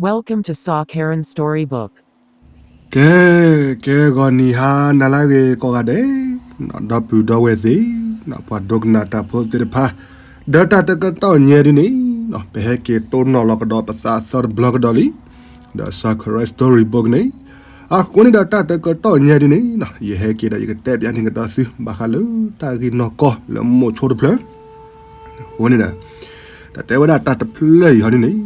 Welcome to Saw Karen Storybook. ကဲ, ကဲဂီၤနံၤဟါနၤလၢအဂ့ၤကိးဂၤဒဲး, ဒီပုၢ်ဒီဝဲၢ်သ့ၣ်, ပှၤဒိကနၣ်တၢ်ဖိသ့ၣ်တဖၣ်, ဒီးတၢ်တကတီၢ်ညါဒ်န့ၣ်, ပဟဲက့ၤတိၢ်နီၣ်လီၤကဒီးပသးအသီတဘျီကဒီးလံ, ဒီး Saw Karen Storybook န့ၣ်, အဃိန့ၣ်ဒီးတၢ်တကတီၢ်ညါဒ်န့ၣ်, ယဟဲက့ၤဒီးယကတဲပၠးန့ၢ်ကဒီးသု ဘၣ်ဃးလၢတၢ်ဂ့ၢ်နီၢ်ကီၢ်လၢမိၢ်ဆိတဖျၢၣ် အဃိန့ၣ်ဒီး, တၢ်တဲဝဲဒၣ်တၢ်တဖျၢၣ်အံၤဟီဒ်န့ၣ်,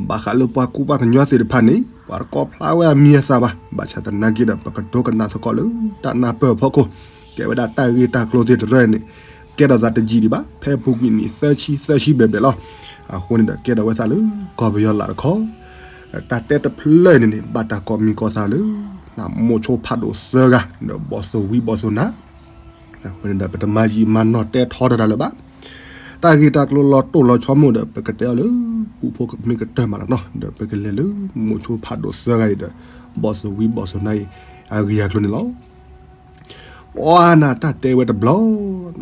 ဘၣ်ဃးလၢပှၤကူပှၤကညီသ့ၣ်တဖၣ်န့ၣ် ပှၤတကိးဖျါဝဲအမံၤအသၣ်ဘၣ်, ဘၣ်ဆၣ်သနာ်က့ဒီး ပကဒိကနၣ်သကိးလၢတၢ်နၢ်ပၢၢ်အဖီခိၣ်, ကဲဝဲဒၣ်တၢ်ဂ့ၢ်တၢ်ကျိၤသ့ၣ်တဖၣ်န့ၣ်, ကဲထီၣ်သးတယံာ်ဒံးဘၣ်, ဖဲအပူၤကွံာ်နံၣ်သၢဆံ သၢဆံဘျဲၣ်ဘျဲၣ်လီၤ. အဃိန့ၣ်ဒီးကဲထီၣ်ဝဲသးလၢကီၢ်ပယီၤလၢ်တခီ, တၢ်တဲတဖျၢၣ်န့ၣ်န့ၣ် ဘၣ်တၢ်ကိးမံၤကိးသးလၢ မိၢ်ဆိဖးဒိၣ်သၢဂၤ ဒီးဘီၣ်သိၣ်ဝံဘီၣ်သိၣ်နါ အဃိန့ၣ်ဒီး ပတမၤယံာ်မၤနီၢ်တဲထီတၢ်လၢၤဘၣ်. တၢ်ဂ့ၢ်တၢ်ကျိၤလီၤတိၢ်လီၤဆီမိၢ်ဒီး ပကတဲအီၤလၢ ပူဖိမ့ၢ်ကတၢၢ်မးလီၤနီၤ, ဒီးပကလဲၤလၢမိၢ်ဆိဖးဒိၣ်သၢဂၤအံၤဒီး ဘီၣ်သိၣ်ဝံဘီၣ်သိၣ်နါအံၤ အဂ့ၢ်အကျိၤန့ၣ်လီၤ. ပှၤနတၢ်တဲဝဲတဘျီ,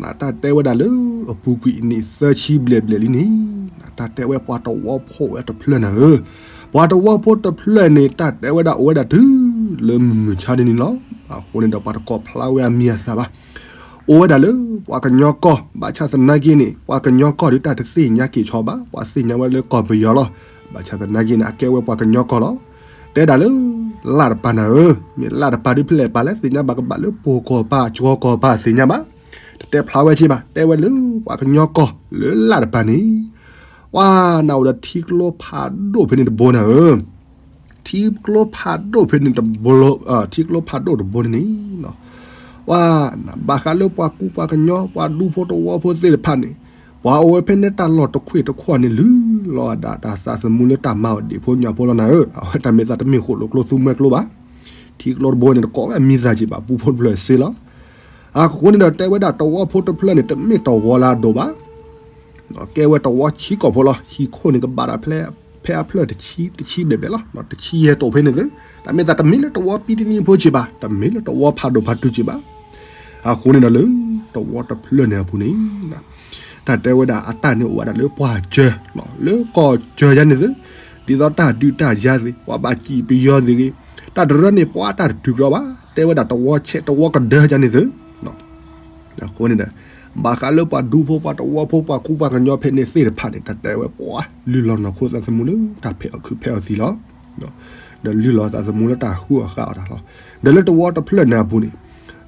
နတၢ်တဲဝဲဒၣ်လၢ အပူၤကွံာ်နံၣ်သၢဆံဘျဲၣ်ဘျဲၣ်လံန့ၣ်, နတၢ်တဲဝဲပှၤတဝီဖိဝဲတဖျၢၣ်နၤဧၢ, ပှၤတဝီဖိတဖျၢၣ်န့ၣ် တၢ်တဲဝဲဒၣ်အိၣ်ဝဲဒၣ်တုၤလၢမုၢ်မဆါဒ်န့ၣ်လီၤ. အဃိန့ၣ်ဒီး ပှၤတကိးဖျါဝဲအမံၤအသၣ်ဘၣ်. အိၣ်ဝဲဒၣ်လၢပှၤကညီကီၢ်, ဘၣ်ဆၣ်သနာ်က့န့ၣ် ပှၤကညီကီၢ်ဒီးတၢ်တသ့ၣ်ညါက့ၤဆီဘၣ်, ပှၤသ့ၣ်ညါဝဲလၢကီၢ်ပယီၤလီၤ. ဘၣ်ဆၣ်သနာ်က့န့ၣ် အကဲဝဲပှၤကညီကီၢ်လီၤ. တဲဒၣ်လၢ လၢ်တပၤနၤဧၢ, မ့ၢ်လၢ်တပၤဒ်ဖဲလဲၣ်ပၤလဲၣ်သ့ၣ်ညါဘၣ်ကဘၣ်လၢပှၤကီၢ်ပၤကီၢ်ကီၢ်ပၤသ့ၣ်ညါဘၣ်. တတဲဖျါဝဲက့ၤဘၣ်, တဲဝဲလၢပှၤကညီကီၢ်လၢလၢ်တပၤန့ၣ်, ပှၤနအိၣ်ဒီးထံကျိဖးဒိၣ်ဖဲန့ၣ်တဘိနၤဧၢ. ထံကျိဖးဒိၣ်ဖဲန့ၣ်တဘိ, ထံကျိဖးဒိၣ်တဘိန့ၣ်န့ၣ်, ပှၤနဘၣ်ဃးလၢပှၤကူပှၤကညီ ပှၤဒူဖိတဝီဖိသ့ၣ်တဖၣ်န့ၣ်, ပှၤအိၣ်ဝဲဖဲန့ၣ်တၢ်လီၢ်တခွ့ၣ်တခွီၣ်န့ၣ် လုၢ်လီၤဒၣ်တၢ်သးသမူလၢတၢ်မၤအီၤဒံးဖိညၣ်ဖိလီၤနၤဧၢ. အဝဲတၢ်မ့ၢ်သးတမ့ၢ်ဃိၣ်လိာ်ကျိသူမှဲကျိဘၣ်. ထံကျိတဘိန့ၣ် တကိးဝဲအမံၤသၣ်က့ၤဘၣ်, ပူဖိတဖျၢၣ်စ့လီၤ. အဃိန့ၣ်ဒီး တဲဝဲဒၣ်တဝီဖိတဖျၢၣ်န့ၣ် တမ့ၢ်တဝီလၢအဒိၣ်ဘၣ်. ကဲဝဲတဝီဆံကီၢ်ဖိလီၤ. ဟံၣ်ခိၣ်န့ၣ် ကဘၣ်ဒၣ်ဖဲအဖျၢၣ်တဆံ, တဆံဘျဲၣ်ဘျဲၣ်လီၤ. တဆံယဲၢ်တိာ်ဖဲန့ၣ်သု, တၢ်မ့ၢ်သးတမ့ၢ်လၢတဝီပံတနံၣ်ဖိက့ၤဘၣ်, တမ့ၢ်လၢတဝီဖးဒိၣ်ဖးတုၤက့ၤဘၣ်. အဃိန့ၣ်ဒီးလၢတဝီတဖျၢၣ်န့ၣ်အပူၤန့ၣ် တၢ်တဲဝဲဒၣ်အတၢ်န့ၣ်အိၣ်ဝဲဒၣ်လၢပှၢ်စၢၤ, လၢကီၢ်စၢၤယါန့ၣ်သု, ဒ်သိးတၢ်ဒုးတၢ်ယၤသ့ၣ်, ပှၤဘၣ်စံၣ်ပယီၤသ့ၣ်ဂ့ၤ, တၢ်တရၢန့ၣ် ပှၤတၢ်တတုၤကဒီးဘၣ်, တဲဝဲဒၣ်တဝီဆဲးတဝီကဒၢယါန့ၣ်သု. အဃိန့ၣ်ဒီး ဘၣ်ဃးလၢပှၤဒူဖိပှၤတဝီဖိပှၤကူပှၤကညီဖဲန့ၣ်သ့ၣ်တဖၣ်န့ၣ် တၢ်တဲဝဲပှၤလုၢ်လီၤနီၢ်ခိသးသမူလၢတၢ်ဖဲးအီၣ်ခုးဖဲးအီၣ်သံလီၤ. ဒီးလုၢ်လီၤသးသမူလၢတၢ်ဃုအီၣ်ဃုအီတၢ်လီၤ. ဒီးလၢတဝီတဖျၢၣ်န့ၣ်အပူၤန့ၣ်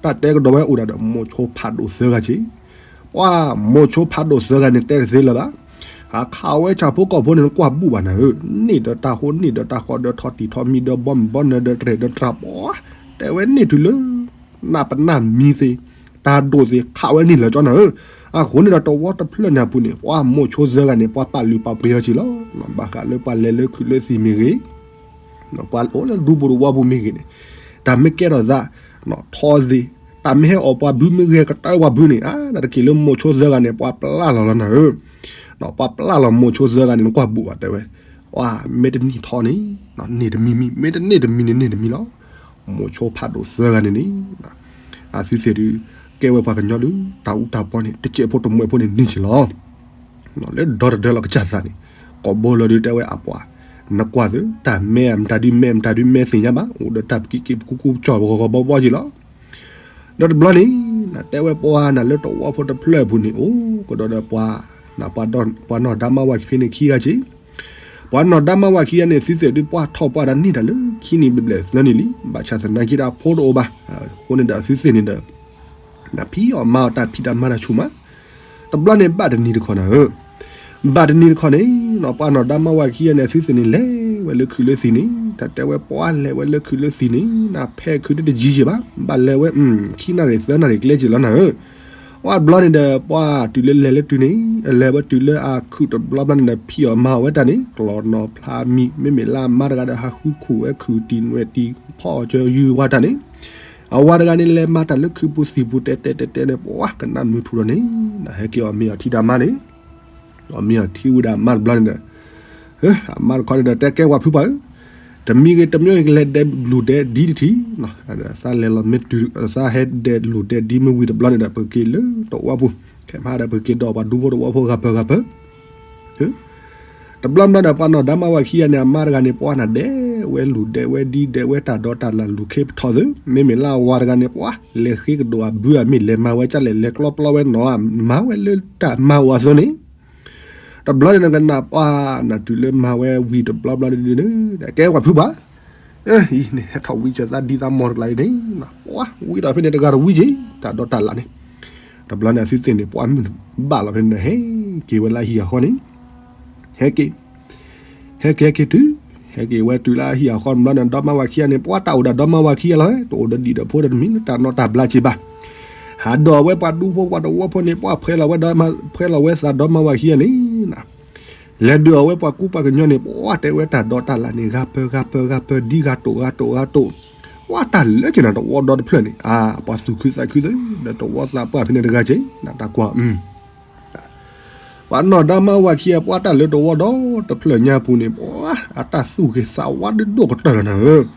တၢ်တဲကဒီးဝဲအိၣ်ဒၣ်ဒီးမိၢ်ဆိဖးဒိၣ်သၢဂၤက့ၤ. ပှၤမိၢ်ဆိဖးဒိၣ်သၢဂၤန့ၣ် တဲတသ့လၢၤဘၣ်. အခးဝဲဆၣ်ဖိကီၢ်ဖိန့ၣ် နကွၢ်ဘူးဘၣ်နၤဧၢ, န့ၢ်ဒီးတၢ်ဃိ န့ၢ်ဒီးတၢ်ဃီ ဒီးထီၣ်တံၢ်ထီၣ်မံ ဒီးဘီမုၢ်ဘီနၢၤ ဒီးတြဲၤဒီးတြၢ်ပှၤ, တဲဝဲန့ၢ်တုၤလၢ နၢ်ပနၢ်မံသ့ၣ်, တၢ်ဒိၣ်သ့ၣ် ခးဝဲန့ၢ်လၢာ်ကၠီနၤဧၢ. အဃိန့ၣ်ဒီးတဝီတဖျၢၣ်န့ၣ်အပူၤန့ၣ် ပှၤမိၢ်ဆိသၢဂၤန့ၣ် ပှၤပာ်လုၢ်ပာ်ပှ့ၤအီၤက့ၤလီၤ. ဘၣ်ဃးလၢပှၤလဲၤလၢခုးလၢသံၣ်မ့ၢ်ဂ့ၤ, ပှၤအိၣ်လၢဒူပူၤတဝီပူၤမ့ၢ်ဂ့ၤန့ၣ်, တၢ်မ့ၢ်ကဲထီၣ်သး ထီသ့ၣ်, တၢ်မ့ၢ်ဟဲအီၣ်ပှၤဘုမ့ၢ်ဂ့ၤ ကတၢၢ်ပှၤဘုန့ၣ် အါ တၢ်တက့ၢ်လၢမိၢ်ဆိသၢဂၤန့ၣ် ပှၤပျၢ်လီၤလီၤနၤဧၢ. ပှၤပျၢ်လီၤမိၢ်ဆိသၢဂၤန့ၣ် နကွၢ်ဘူးဘၣ်တဲဝဲ, ပှၤမ့ၢ်တန့ၢ်ထီန့ၣ် န့ၢ်တမံၤမံၤ, မ့ၢ်တန့ၢ်တမံၤန့ၣ် န့ၢ်တမံၤလီၤ. မိၢ်ဆိဖးဒိၣ်သၢဂၤန့ၣ်န့ၣ် အသုသ့ၣ်ဒုး ကဲဝဲပှၤကညီလၢ တၢ်အူတၢ်ပီန့ၣ် တစဲးဖိတမှဲးဖိန့ၣ်န့ၢ်က့ၤလီၤ. လၢဒီတဒၢလီၤကစၢ်သးန့ၣ် ကိးဘိလီၤဒုးတဲဝဲအပှၤ, နကွၢ်သု တၢ်မဲအမတၤဒုး မဲအမတၤဒုး မဲသ့ၣ်ညါဘၣ်, အိၣ်ဒီးတၢ်ပကံက့ၤပကူကူကၠီၣ်ပဂီၤဂီၤဘီဘီက့ၤလီၤ. ဒီးတဘျီန့ၣ် နတဲဝဲပှၤနၤလၢတဝီဖိတဖျၢၣ်အပူၤန့ၣ် အိၣ်ကဒီးဒီးပှၤ, ပှၤနီၢ်ဒါမါဝၤခံဖဲန့ၣ်ခံဂၤက့ၤ. ပှၤနီၢ်ဒါမါဝၤခံဂၤန့ၣ် သုသ့ၣ်ဒုးပှၤထီၣ်ပှၤဒီးန့ၢ်တၢ်လၢခံနံၣ်ဘျဲၣ်ဘျဲၣ်သၢနံၣ်လံ, ဘၣ်ဆၣ်သနာ်က့ဒီးအဖိတအိၣ်ဘၣ်. အဃိန့ၣ်ဒီးသုသ့ၣ်န့ၣ်ဒီး နဖံးအီၣ်မၤအီၣ်တၢ်ဖံးတၢ်မၤတၢ်ဆူၣ်မး. တဘျီန့ၣ် ဘၣ်တနံၤတခီနၤဧၢ, ဘၣ်တနံၤတခီန့ၣ် ပှၤနီၢ်ဒါမါဝၤခံဂၤန့ၣ် အသုသ့ၣ်န့ၣ် လဲၤဝဲလၢခုးလၢသံၣ်န့ၣ်, တၢ်တဲဝဲပှၤလဲၤဝဲလၢခုးလၢသံၣ်န့ၣ် နဖဲခုးတတယံၤယံၤဘၣ်, ဘၣ်လဲၤဝဲ ခံနၣ်ရံၣ်သၢနၣ်ရံၣ်ကျဲက့ၤလီၤနၤဧၢ. ပှၤတဘျီန့ၣ်ဒီး ပှၤတုၤလၢလဲၤလၢတုၤန့ၣ် လဲၤဝဲတုၤလၢအခုးတဘျီဘျီန့ၣ်ဒီး ဖံးအီၣ်မၤအီၣ်ဝဲတၢ်န့ၣ် ကျီၢ်နီၢ်ဖျါမံၤ မ့မ့ၢ်လၢအမါတဂၤဒီး ဟးဃုခိၣ်ဝဲခုးတံၢ်နွဲၣ်တံၢ်ဖီအီၣ်ကၢယုၢ်ဝါတၢ်န့ၣ်, အဝၤတဂၤန့ၣ် လဲၤမၤတၢ်လၢခုးပူၤသံၣ်ပူၤ တဲတဲတဲတဲန့ၣ် ပှၤကနၣ်မုာ်ထူၣ်ဒီးန့ၣ် နဟဲက့ၤအီၣ်မ့ၤအီထံဒီးအမါန့ၣ်, အီၣ်မ့ၤအီထံဝံၤဒီးအမါတဘျီန့ၣ်ဒီး အမါတခီန့ၣ်ဒီး တဲကဲဝၤဖုပှၢ်ဧၢ, တမံၤဂ့ၤတမံၤဂ့ၤ ကလဲၤဒဲးလူၤဒဲးဒ်တထံၣ်, သးလဲၤလီၤမ့ၢ်တုၤ သးဟဲဒဲးလူၤဒဲးဒ်မ့ၢ်ဝံၤတဘျီန့ၣ်ဒီး ပက့ၤလၢတဝီပူၤ, ခဲမးဒီး ပက့ၤဒီးပှၤဒူဖိတဝီဖိဂၤပၢၢ်ဂၤပၢၢ်, တ တဘျီဘျီဒီး ပှၤနီၢ်ဒါမါဝၤခံဂၤန့ၣ် အမါတဂၤန့ၣ် ပှၤနၤဒဲးဝဲလူၤဒဲးဝဲဒ်ဒဲးဝဲတၢ်ဒီတၢ်လၢ်လူၤခ့ပထီၣ်သု, မ့မ့ၢ်လၢအဝၤတဂၤန့ၣ် ပှၤလဲၤဃ့ကဒိၣ်အဘုအမ့ၢ် လဲၤမၤဝဲကၢ်လဲၣ် လဲၤကျီပျီဝဲနီၤ မၤဝဲလၢတၢ်မၤအိၣ်အသိးန့ၣ်, တဘျီန့ၣ်နကနၣ်ပှၤနၤတုၤလၢမၤဝဲဝံၤတဘျီဘျီဒ်န့ၣ်, ကဲပှၤဖုပှၤ အၢ အံၤန့ၣ် ဟဲထီၣ်ဝံစၢၤသးဒံသးမီၢ်တကျါအံၤန့ၣ်, ပှၤဝံဒီးဖဲန့ၣ်တဂၤတဝံက့ၤ တၢ်ဒီတၢ်လၢ်န့ၣ်, တဘျီန့ၣ်အသုသ့ၣ်န့ၣ် ပှၤမုၢ်ဘၣ်လီၤဖဲန့ၣ်ဒီး ဟဲက့ၤဝဲလၢဟံၣ်အဃီန့ၣ်, ဟဲက့ၤ ဟဲက့ၤဟဲက့ၤတုၤ, ဟဲက့ၤဝဲတုၤလၢဟံၣ်အဃီတဘျီန့ၣ် ဒီမါဝၤခံဂၤန့ၣ် ပှၤတၢ်အိၣ်ဒီးဒီမါဝၤခံဂၤလီၤ, တအိၣ်ဒီးဒံၣ်ဒီးဖိဒီးတမံၤလၢတၢ်နီၢ်တၢ်ဘျါက့ၤဘၣ်, ဟးဒီးအဝဲပှၤဒူဖိပှၤတဝီဖိန့ၣ် ပှၤဖှဲလီၤဝဲဒီး ဖှဲလီၤဝဲသးဒီမါဝၤခံဂၤန့ၣ် လဲၤဒုးအီၣ်ဝဲပှၤကူပှၤကညီန့ၣ် ပှၤတဲဝဲတၢ်ဒီတၢ်လၢ်န့ၣ် ဂၤပၢဂၤပၢဂၤပၢ ဒ်ဂၤတိာ်ဂၤတိာ်ဂၤတိာ်, ပှၤတၢ်လၢက့ၤနၤတဝီဒီတဖျၢၣ်န့ၣ် အါ ပှၤသူၣ်ခုသးခုသ့ ဒီးတဝီသးပှၢ်ဖဲန့ၣ်တဂၤက့ၤ နတၢ်ကွၢ် ပှၤနီၢ်ဒါမါဝၤခံဂၤ ပှၤတၢ်လၢတဝီဒီတဖျၢၣ်ညါပူၤန့ၣ် ပှၤအတၢ်သူၣ်ဂ့ၤသးဝါဒိၣ်ကတၢၢ်လီၤနၤဧၢ,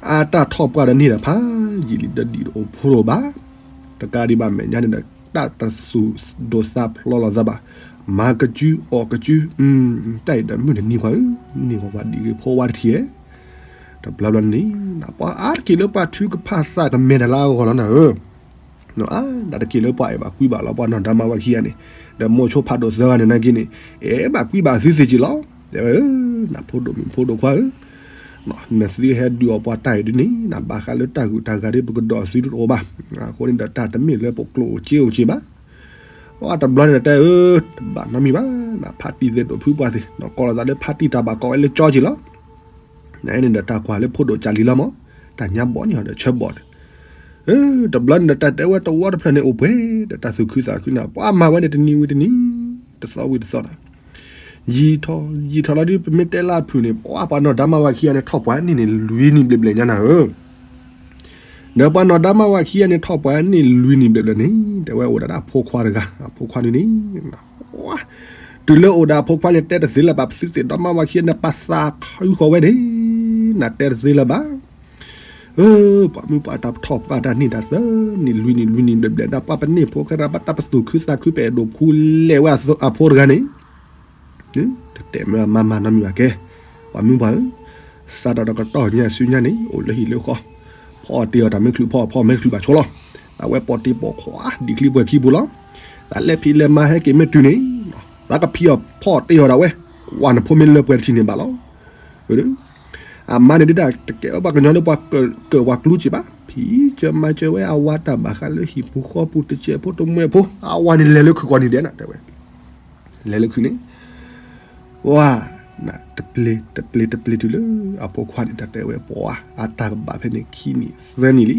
အတၢ်ထီၣ်ပှၢ်ဒီးန့ၢ်ဒီးဖးယံာ်လံ ဒီးဒံၣ်တအိၣ်ဖိတအိၣ်ဘၣ်, တကးဒံးဘၣ်မဲာ်ညါန့ၣ်ဒီး တၢ်တသူၣ်ဒိၣ်သးဖျိးလီၤသးဘၣ်, မၤကစုအီၣ်ကစု, တၢ်အံၤဒီးမုၢ်တနံၤပှၤဧၢ, န့ၢ်ဝဲပှၤဒံၣ်ဂ့ၤဖိဝါတထံၣ်ဧဲ, တဘျီဘျီန့ၣ် ပှၤအါတက့ၢ်လၢပှၤထုကဖၣ်သးကမဲာ်တၢ်လၢအဂီၢ်လီၤနၤဧၢ အါ နတက့ၢ်လၢပှၤအဲၣ်ဘၣ်ကွံဘၣ်လီၤ ပှၤနီၢ်ဒါမါဝၤခံဂၤန့ၣ်, ဒီးမိၢ်ဆိဖးဒိၣ်သၢဂၤန့ၣ်နာ်က့န့ၣ် အဲၣ်ဘၣ်ကွံဘၣ်သုသ့ၣ်က့ၤလီၤ, တဲဝဲဧၢ, နဖိဒိၣ်မုၣ်ဖိဒိၣ်ခွါဧၢ, နသုဟဲဒုးအီၣ်ပှၤတၢ်အံၤဒ်န့ၣ် နဘၣ်ဃးလၢတၢ်ဂုာ်တၢ်ဂၤဒ်ပကဒီးသုတအိၣ်ဘၣ်, အဃိန့ၣ်ဒီးတၢ်တမ့ၢ်လၢပကျိၣ်အိၣ်စ့အိၣ်က့ၤဘၣ်, အတဘျီန့ၣ်ဒီးတဲအၢ, တဘၣ်နီတမံၤဘၣ်, နဖါတံၢ်သ့ၣ်ဒိၣ်ဖုပှၢ်သ့ၣ် နကိးလီၤသးလၢဖါတံၢ်တၢ်ဘၣ်ကိးဝဲလၢကၠီက့ၤလီၤ နအဲၣ်န့ၣ်ဒီးတၢ်ကွၢ်လၢဖိဒိၣ်ကၢ်လံၤလီၤမး, တၢ်ညါဘီၣ်န့ၣ်ဒီးဆၢဘီၣ်ဒီး, တဘျီန့ၣ်ဒီးတၢ်တဲဝဲတဝီတဖျၢၣ်န့ၣ်အိၣ်ပှဲၤဒီးတၢ်သူၣ်ခုသးခုန့ၣ် ပှၤမၤဝဲန့ၣ်တနံၤဝံၤတနံၤ, တသီဝံၤတသီဒီး, ယံာ်ထီၣ်ယံာ်ထီၣ်လီၤဒ်ပမ့ၢ်တဲလၢအဖုၣ်န့ၣ် ပှၤပှၤနီၢ်ဒါမါဝၤခံဂၤန့ၣ်ထီၣ်ပှၤန့ၢ်န့ၣ်လွံၢ်နံၣ်ဘျဲၣ်ဘျဲၣ်ညါနၤဧၢ ဒီးပှၤနီၢ်ဒါမါဝၤခံဂၤန့ၣ်ထီၣ်ပှၤန့ၢ်လွံၢ်နံၣ်ဘျဲၣ်ဘျဲၣ်န့ၣ် တဲဝဲအိၣ်ဒီးအဖိခွါတဂၤ အဖိခွါန့ၣ်န့ၣ်, တုၤလၢအိၣ်ဒီးအဖိခွါန့ၣ် တဲတသ့လၢၤဘၣ် ပသုသ့ၣ်ဒီမါဝၤခံဂၤန့ၣ် ပသးခုဃီၤဝဲန့ၣ်, နတဲတသ့လၢၤဘၣ်, ပှၤမုၢ်ပှၤတၢ်ပထီၣ်ပှၤတၢ်န့ၢ်တၢ်သၢနံၣ်လွံၢ်နံၣ်လွံၢ်နံၣ်ဘျဲၣ်ဘျဲၣ်ဒၣ် ပှၤပန့ၢ်ဖိခဲရၢ်ဘၣ်တၢ်ပသူၣ်ခုသးခုပအဲၣ်ဒိးခူလဲၣ်ဝဲအဖိတဂၤန့ၣ် တတဲမ့ၢ်အမါမၤနီတမံၤဘၣ်ကဲ, ပှၤမုၢ်ပှၤဧၢ, စးထီၣ်ဒီးကတီၢ်ညါဆူညါန့ၣ် အိၣ်လၢဟံၣ်လၢဃီ, ဖီအီၣ်တ့ၢ်အီၣ်တၢ်မ့ၢ်ချုးဖီအီၣ်ဖီမ့ၢ်ချုးဘၣ်ဆိလီၤ, အဝဲပီၣ်တ့ၢ်ပီၣ်ခွါ ဒံၣ်ချံပှဲၤခံပူၤလီၤ, တၢ်လဲၤဖံးလဲၤမၤဟဲက့ၤမ့ၢ်တုၤန့ၣ်, သးကဖံးအီၣ်ဖီအီၣ်တ့ၢ်အီၣ်ဒၣ်ဝဲ, ကွၢ်နဖိမ့ၢ်လၢပှဲၤတထံၣ်န့ၣ်ဘၣ်လီၤ အမါန့ၣ်ဒုးတၢ်တကဲအီၣ်ဘၣ်ကညီလၢပှၤကၢၣ်ဝၤကျူစ့ၢ်ဘၣ်, ဖံးစၢၤမၤစၢၤဝဲအဝၤတၢ်ဘၣ်ဃးလၢဟံၣ်ပူၤဃီပူၤတစဲးဖိတမှဲၤဖိ, အဝၤန့ၣ်လဲၤလၢခုၣ်ကီၢ်န့ၣ်ဒဲးနတဲဝဲ, လဲၤလၢခုၣ်န့ၣ်, ဝါ, တပျ့ၤတပျ့ၤတပျ့ၤတုၤလၢအဖိခွါန့ၣ် တၢ်တဲဝဲပှၤအတၢ်ကဘၣ်ဖဲန့ၣ်ခံနံၣ်သၢနံၣ်လံ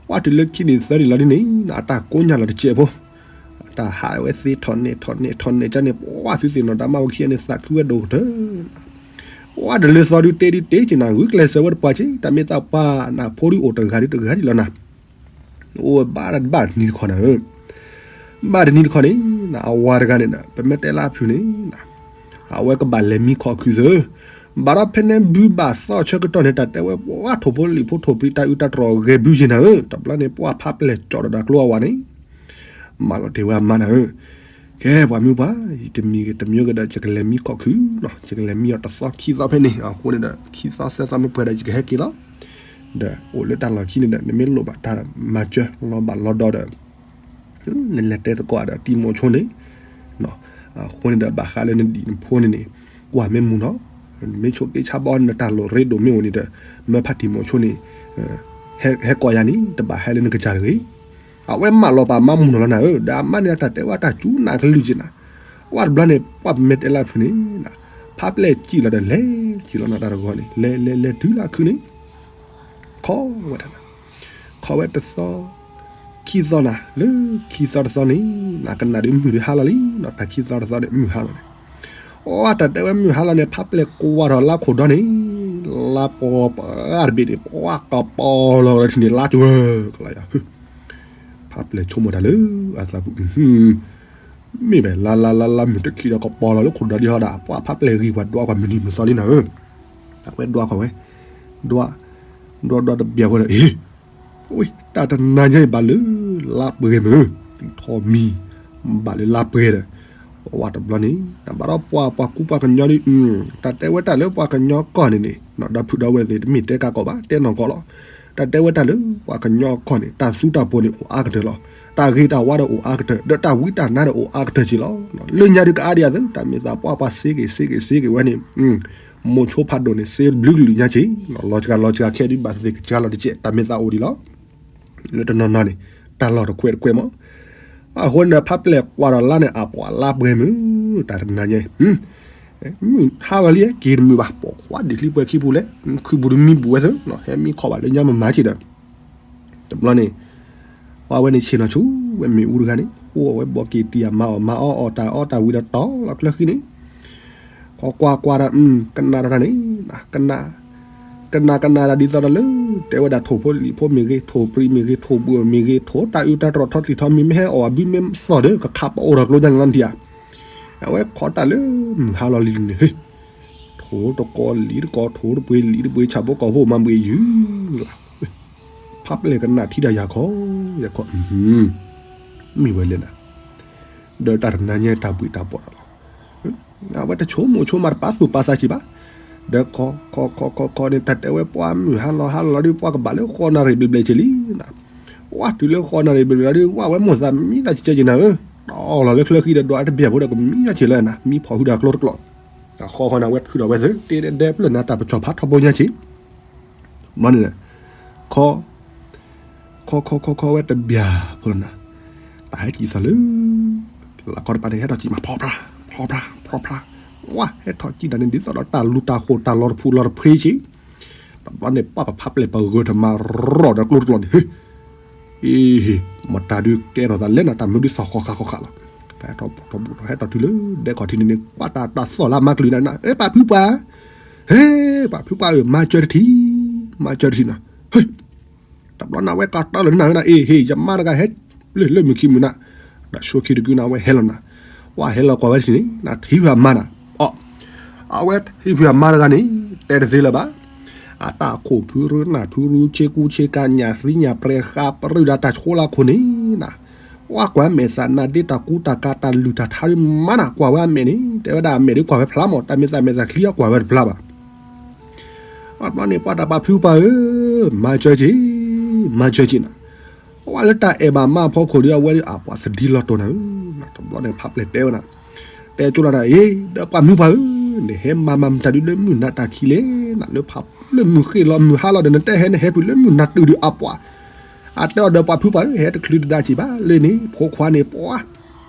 ပှၤတုၤလၢခံနံၣ်သၢနံၣ်လီၤဒ်န့ၣ် အတၢ်ကိညၢ်လီၤတစဲးဖိ, တၢ်ဟးဝဲသ့ထီၣ်နဲၣ်ထီၣ်နဲၣ်ထီၣ်နဲၣ်ကန့ၣ် ပှၤသုသ့ၣ်နီၣ်တၢ်မါဝၤခံဂၤန့ၣ် သးခုဝဲဒိၣ်ကတၢၢ်, ပှၤတလၢသီဒုးတ့ဒုးတ့က့ၤနၤ ဂုာ်ကျဲးစၢးဝဲတပှၢ်က့ၤ တၢ်မ့ၢ်သးပှၢ်နဖိဒုးအိၣ်တဂၤဒုးတဂၤဒံးလီၤနၤ, အိၣ်ဝဲဘၣ်ဘၣ်တနံၤတခီနၤဧၢ ဘၣ်တနံၤတခီန့ၣ် အဝၤတဂၤန့ၣ် ပမ့ၢ်တဲလၢအဖုၣ်န့ၣ် အဝဲကဘၣ်လဲၤမံခီၣ်ခုၣ်သၢ, ဘၣ်ဒီးဖဲန့ၣ်ဘုဘၣ်သီဆၢကတီၢ်န့ၣ် တၢ်တဲဝဲပှၤထိၣ်ဖိလံၣ်ဖိထိၣ်ပြံးတၢ်အုးတၢ်တြီၢ်ဂဲၤဘုက့ၤနၤဧၢ, တဘျီန့ၣ် ပှၤဖးပျဲၢ်ကၠီၣ်ဒီးတၢ်ကျိအဝၤန့ၣ် မၢလီၤတ့ၢ်ဝဲအမါနၤဧၢ, ကဲပှၤမုၢ်ပှၤ ယတမံၤဂ့ၤတမံၤဂ့ၤဒီး ယကလဲၤမံခီၣ်ခုၣ်နီၤ, ယကလဲၤမံအီၤတသီခံသီဖဲန့ၣ် အဃိန့ၣ်ဒီး ခံသီသၢသီမ့ၢ်ပှဲၤဒီး ယကဟဲက့ၤလီၤ, ဒီးအိၣ်လၢတၢ်လီၢ်ခံန့ၣ်ဒီး နမ့ၢ်လိၣ်ဘၣ်တၢ်မၤစၢၤလီၤဘၣ်လီၤဒီးဒီး နလဲၤတဲသကိးဒီးတံၤမိၤဆိန့ၣ်, အဃိန့ၣ်ဒီး ဘၣ်ဃးလၢနဒံၣ်နဖိန့ၣ်န့ၣ်, ကွၢ်မ့ၢ်မုာ်နီၤ, မ့ၢ်ဆိးက့ဆါဘီနတၢ်လိၣ်ရ့ဒိၣ်မ့ၢ်အိၣ်န့ၣ်ဒီး, မၢဖါတံၤမိၤဆိန့ၣ်, ဟဲကိးယၤန့ၣ် တဘၣ်ဟဲလၢနကစၢ်တဂ့ၤ, အဝဲမၢလီၤပာ်မၤမုာ်နီၤလီၤနၤဧၢ, ဒီးအမါန့ၣ်အတၢ်တဲဝဲတၢ်စူၤနးကလုၢ်က့နၤ, အဝဲတဘျီန့ၣ် ပှၤပမ့ၢ်တဲလၢဖုန့ၣ်, ဖါပျဲၢ်စံၣ်လီၤဒီးလဲၤစံၣ်လီၤနၤတၢ်တဂီၤန့ၣ် လဲၤလဲၤလဲၤတုၤလၢအခုန့ၣ် ခီဝဲဒၣ်နၤ, ခီဝဲတသီ, ခံသီနၤ, လၢခံသီတသီန့ၣ်, နကနၣ်ဒုးမုၢ်ဒုးဟါလီၤလံ, တၢ်ခံသီတသီန့ၣ် မုၢ်ဟါလီၤန့ၣ်, အတၢ်တဲဝဲမုၢ်ဟါလီၤန့ၣ် ဖါပျဲၢ်ကွၢ်ထီၣ်လါခိၣ်ဒီန့ၣ်, လါပှဲၤပှဲၤတဘ့ၣ်န့ၣ် ပှၤကပီၤလီၤဒီးထံၣ်န့ၣ် လါကဝဲၤကလီယၤ, ဖါပျဲၢ်ဆိကမိၣ်တၢ်လၢအသးပူၤ မ့ၢ်ဝဲလါလါလါလါမုၢ်တခံဒီးကပီၤလီၤလၢခိၣ်ဒီဒံးဟီဒၣ် ပှၤဖါပျဲၢ်ဂံၢ်ပှၤဒွးကွၢ်မုၢ်နံၤမုၢ်သီလံနၤဧၢ, အဝဲဒွးကွၢ်ဝဲ, ဒွး, ဒွးဒွးတဘျီဝဲဒီး အ့, ဝဲတၢ်တနၤညါအံၤဘၣ်လၢလါပှဲၤမုၢ်, ထီၣ်မံၤ, ဘၣ်လၢလါပှဲၤဒီး, ဝဲတဘျီန့ၣ် တၢ်ဘၣ်ဒီးပှၤ ပှၤကူပှၤကညီဒီး တၢ်တဲဝဲတၢ်လၢပှၤကညီကီၢ်န့ၣ်န့ၣ် ဒီပုၢ်ဒီဝဲၢ်သ့ၣ်တမ့ၢ်တဲကးကီးဘၣ် တဲနီၢ်ကီၢ်လီၤ. တၢ်တဲဝဲတၢ်လၢပှၤကညီကီၢ်န့ၣ် တၢ်စူတၢ်ပှဲၤန့ၣ်အိၣ်အါကတၢၢ်လီၤ. တၢ်ဂ့ၤတၢ်ဝါဒီးအိၣ်အါကတၢၢ် ဒီးတၢ်ဝံတၢ်နါဒီးအိၣ်အါကတၢၢ်က့လီၤ. လၢညါဒုးကအါဒံးအသိး တၢ်မ့ၢ်သးပှၢ်ပှၤစ့က့ၤစ့က့ၤစ့က့ၤဝဲန့ၣ် မိၤဆိဖးဒိၣ်န့ၣ် စ့ဘျုးကလုာ်ညါက့ လီၤစှၤလီၤစှၤခဲဒုးဘၣ်သ့ၣ်ကစှၤလီၤတကဲး တၢ်မ့ၢ်သးအိၣ်ဒံးလီၤ. လၢတနီၤနီၤန့ၣ် တၢ်လီၢ်တကွဲးတကွဲးမး. အဃိန့ၣ် ဖးပျဲၢ်ကွၢ်ဒီးလါန့ၣ် အပှၤလါပှဲၤမုၢ် တၢ်တနၤညါ မုၢ်ဟါလီၤလံ က့ၤတမုာ်ဘၣ် ပိာ်ခွါဒံးချံပှဲၤခံပူၤလဲၣ် ခုၣ်ပူၤတမံပူၤဝဲသ့ၣ် ဟဲမံခီၣ်ဘၣ်လၢညါမမၤက့ဒီး တဘျီန့ၣ် ပှၤဝဲန့ၣ်ဆ့ၣ်နီၤဆူ ဝဲမ့ၣ်အူတဂၤန့ၣ် အိၣ်ဝဲဘီက့ၤတံၢ်အမါအီၣ်မါအီၣ်အီၣ်တၢ်အီၣ်တၢ်ဝံၤဒီးတီၤလီၤကျၢဃံန့ၣ် ခီကွၢ်ကွၢ်ဒီး ကနၣ်ဒီးတၢ်န့ၣ် ကနၣ် ကနၣ်ကနၣ်ဒီးဒ်သိးဒီးလၢ တဲဝဲဒၣ်ထိၣ်ဖိလံၣ်ဖိမ့ၢ်ဂ့ၤ ထိၣ်ပြံးမ့ၢ်ဂ့ၤ ထိၣ်ဘှံးမ့ၢ်ဂ့ၤ ထိၣ်တၢ်အုးတၢ်တြီၣ်ထီတံၢ်ထီမံၤ မ့ၢ်ဟဲအီၣ်အဘုမ့ၢ်သီၣ်ဒီး ကခးပအိၣ်ထီၣ်ကျိညါန့ၣ်လီၤဒံးဧါ. အဝဲခီတၢ်လၢမုၢ်ဟါလီၤလံန့ၣ် ထိၣ်တကီလံၤတကီ ထိၣ်တပှ့ၤလံၤတပှ့ၤ ဆၣ်ဖိကီၢ်ဖိမၤဘှံးယုၤလီၤ. ဖးပျဲၢ်ကနၣ်ထံတၢ်ယၤခီ ယၤခီ မ့ၢ်ဝဲလဲၣ်နၤ ဒီးတၢ်တနၤညါတၢ်ဘှံးတၢ်ဘှီၣ်တၢ်လီၤ. အဝဲတဆိကမိၣ်ဆိကမးတပာ်သူၣ်ပာ်သးစံးဘၣ်. ဒီးခီခီခီခီခီန့ၣ် တၢ်တဲဝဲပှၤမုၢ်ဟါလီၤဟါလီၤလီၤဒီး ပှၤကဘၣ်လၢဃီနၣ်ရံၣ်ဘျဲၣ်ဘျဲၣ်က့လံနၤ. ဝဲတုၤလၢဃီနၣ်ရံၣ်ဘျဲၣ်ဘျဲၣ်လီၤဒီး ဝဲဝဲမိၢ်သးမံသးစံးကဲက့နၤဧၢ, တီၢ်လီၤလၢချၢဃံဒီးဒွးတဘျီဖိဒီးကမံညါက့လၢနၤ, မံဖီၣ်ဟုဒီးကျိတကျိး, အဃီဃီန့ၣ် အဝဲထုးထီၣ်ဝဲသု တ့ဒဲဒဲဖျၢၣ်နၤတၢ်ပစီၣ်ဖးထီဘိညါက့ ဘျီန့ၣ် ခီ ခီခီခီခီဝဲတဘျီဖိလီၤနၤ, တၢ်ဟဲကံၣ်သီၣ်လၢ လၢခီတပၤန့ၣ် ဟဲထီၣ်ကံၣ်မး ဖျီဖျါ ဖျီဖျါ ဖျီဖျါ, ဝဲဟဲထီၣ်ကံၣ်တၢ်န့ၣ် ဒ်သိးဒီးတၢ်လူၤတၢ်ဃိၣ်တၢ်လီၤတဖုလီၤတဖှ့က့, တဘျီန့ၣ် ပှၤပဖးပျဲၢ်ပဂၢၢ်ထမးရီၣ်ဒီးကျိတကျိးန့ၣ် ဟ့ အ့ဟ့ မတၤဒုးကဲထီၣ်သးလဲၣ်နၤ တၢ်မ့ၢ်ဒုးသီၣ်ဃီဃာ်ဃီဃာ်လီၤ, ပဟဲထီၣ်ထီၣ်ဘူးထီၣ်ဟဲထီၣ်တုၤလၢဒဲကီၢ်ထံးန့ၣ်န့ၣ် ပှၤတၢ်တၢ်သီၣ်လၢမၤကလုၢ်နၤနၤ အ့ ပှၤဖုပှၢ် ဟ့ ပှၤဖုပှၢ်ဧၢ မၤစၢၤတထံၣ် မၤစၢၤတထံၣ်နၤ, ဟ့ တဘျီန့ၣ်ဝဲကတီၤလၢနၤနၤ အ့ဟ့ ယမါတဂၤဟဲ လၢလၢမုၢ်ခံမုၢ်နၤ, ဒီးဆိခံတကုန့ၣ် အဝဲဟဲလီၤနၤ, ပှၤဟဲလီၤကွၢ်ဝဲတထံၣ်န့ၣ် နထံၣ်ဖုအမါနၤ, အီ အဝဲထံၣ်ဖုအမါတဂၤန့ၣ် တဲတသ့လၢၤဘၣ်, အတၢ်ခိၣ်ဖုရူနၢ်ဖုရူ ဆ့ကူဆ့ကၤ ညၣ်သံညၣ်ပြဲဃါ ပရုဒၣ်တၢ်ဆိလၢခိၣ်န့ၣ်နၤ, ပှၤကွၢ်မဲာ်သးနါဒ့တၢ်ကူတၢ်ကၤတၢ်လုၢ်တၢ်ထါဒုးမါနၤ ကွၢ်ဝဲအမဲာ်န့ၣ် တဲဝဲဒၣ်အမဲာ်ဒုးကွၢ်ဝဲဖျါမး တၢ်မ့ၢ်သးမဲာ်သးချံအကွၢ်ဝဲတဖျါဘၣ် အဘျီန့ၣ် ပှၤတၢ်ပာ်ဖုပှၢ်ဧၢ, မၤစၢၤက့ၤ, မၤစၢၤက့ၤနၤ, အဝဲလၢတၢ်အဲၣ်ဘၣ်မါဖီခိၣ်ဒီး အဝဲဒုးအပှၤသဒံလီၤတိာ်နၤဧၢ, တဘျီန့ၣ် ဖးပျဲၢ်တဲဝဲနၤ, တဲကၠိလီၤနၤ အ့ ဒီးပှၤမုၢ်ပှၢ်ဧၢ, နဟဲမၤမၤမတၤဒုးလၢမုၢ်နၤတၢ်ခံလဲၣ်, နလၢဖးလၢမုၢ်ဃ့ၢ်လီၤမုၢ်ဟါလီၤဒီး နတဲဟဲနဟဲဖုးလၢမုၢ်နၤတုၤဒုးအပှၤ, အတဲအီၤဒီးပှၤဖုပှၢ်ဧၢ, ဟဲတချုးတဒါက့ၤဘၣ်လၢန့ၣ် ဖိခွါန့ၣ် ပှၤ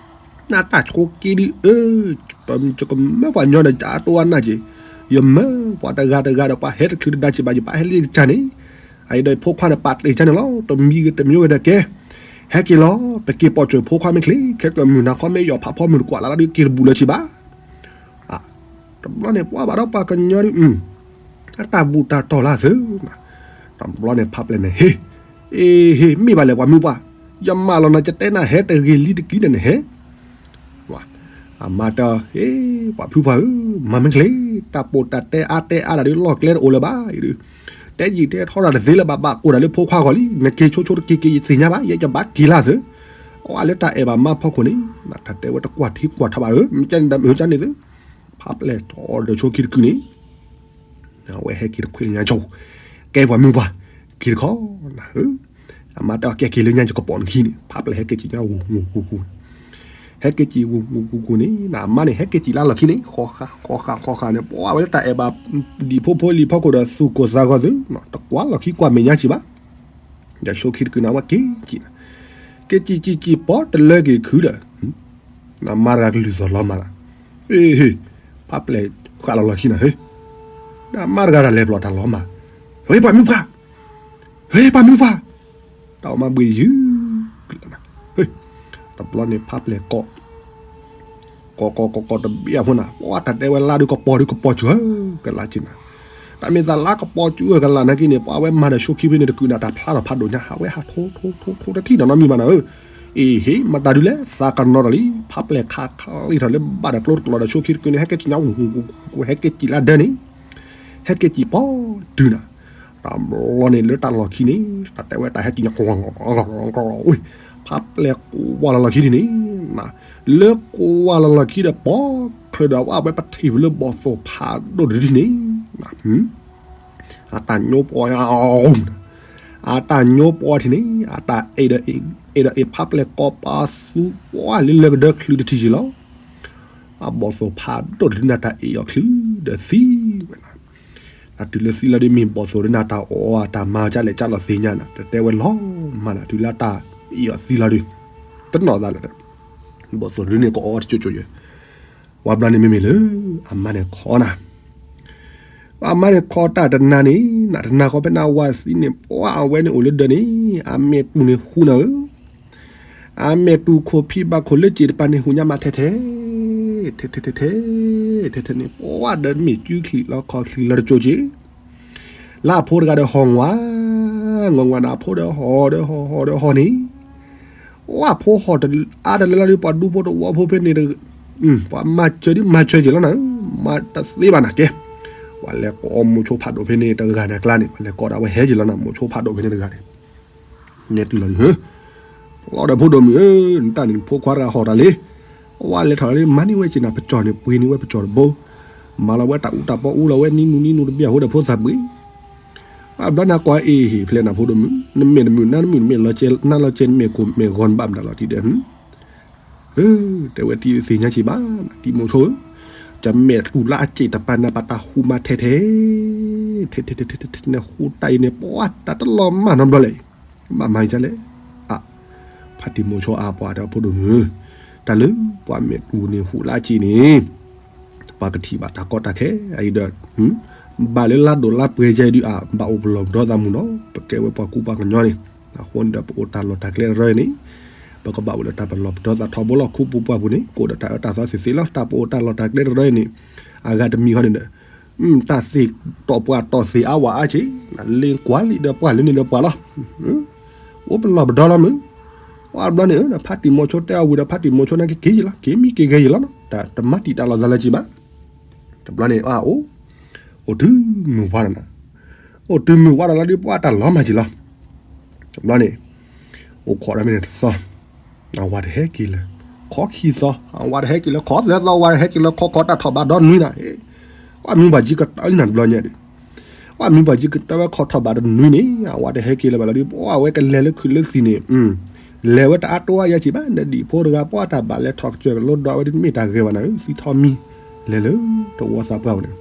နၢ်တၢ်ဆိက့ဒုး အၢ ယကမၢပှၤညီဒီး ယအတိအနၢ်က့ၤ, ယမၢပှၤတဂၤတဂၤဒီး ပှၤဟဲတချုးတဒါက့ၤဘၣ် ယဘၣ်ဟဲလံကစၢ်န့ၣ်, အအံၤဒီးဖိခွါန့ၣ် ပာ်တ့ၢ်ကန့ၣ်လီၤ တမံၤတမံၤဝဲဒီးကဲ, ဟဲက့ၤလီၤ ပက့ၤပိာ်စၢၤဖိခွါမ့ၢ်ချ့ ခဲကမုၢ်နၤခီမ့ၢ်ယီၤဖးဖီမုၢ်တကွၢ်လၢ်လၢ်ဒုးက့ၤတဘူးလၢၤက့ၤဘၣ် တဘျီန့ၣ် ပှၤဘၣ်ဒီးပှၤကညီဒုး အတၢ်ဘူၣ်တၢ်တီၢ်လၢသု, တဘျီန့ၣ် ဖးပျဲၢ်န့ၣ် ဟ့ အ့ဟ့ မ့ၢ်ဘၣ်လဲၣ် ပှၤမုၢ်ပှၢ်, ယမၢလီၤနၤ ယတဲနၤဟဲတဂ့ၤလံတကံၢ်န့ၣ်နဟဲ, အမါတဲ ဟ့ ပှၤဖုပှၢ်ဧၢ, မၤမ့ၢ်ချ့ တၢ်ပိာ်တၢ်တဲအါတဲအါတၢ်ဒုး လီၢ်ကျဲတအိၣ်လၢၤဘၣ်အံၤဒုး, တဲယံာ်တဲထီတၢ်တသ့လၢၤဘၣ် ဘၣ်ကိၢ်တၢ်လၢဖိခွါဂီၢ်လံ, နက့ၤဆိဆိတက့ၤက့ၤ ယသ့ၣ်ညါဘၣ် ယဲယဘၣ်က့ၤလၢသု, အဝဲလၢတၢ်အဲၣ်ဘၣ်မါဖီခိၣ်န့ၣ် တၢ်တဲဝဲတကွၢ်ထံကွၢ်ထးဘၣ်ဧၢ, မ့ၢ်ကန့ၣ်ဒီးမ့ၢ်ကန့ၣ်သု, ဖးပျဲၢ်ထီၣ်ဒီးဆိခံတကုန့ၣ် အဝဲဟဲက့ၤတခွဲးလၢညါကၠိ, ကဲပှၤမုၢ်ပှၢ်, က့ၤတခီနၤဧၢ, အမါတဲအီၤ ကဲက့ၤလၢညါယကပိာ်နခံန့ၣ်, ဖးပျဲၢ်ဟဲက့ၤက့ၤညါဝူၤဝူၤဝူၤဝူၤ, ဟဲက့ၤက့ၤဝူၤဝူၤဝူၤဝူၤန့ၣ် အမါန့ၣ် ဟဲက့ၤက့ၤလၢလီၢ်ခံန့ၣ် ဃီဃာ်ဃီဃာ်ဃီဃာ်န့ၣ် ပှၤဝဲလၢတၢ်အဲၣ်ဘၣ်ဒံၣ်ဖိဖိလံၤဖီခိၣ်ဒီးသူၣ်ကိၢ်သးဂီၤသု, တကွၢ်လီၢ်ခံကွၢ်မဲာ်ညါက့ၤဘၣ်, ဒီးဆိခံတကုန့ၣ် အဝဲက့ၤက့ၤ, က့ၤက့ၤက့ၤက့ၤ ပီတလၢက့ၤခုဒီး နမါတဂၤကလုၢ်သီၣ်လီၤမးလၢ, ဟ့ ဟ့ ဖးပျဲၢ်ဃာ်လီၤလီၢ်ခံနၤ ဟ့, နမါတဂၤတၢ်လဲၤပျီၢ်တၢ်လီၤမး, ဟ့ ပှၤမုၢ်ပှၢ်, ဟ့ ပှၤမုၢ်ပှၢ်, တၢ်အီၣ်မးဘှံးယုၤ, တဘျီန့ၣ် ဖးပျဲၢ်ကိး ကိးကိးကိးကိးတဘ့ၣ်အဖိနၤ, ပှၤတၢ်တဲဝဲလါဒုးကပီၤဒုးကပီၤစူၤဧၢကလးက့ၤနၤ, တၢ်မ့ၢ်သးလါကပီၤစူၤဧၢကလးနာ်က့န့ၣ် ပှၤဝဲမၤဒီးဆိခံဖဲန့ၣ်တကုာ်နၤ တၢ်ဖျါထီၣ်ဖးဒိၣ်ညါ ဟးဝဲဟးထိထိထိထိတထံၣ်နီၢ်နီတမံၤဘၣ်နၤဧၢ, အ့ဟ့ၣ် မတၤဒုးလဲၣ် သးကနီၤထီၣ်လံ ဖးပျဲၢ်ခးချံထီၣ်လၢဘၣ်ဒီးကျိတကျိးဒီးဆိခံတကုန့ၣ် ဟဲက့ၤက့ၤညါဝူၤ ဟဲက့ၤက့ၤလၢဒၢန့ၣ်, ဟဲက့ၤက့ၤပီၤတုၤနၤ, တဘျီန့ၣ်လၢတၢ်လီၢ်ခံန့ၣ် တၢ်တဲဝဲတၢ်ဟဲက့ၤညါ ဝ့ၢ် ဖးပျဲၢ်ကွၢ်လီၤလီၢ်ခံန့ၣ်န့ၣ် လၢကွၢ်လီၤလီၢ်ခံဒီး ပိာ်ချၢဒီးဝဲ အဝဲပထံၣ်ဝဲလၢဘီၣ်သိၣ်ဖးဒိၣ်တဒုန့ၣ် အတၢ်ညိပီအီၤ, အတၢ်ညိပီအီၤထံၣ်န့ၣ် အတၢ်အဲၣ်ဒီးအဲၣ်, အဲၣ်ဒီးအဲၣ်ဖးပျဲၢ်ကိးပသူပှၤလၢလၢကဒၢချုးတထံၣ်က့ၤလီၤ. အဘီၣ်သိၣ်ဖးဒိၣ်တဒုန့ၣ် တၢ်အဲၣ်အီၤချုးဒီးသံဝဲလီၤ. အတုၤလၢသံလီၤဒုး မ့ၢ်ဘီၣ်သိၣ်ဒုန့ၣ် တၢ်အီၣ်အီၤ တၢ်မၤအီၤကလဲၣ်ကလီၤသ့ၣ်ညါန့ၣ် တတဲဝဲလီၤမးန့ၣ် တုၤလၢတၢ်အဲၣ်အီၤသံလီၤဒုး တနီၣ်သးလၢၤ. ဘီၣ်သိၣ်ဒုန့ၣ် ကအီၣ်အီၤတကၠိကၠိယဲ, ဝံၤဘျီန့ၣ်မ့မ့ၢ်လၢ အမါန့ၣ်ခိးနၤ, အမါန့ၣ်ခိးတၢ်တနၤန့ၣ် နတနၤဃီဖဲန့ၣ် အဝၤသံန့ၣ် ပှၤအဝဲန့ၣ်အိၣ်လၢဒၢးန့ၣ် အမဲာ်တူၢ်န့ၣ်ဟူးနၤဧၢ, အမဲာ်တူၢ်ခိၣ်ဖံးဘၣ်ခိၣ်လၢစ့ၣ်တပၤန့ၣ် ဟူးညါမးထဲထဲ, ထဲထဲထဲထဲ, ထဲထဲန့ၣ် ပှၤဒီးမ့ၢ်စုချံးလီၤခီၣ်ချံးလီၤတကၠိက့ၤ လၢအဖိတဂၤဒီးဟီၣ်ငွး, ငွးငွးန့ၣ် အဖိဒီးဟီၣ်ဒီးဟီၣ်ဟီၣ်ဒီးဟီၣ်န့ၣ်, ဝဲဖိဟီၣ်တအါတလၢလီၤဒုး ပှၤဒူဖိတဝီဖိဖဲန့ၣ်, ပှၤမၤစၢၤဒုးမၤစၢၤက့ၤလီၤနၤ, မၤတသ့ဘၣ်နၤကဲ, ပှၤလဲၤကိးမိၤဆိဖးဒိၣ်ဖဲန့ၣ်တဂၤန့ၣ်အကျါန့ၣ် ပှၤလဲၤကိးဒၣ်ဝဲဟဲက့ၤလီၤနၤ မိၤဆိဖးဒိၣ်ဖဲန့ၣ်တဂၤန့ၣ် နဲၣ်တုၤလီၤဒုး, လီၤဒီးဖိဒိၣ်မုၣ်ဧၢ, နတၢ်န့ၣ်နဖိခွါတဂၤဟီၣ်တၢ်လံ, အဝဲလဲၤထီၣ်လီၤဒုး မၤန့ၢ်ဝဲက့ၤနၤပစီၣ်န့ၣ် ပှ့ၤန့ၢ်ဝဲပစီၣ်တဘိ, မၤလီၤဝဲတၢ်အူတၢ်ပီအူလီၤဝဲနံၤနူၤနံၤနူၤတဘျီအဃိဒီးဖိသၣ်ပှ့ၤ အဘျီန့ၣ်ကွၢ်အ့ၣ်ဟ့ၣ်ဖျဲးနၤဖိဒိၣ်မုၣ်, နမဲာ်တမုာ်နါတမုာ် နမဲာ်လီၤကဲနါလီၤကဲ နမဲာ်ကိၢ်မဲာ်ဂီၤနဘၣ်မတၤလီၤတံၢ်ဒီး, တဲဝဲတံၢ်သ့ၣ်ညါက့ၤဘၣ်, တံၤမိၤဆိဧၢ, ကမဲာ်တူၢ်လၢအစ့ၣ်တပၤန့ၣ် ပတၢ်ဟူးမးထဲထဲ, ထဲထဲထဲထဲထဲန့ၣ် ဟူးတၢ်အံၤန့ၣ် ပှၤတၢ်တလီၤမၢ်နီတဘျီလဲၣ်, ဘၣ်မၤအံၤဒ်လဲၣ်, အါ, ဖါတံၤမိၤဆိအါပှၤတဲဖိဒိၣ်မုၣ်, တၢ်လၢပှၤမဲာ်တူၢ်န့ၣ်ဟူးလၢအစ့ၣ်န့ၣ် ပှၤကထံၣ်ဘၣ်တၢ်ကီတၢ်ခဲအံၤဒီး, ဘၣ်လၢလါဒိၣ်လါပှဲၤယဲဒုးအါ ဘၣ်အိၣ်ပလီၢ်ပဒီသးမုၢ်နီၤ ပကဲဝဲပှၤကူပှၤကညီန့ၣ်, အဃိန့ၣ်ဒီးပအိၣ်တၢ်လီၢ်တၢ်ကျဲတရၢအံၤန့ၣ်, ပကဘၣ်အိၣ်လၢတၢ်ပလီၢ်ပဒီသးထီဘိလီၢ်ခူပူၤပှၢ်ပူၤန့ၣ် ကအိၣ်ဒီးတၢ်အၢတၢ်သီသ့ၣ်သ့ၣ်လီၤ. တၢ်ပအိၣ်တၢ်လီၢ်တၢ်ကျဲတရၢအံၤန့ၣ်, အဂၤတမံၤဃီန့ၣ်ဒီး, တၢ်သ့ၣ်တီၢ်ပှၤတီၢ်သ့ၣ်အါဝဲအါက့ၤ, လ့ကွၢ်လံဒီးပှၢ်လၢန့ၣ်ဒီးပှၢ်လီၤ. အိၣ်ပလီၢ်ပဒီလီၤမုၢ်, အါဘျီန့ၣ်ဒီး ဖါတံၤမိၤဆိတဲအဝံၤဒီး ဖါတံၤမိၤဆိန့ၣ်က့ၤက့ၤယံၤလီၤ က့ၤမံက့ၤဂဲၤယံၤလီၤနီၤ တၢ်တမၤတံာ်တၢ်လီၤသးလၢက့ၤဘၣ်. တဘျီန့ၣ် အအိၣ်, အိၣ်တုၤမုၢ်ဝါဒီးနၤ, အိၣ်တုၤမုၢ်ဝါဒီးလီၤဒုး ပှၤတၢ်လီၤမၢ်က့ၤလီၤ. တဘျီန့ၣ်, အိၣ်ခိးဒီးမ့ၢ်န့ၣ်တသီ, အဝၤတဟဲက့ၤလၢၤ, ခိးခံသီ အဝၤတဟဲက့ၤလၢၤ ခိးသၢသီ အဝၤတဟဲက့ၤလၢၤ ခိးခိးတၢ်ထီၣ်ဘးဒီနွံနၤ, ပှၤမံဘၣ်ကံကတၢၢ်လံနၤတဘျီညါဒီး, ပှၤမံဘၣ်ကံကတၢၢ်ဝဲခိးထီၣ်ဘးဒီနွံန့ၣ် အဝၤတဟဲက့ၤလၢၤဘၣ်လီၤဒုး ပှၤဝဲကလဲၤလၢခုးလၢသံၣ်န့ၣ် လဲၤဝဲတအါတိအါယဲက့ၤဘၣ် နဒံၣ်ဖိတဂၤ ပှၤတၢ်ဘၣ်လဲၤထီၣ်ကစၢၢ်ကလိဒီးဝဲဒုး မ့ၢ်တၢ်ဂ့ၤဘၣ်နၤဧၢ သံထီၣ်မံၤ, လဲၤလၢတဝီသးပှၢ်န့ၣ်,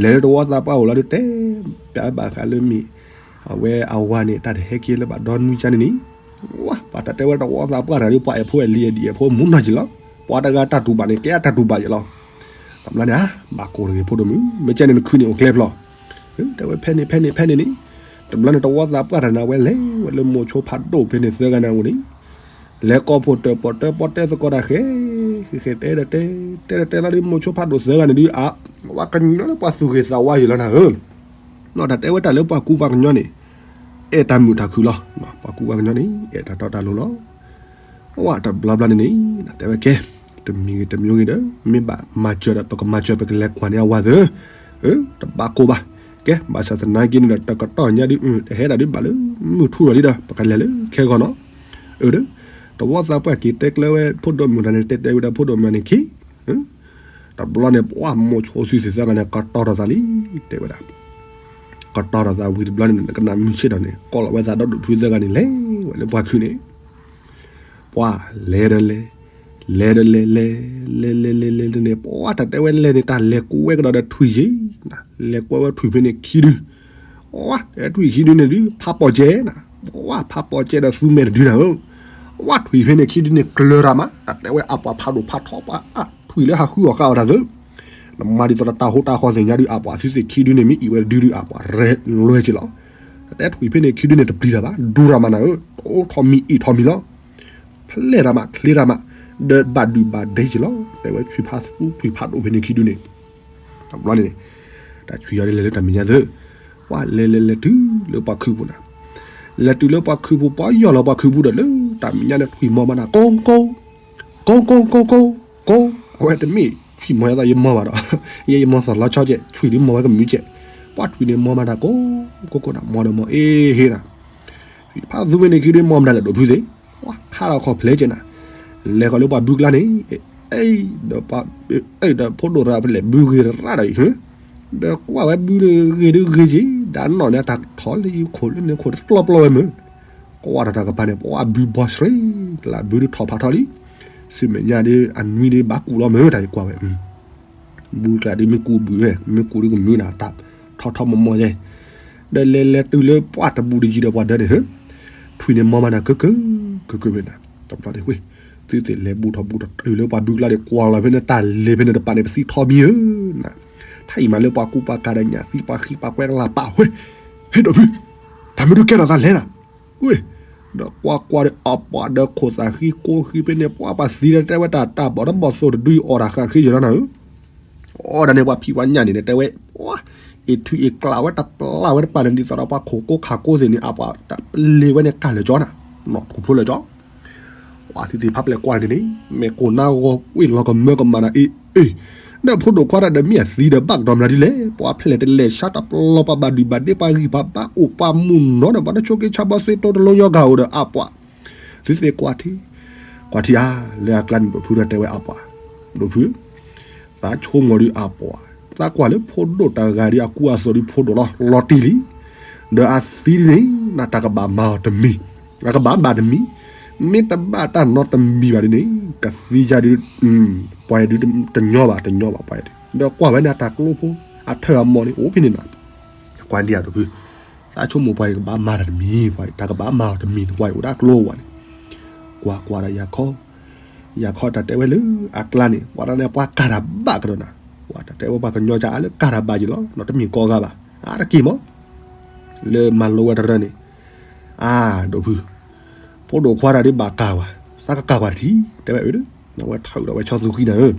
လဲၤလၢတဝီသးပှၢ်အိၣ်လီၤဒုး တဲဘၣ်ဃးလၢမ့ၢ်, အဝဲအဝၤန့ၣ် တၢ်တဟဲက့ၤလၢၤဘၣ်ဒီနွံကါန့ၣ်န့ၣ်, ပှၤတၢ်တဲဝဲတဝီသးပှၢ်တဂၤဒုး ပှၤအဲၣ်ဖိအဲၣ်လံၤအဲၣ်ဒံၣ်အဲၣ်ဖိမူနီၢ်က့ၤလီၤ, ပှၤတဂၤတၢ်တူၢ်ဘၣ်န့ၣ် ကဲအတၢ်တူၢ်ဘၣ်ယဲလီၤ. တဘျီန့ၣ်ဧါ, ဘၣ်ကိၢ်တဂ့ၤဖိဒိၣ်မုၣ် မ့ၢ်ကဲန့ၣ်နခုန့ၣ်အိၣ်ကျဲဖျီၣ်, တဲဝဲဖဲန့ၣ်ဖဲန့ၣ်ဖဲန့ၣ်န့ၣ်, တဘျီန့ၣ်တဝီသးပှၢ်တဂၤန့ၣ် အဝဲလဲၤဝဲလၢမိၤဆိဖးဒိၣ်ဖဲန့ၣ်သၢဂၤန့ၣ်အအိၣ်န့ၣ်, လဲၤကိးဖိတၢၣ်ပီၣ်တၢၣ်ပီၣ်တဲသကိးတၢ်ဃဲ, ဃဲဃဲတဲဒီးတဲ, တဲဒီးတဲလီၤဒုးမိၤဆိဖးဒိၣ်သၢဂၤန့ၣ်ဒုးအါ, ဝဲကညီလၢပှၤသူၣ်ဂ့ၤသးဝါယဲလီၤနၤဧၢ, နီၢ်တၢ်တဲဝဲတၢ်လၢပှၤကူပှၤကညီန့ၣ်, အဲၣ်တၢ်မုာ်တၢ်ခုၣ်လီၤ, ပှၤကူပှၤကညီန့ၣ် အဲၣ်တၢ်တီတၢ်လိၤလီၤ. အဝဲတဘျီဘျီန့ၣ်န့ၣ် တဲဝဲကဲ, တမံၤဂ့ၤတမံၤဂ့ၤဒီး မ့ၢ်ဘၣ်မၤစၢၤဒီး ပကမၤစၢၤ ပကလဲၤကွၢ်န့ၢ်အဝၤသ့, တဘၣ်ကိၢ်ဘၣ်, ကဲ ဘၣ်ဆၣ်သနာ်က့န့ၣ်ဒီး တကတီၢ်ညါဒုး တဟဲဒၣ်ဒုးဘၣ်လၢ မုၢ်ထူၣ်လီၤလံဒီး ပကလဲၤလၢခဲဂီၤနီၤ, ဒီး တဝီသးပှၢ်က့ၤတဲကျဲဝဲဖိဒိၣ်မုၣ်တဂၤန့ၣ် တဲတဲဝဲဒီးဖိဒိၣ်မုၣ်န့ၣ်ခံ တဘျီန့ၣ် ပှၤမိၤဆိသုသ့ၣ်သၢဂၤန့ၣ် ကတီၤထီၣ်သးလံ, တဲဝဲဒၣ်, ကတီၤထီၣ်သးဝံၤတဘျီန့ၣ် နကနၣ်မုၢ်ဆ့ၣ်ထီၣ်န့ၣ် ကိးလီၤဝဲသးဒီဒူၣ်ဖုသၢဂၤန့ၣ် လဲၤဝဲလၢပှၢ်ခုးန့ၣ်, ပှၤလဲၤဒီးလဲၤ, လဲၤဒီးလဲၤလဲၤ, လဲၤလဲၤလဲၤလဲၤန့ၣ် ပှၤတၢ်တဲဝဲလဲၤန့ၣ် တၢ်လဲၤကွဲကဒီးဒီးထွံၣ်က့ၤ, လဲၤကွဲဝဲထွံၣ်ဖဲန့ၣ်ခံဒု, ဝဲထွံၣ်ခံဒုန့ၣ်ဒုး ဖးပီၣ်ကဲနၤ, ဝဲဖးပီၣ်ကဲဒီးသူမဲာ်တဒုနၤဧၢ, ဝဲထွံၣ်ဖဲန့ၣ်ခံဒုန့ၣ် ကျၢၤတၢ်မး တၢ်တဲဝဲအပှၤဖးဒိၣ်ဖးထီပှၤအထွံၣ်လၢဟးဃုအီၣ်ဃာ်အီၣ်တၢ်သ့, နမၤဒ်သိးတၢ်ဟိတၢ်ဃီသ့ၣ်ညါဒုး အပှၤသုသ့ၣ်ခံဒုန့ၣ် မ့ၢ်အံၣ်ဝဲတဒုဒုး အပှၤရဲလွဲက့ၤလီၤ, တၢ်တဲထွံၣ်ဖဲန့ၣ်ခံဒုန့ၣ် တပျံၤတၢ်ဘၣ် ဒိတၢ်မးနၤဧၢ, အိၣ်ထီၣ်မံၤအ့ၣ်ထီၣ်မံၤလီၤ, ဖျဲးတၢ်မး ချ့တၢ်မး, ဒီးဘၣ်ဒုၣ်ဘၣ်ဒဲက့ၤလီၤ, တဲဝဲထွံၣ်ဖးသူထွံၣ်ဖးဒိၣ်ဖဲန့ၣ်ခံဒုန့ၣ် တဘျီန့ၣ် တၢ်ဆူၣ်ယီၤဒ်လဲၣ်လၢတၢ်မဲာ်ညါသ့, ပှၤလဲၤလဲၤလဲၤတုၤလၢပှၤခုးပူၤနၤ, လဲၤတုၤလၢပှၤခုးပူၤ ပှၤယီၢ်လီၤပှၤခုးပူၤဒီးလၢတၢ်မဲာ်ညါန့ၣ် ထွံၣ်မီၤမးနၤ ကိကိ, ကိကိကိကိကိ, အဝဲတမ့ၢ်ထွံၣ်မီၤယသး ယမီၤဘၣ်ဒီး, ယဲယမီၤသီၣ်လီၤဆီကဲး ထွံၣ်ဒုးမီၤဝဲကမုာ်ကဲး, ပှၤထွံၣ်န့ၣ်မီၤမးနၤ ကိကိကိနၤ မီၤဒီးမီၤအ့ဟ့နၤ, ထွံၣ်ဖးသူဖဲန့ၣ်ခံဒုမီၤမတၤလဲၣ်ဒိၣ်ဖုသ့ၣ်, ပှၤခါထီၣ်ခီၣ်ဖျဲးကဲးနၤ လဲၤဃီၤလၢပှၤဘုကျါန့ၣ်, အဲၣ်, ဒီးဖိဒိၣ်တဂၤဖဲလဲၣ်ဘုဂ့ၤရၣ်ဒီးအံၤ, ဒီးကွၢ်ဝဲဘုဂ့ၤဒုဂ့ၤက့ၤ, ဒီးနီၢ်န့ၣ်အတၢ်ထီၣ်လၢယခိၣ်လၢန့ၣ်ခိၣ်တကျီပျီဝဲမုၢ်, ကွၢ်ဒီးတၢ်ကပၤန့ၣ် ပှၤဘုဘီဆှံ, လၢဘုဒုးထီၣ်ဖးထီလံ, ဆူမဲာ်ညါဒုးအနွံဒုးဘၣ်ကူၣ်လီၤမုၢ်တၢ်အံၤကွၢ်ဝဲ ဘုကျါဒုးမ့ၢ်ကူၣ်ဘုးဝဲ, မ့ၢ်ကူၣ်ဒုးကမုာ်နၤတၢ်ထီထီမီၤမီၤယဲ, ဒီးလဲၤလဲၤတုၤလၢပှၢ်တဘူးတယံၤဒီးပှၤဒၢန့ၣ်, ထွံၣ်န့ၣ်မီၤမးနၤကၢကၢ, ကၢကၢဝဲနၤ, တဘျီန့ၣ်ဝဲ, သုသ့ၣ်လဲၤဘူးထီၣ်ဘူးထီၣ်တုၤလၢပှၤဘုကျါဒီးကွၢ်လီၤဖဲန့ၣ်တၢ်လဲၤဖဲန့ၣ်တပာ်န့ၣ် ပသံထီဘံဧၢနၤ, ထါအံၤမးလၢပှၤကူပှၤကၤဒီးညၣ်သံပှၤဃံပှၤကွဲကလၤပာ်ဝဲ, ဟဲဒီးဖု, တၢ်မ့ၢ်ဒုးကဲထီၣ်သးလဲၣ်နၤ ဝ့ၢ်, ဒီးကွၢ်ကွၢ်ဒီးအပှၤဒီးခိၣ်သးဃံကိးဃံဖဲန့ၣ် ပှၤပှၤသံဒီးတဲဝဲတၢ်တၢ်ဘီၣ်ဒီးဘီၣ်သိၣ်တဒုအီၣ်တၢ်ဃၣ်ဃ့ယီၤလီၤနၤဧၢ, အီၣ်ဒၣ်န့ၣ်ပှၤဖံးပှၤညၣ်န့ၣ်တဲဝဲ, အ့ၣ်ထွံအ့ၣ်ကျးဝဲတပျၢ်ဝဲတပာ်န့ၣ် ဒ်သိးဒီးပှၤခိၣ်ကိးခၣ်ကိးသ့ၣ်န့ၣ် အပှၤတပလ့ၤဝဲန့ၣ်ကၢ်လၢာ်ကၠီနၤ, နီၢ်ထူၣ်ဖျိလၢာ်ကၠီ ပှၤသုသ့ၣ်ဖးပျဲၢ်ကွၢ်န့ၣ်န့ၣ် မဲာ်ကိၢ်နါဂီၤဝ့ၢ်လီၤကမၢကမၣ်နၤအ့ၣ်အ့ၣ်, ဒီးဖိဒိၣ်ခွါတၢ်ဒီးမ့ၢ်အသံဒီးဘၣ်ကဒီးမနုၤဒ်လဲၣ်, ပှၤဖဲလဲၣ်တလဲၤဆါတပျီပှၤဘၣ်ဒုၣ်ဘၣ်ဒ့ပှၤဂံၢ်ပှၤဘါအိၣ် ပှၤမုၢ်နီၤဒီးပှၤတဆိးက့ဆါဘီသွံတိတလိညီဂၤအိၣ်ဒီးအပှၤ, သုသ့ၣ်ကွၢ်ထံ, ကွၢ်ထံဧါ, လၢအကျါန့ၣ်ဒိၣ်ဖုဒီးတဲဝဲအပှၤ, ဒိၣ်ဖု သးဆိကမိၣ်ဒုးအပှၤ, သးကွၢ်လၢဖိဒိၣ်တဂၤဒုးအကူအသိးဒုးဖိဒိၣ်လီၤ လီၤတံၢ်လံ, ဒီးအသံဒ်န့ၣ် နတၢ်ကဘၣ်မၤအီၤတမံၤ, နကဘၣ်ဘၣ်တမံၤ, မ့ၢ်တဘၣ်တၢ်နီတမံၤဘၣ်ဒ်န့ၣ် ကသံယၤဒုး, ပှၤယၤဒုးတညီဘၣ်တညီဘၣ်ပှၤယၤဒုး, ဒီးကွၢ်ဝဲန့ၣ်အတၢ်ကျိဖိ, အထၢၣ်အမီၢ်န့ၣ် အိၣ်ဖဲန့ၣ်နၤ, ကွၢ်ဒံးအဒိၣ်ဖု သးဆိကမိၣ်ပှၤအံၤကဘၣ်မၤတၢ်တမံၤ, ပှၤတၢ်ကဘၣ်မၤအီၤတမံၤန့ၣ် ပှၤအံၤအိၣ်ဒၣ်ကျိဝဲန့ၣ်, ကွၢ်ကွၢ်ဒီးယၤခီ, ယၤခီတၢ်တဲဝဲလၢအကျါန့ၣ် ပှၤတၢ်န့ၣ်ပှၤကၢ်တၢ်ဘၣ်ကဒီးနၤ, ပှၤတၢ်တဲဝဲပှၤကညီကၢ်အါလၢကၢ်တၢ်ဘၣ်ယံၤလီၤ နီတမံၤကိးဂၤဘၣ်, အါတက့ၢ်မး, လၢမၤလိဝဲတရၢန့ၣ်, အါ, ဒိၣ်ဖု, ဖိဒိၣ်ခွါတၢ်ဒုးဘၣ်ကၢ်ဝဲ, သးကကၢ်ကွၢ်တထံၣ်, တဲဝဲအၢ, အဝဲထီၣ်ဒီးဝဲဆီသူခံနၤဧၢ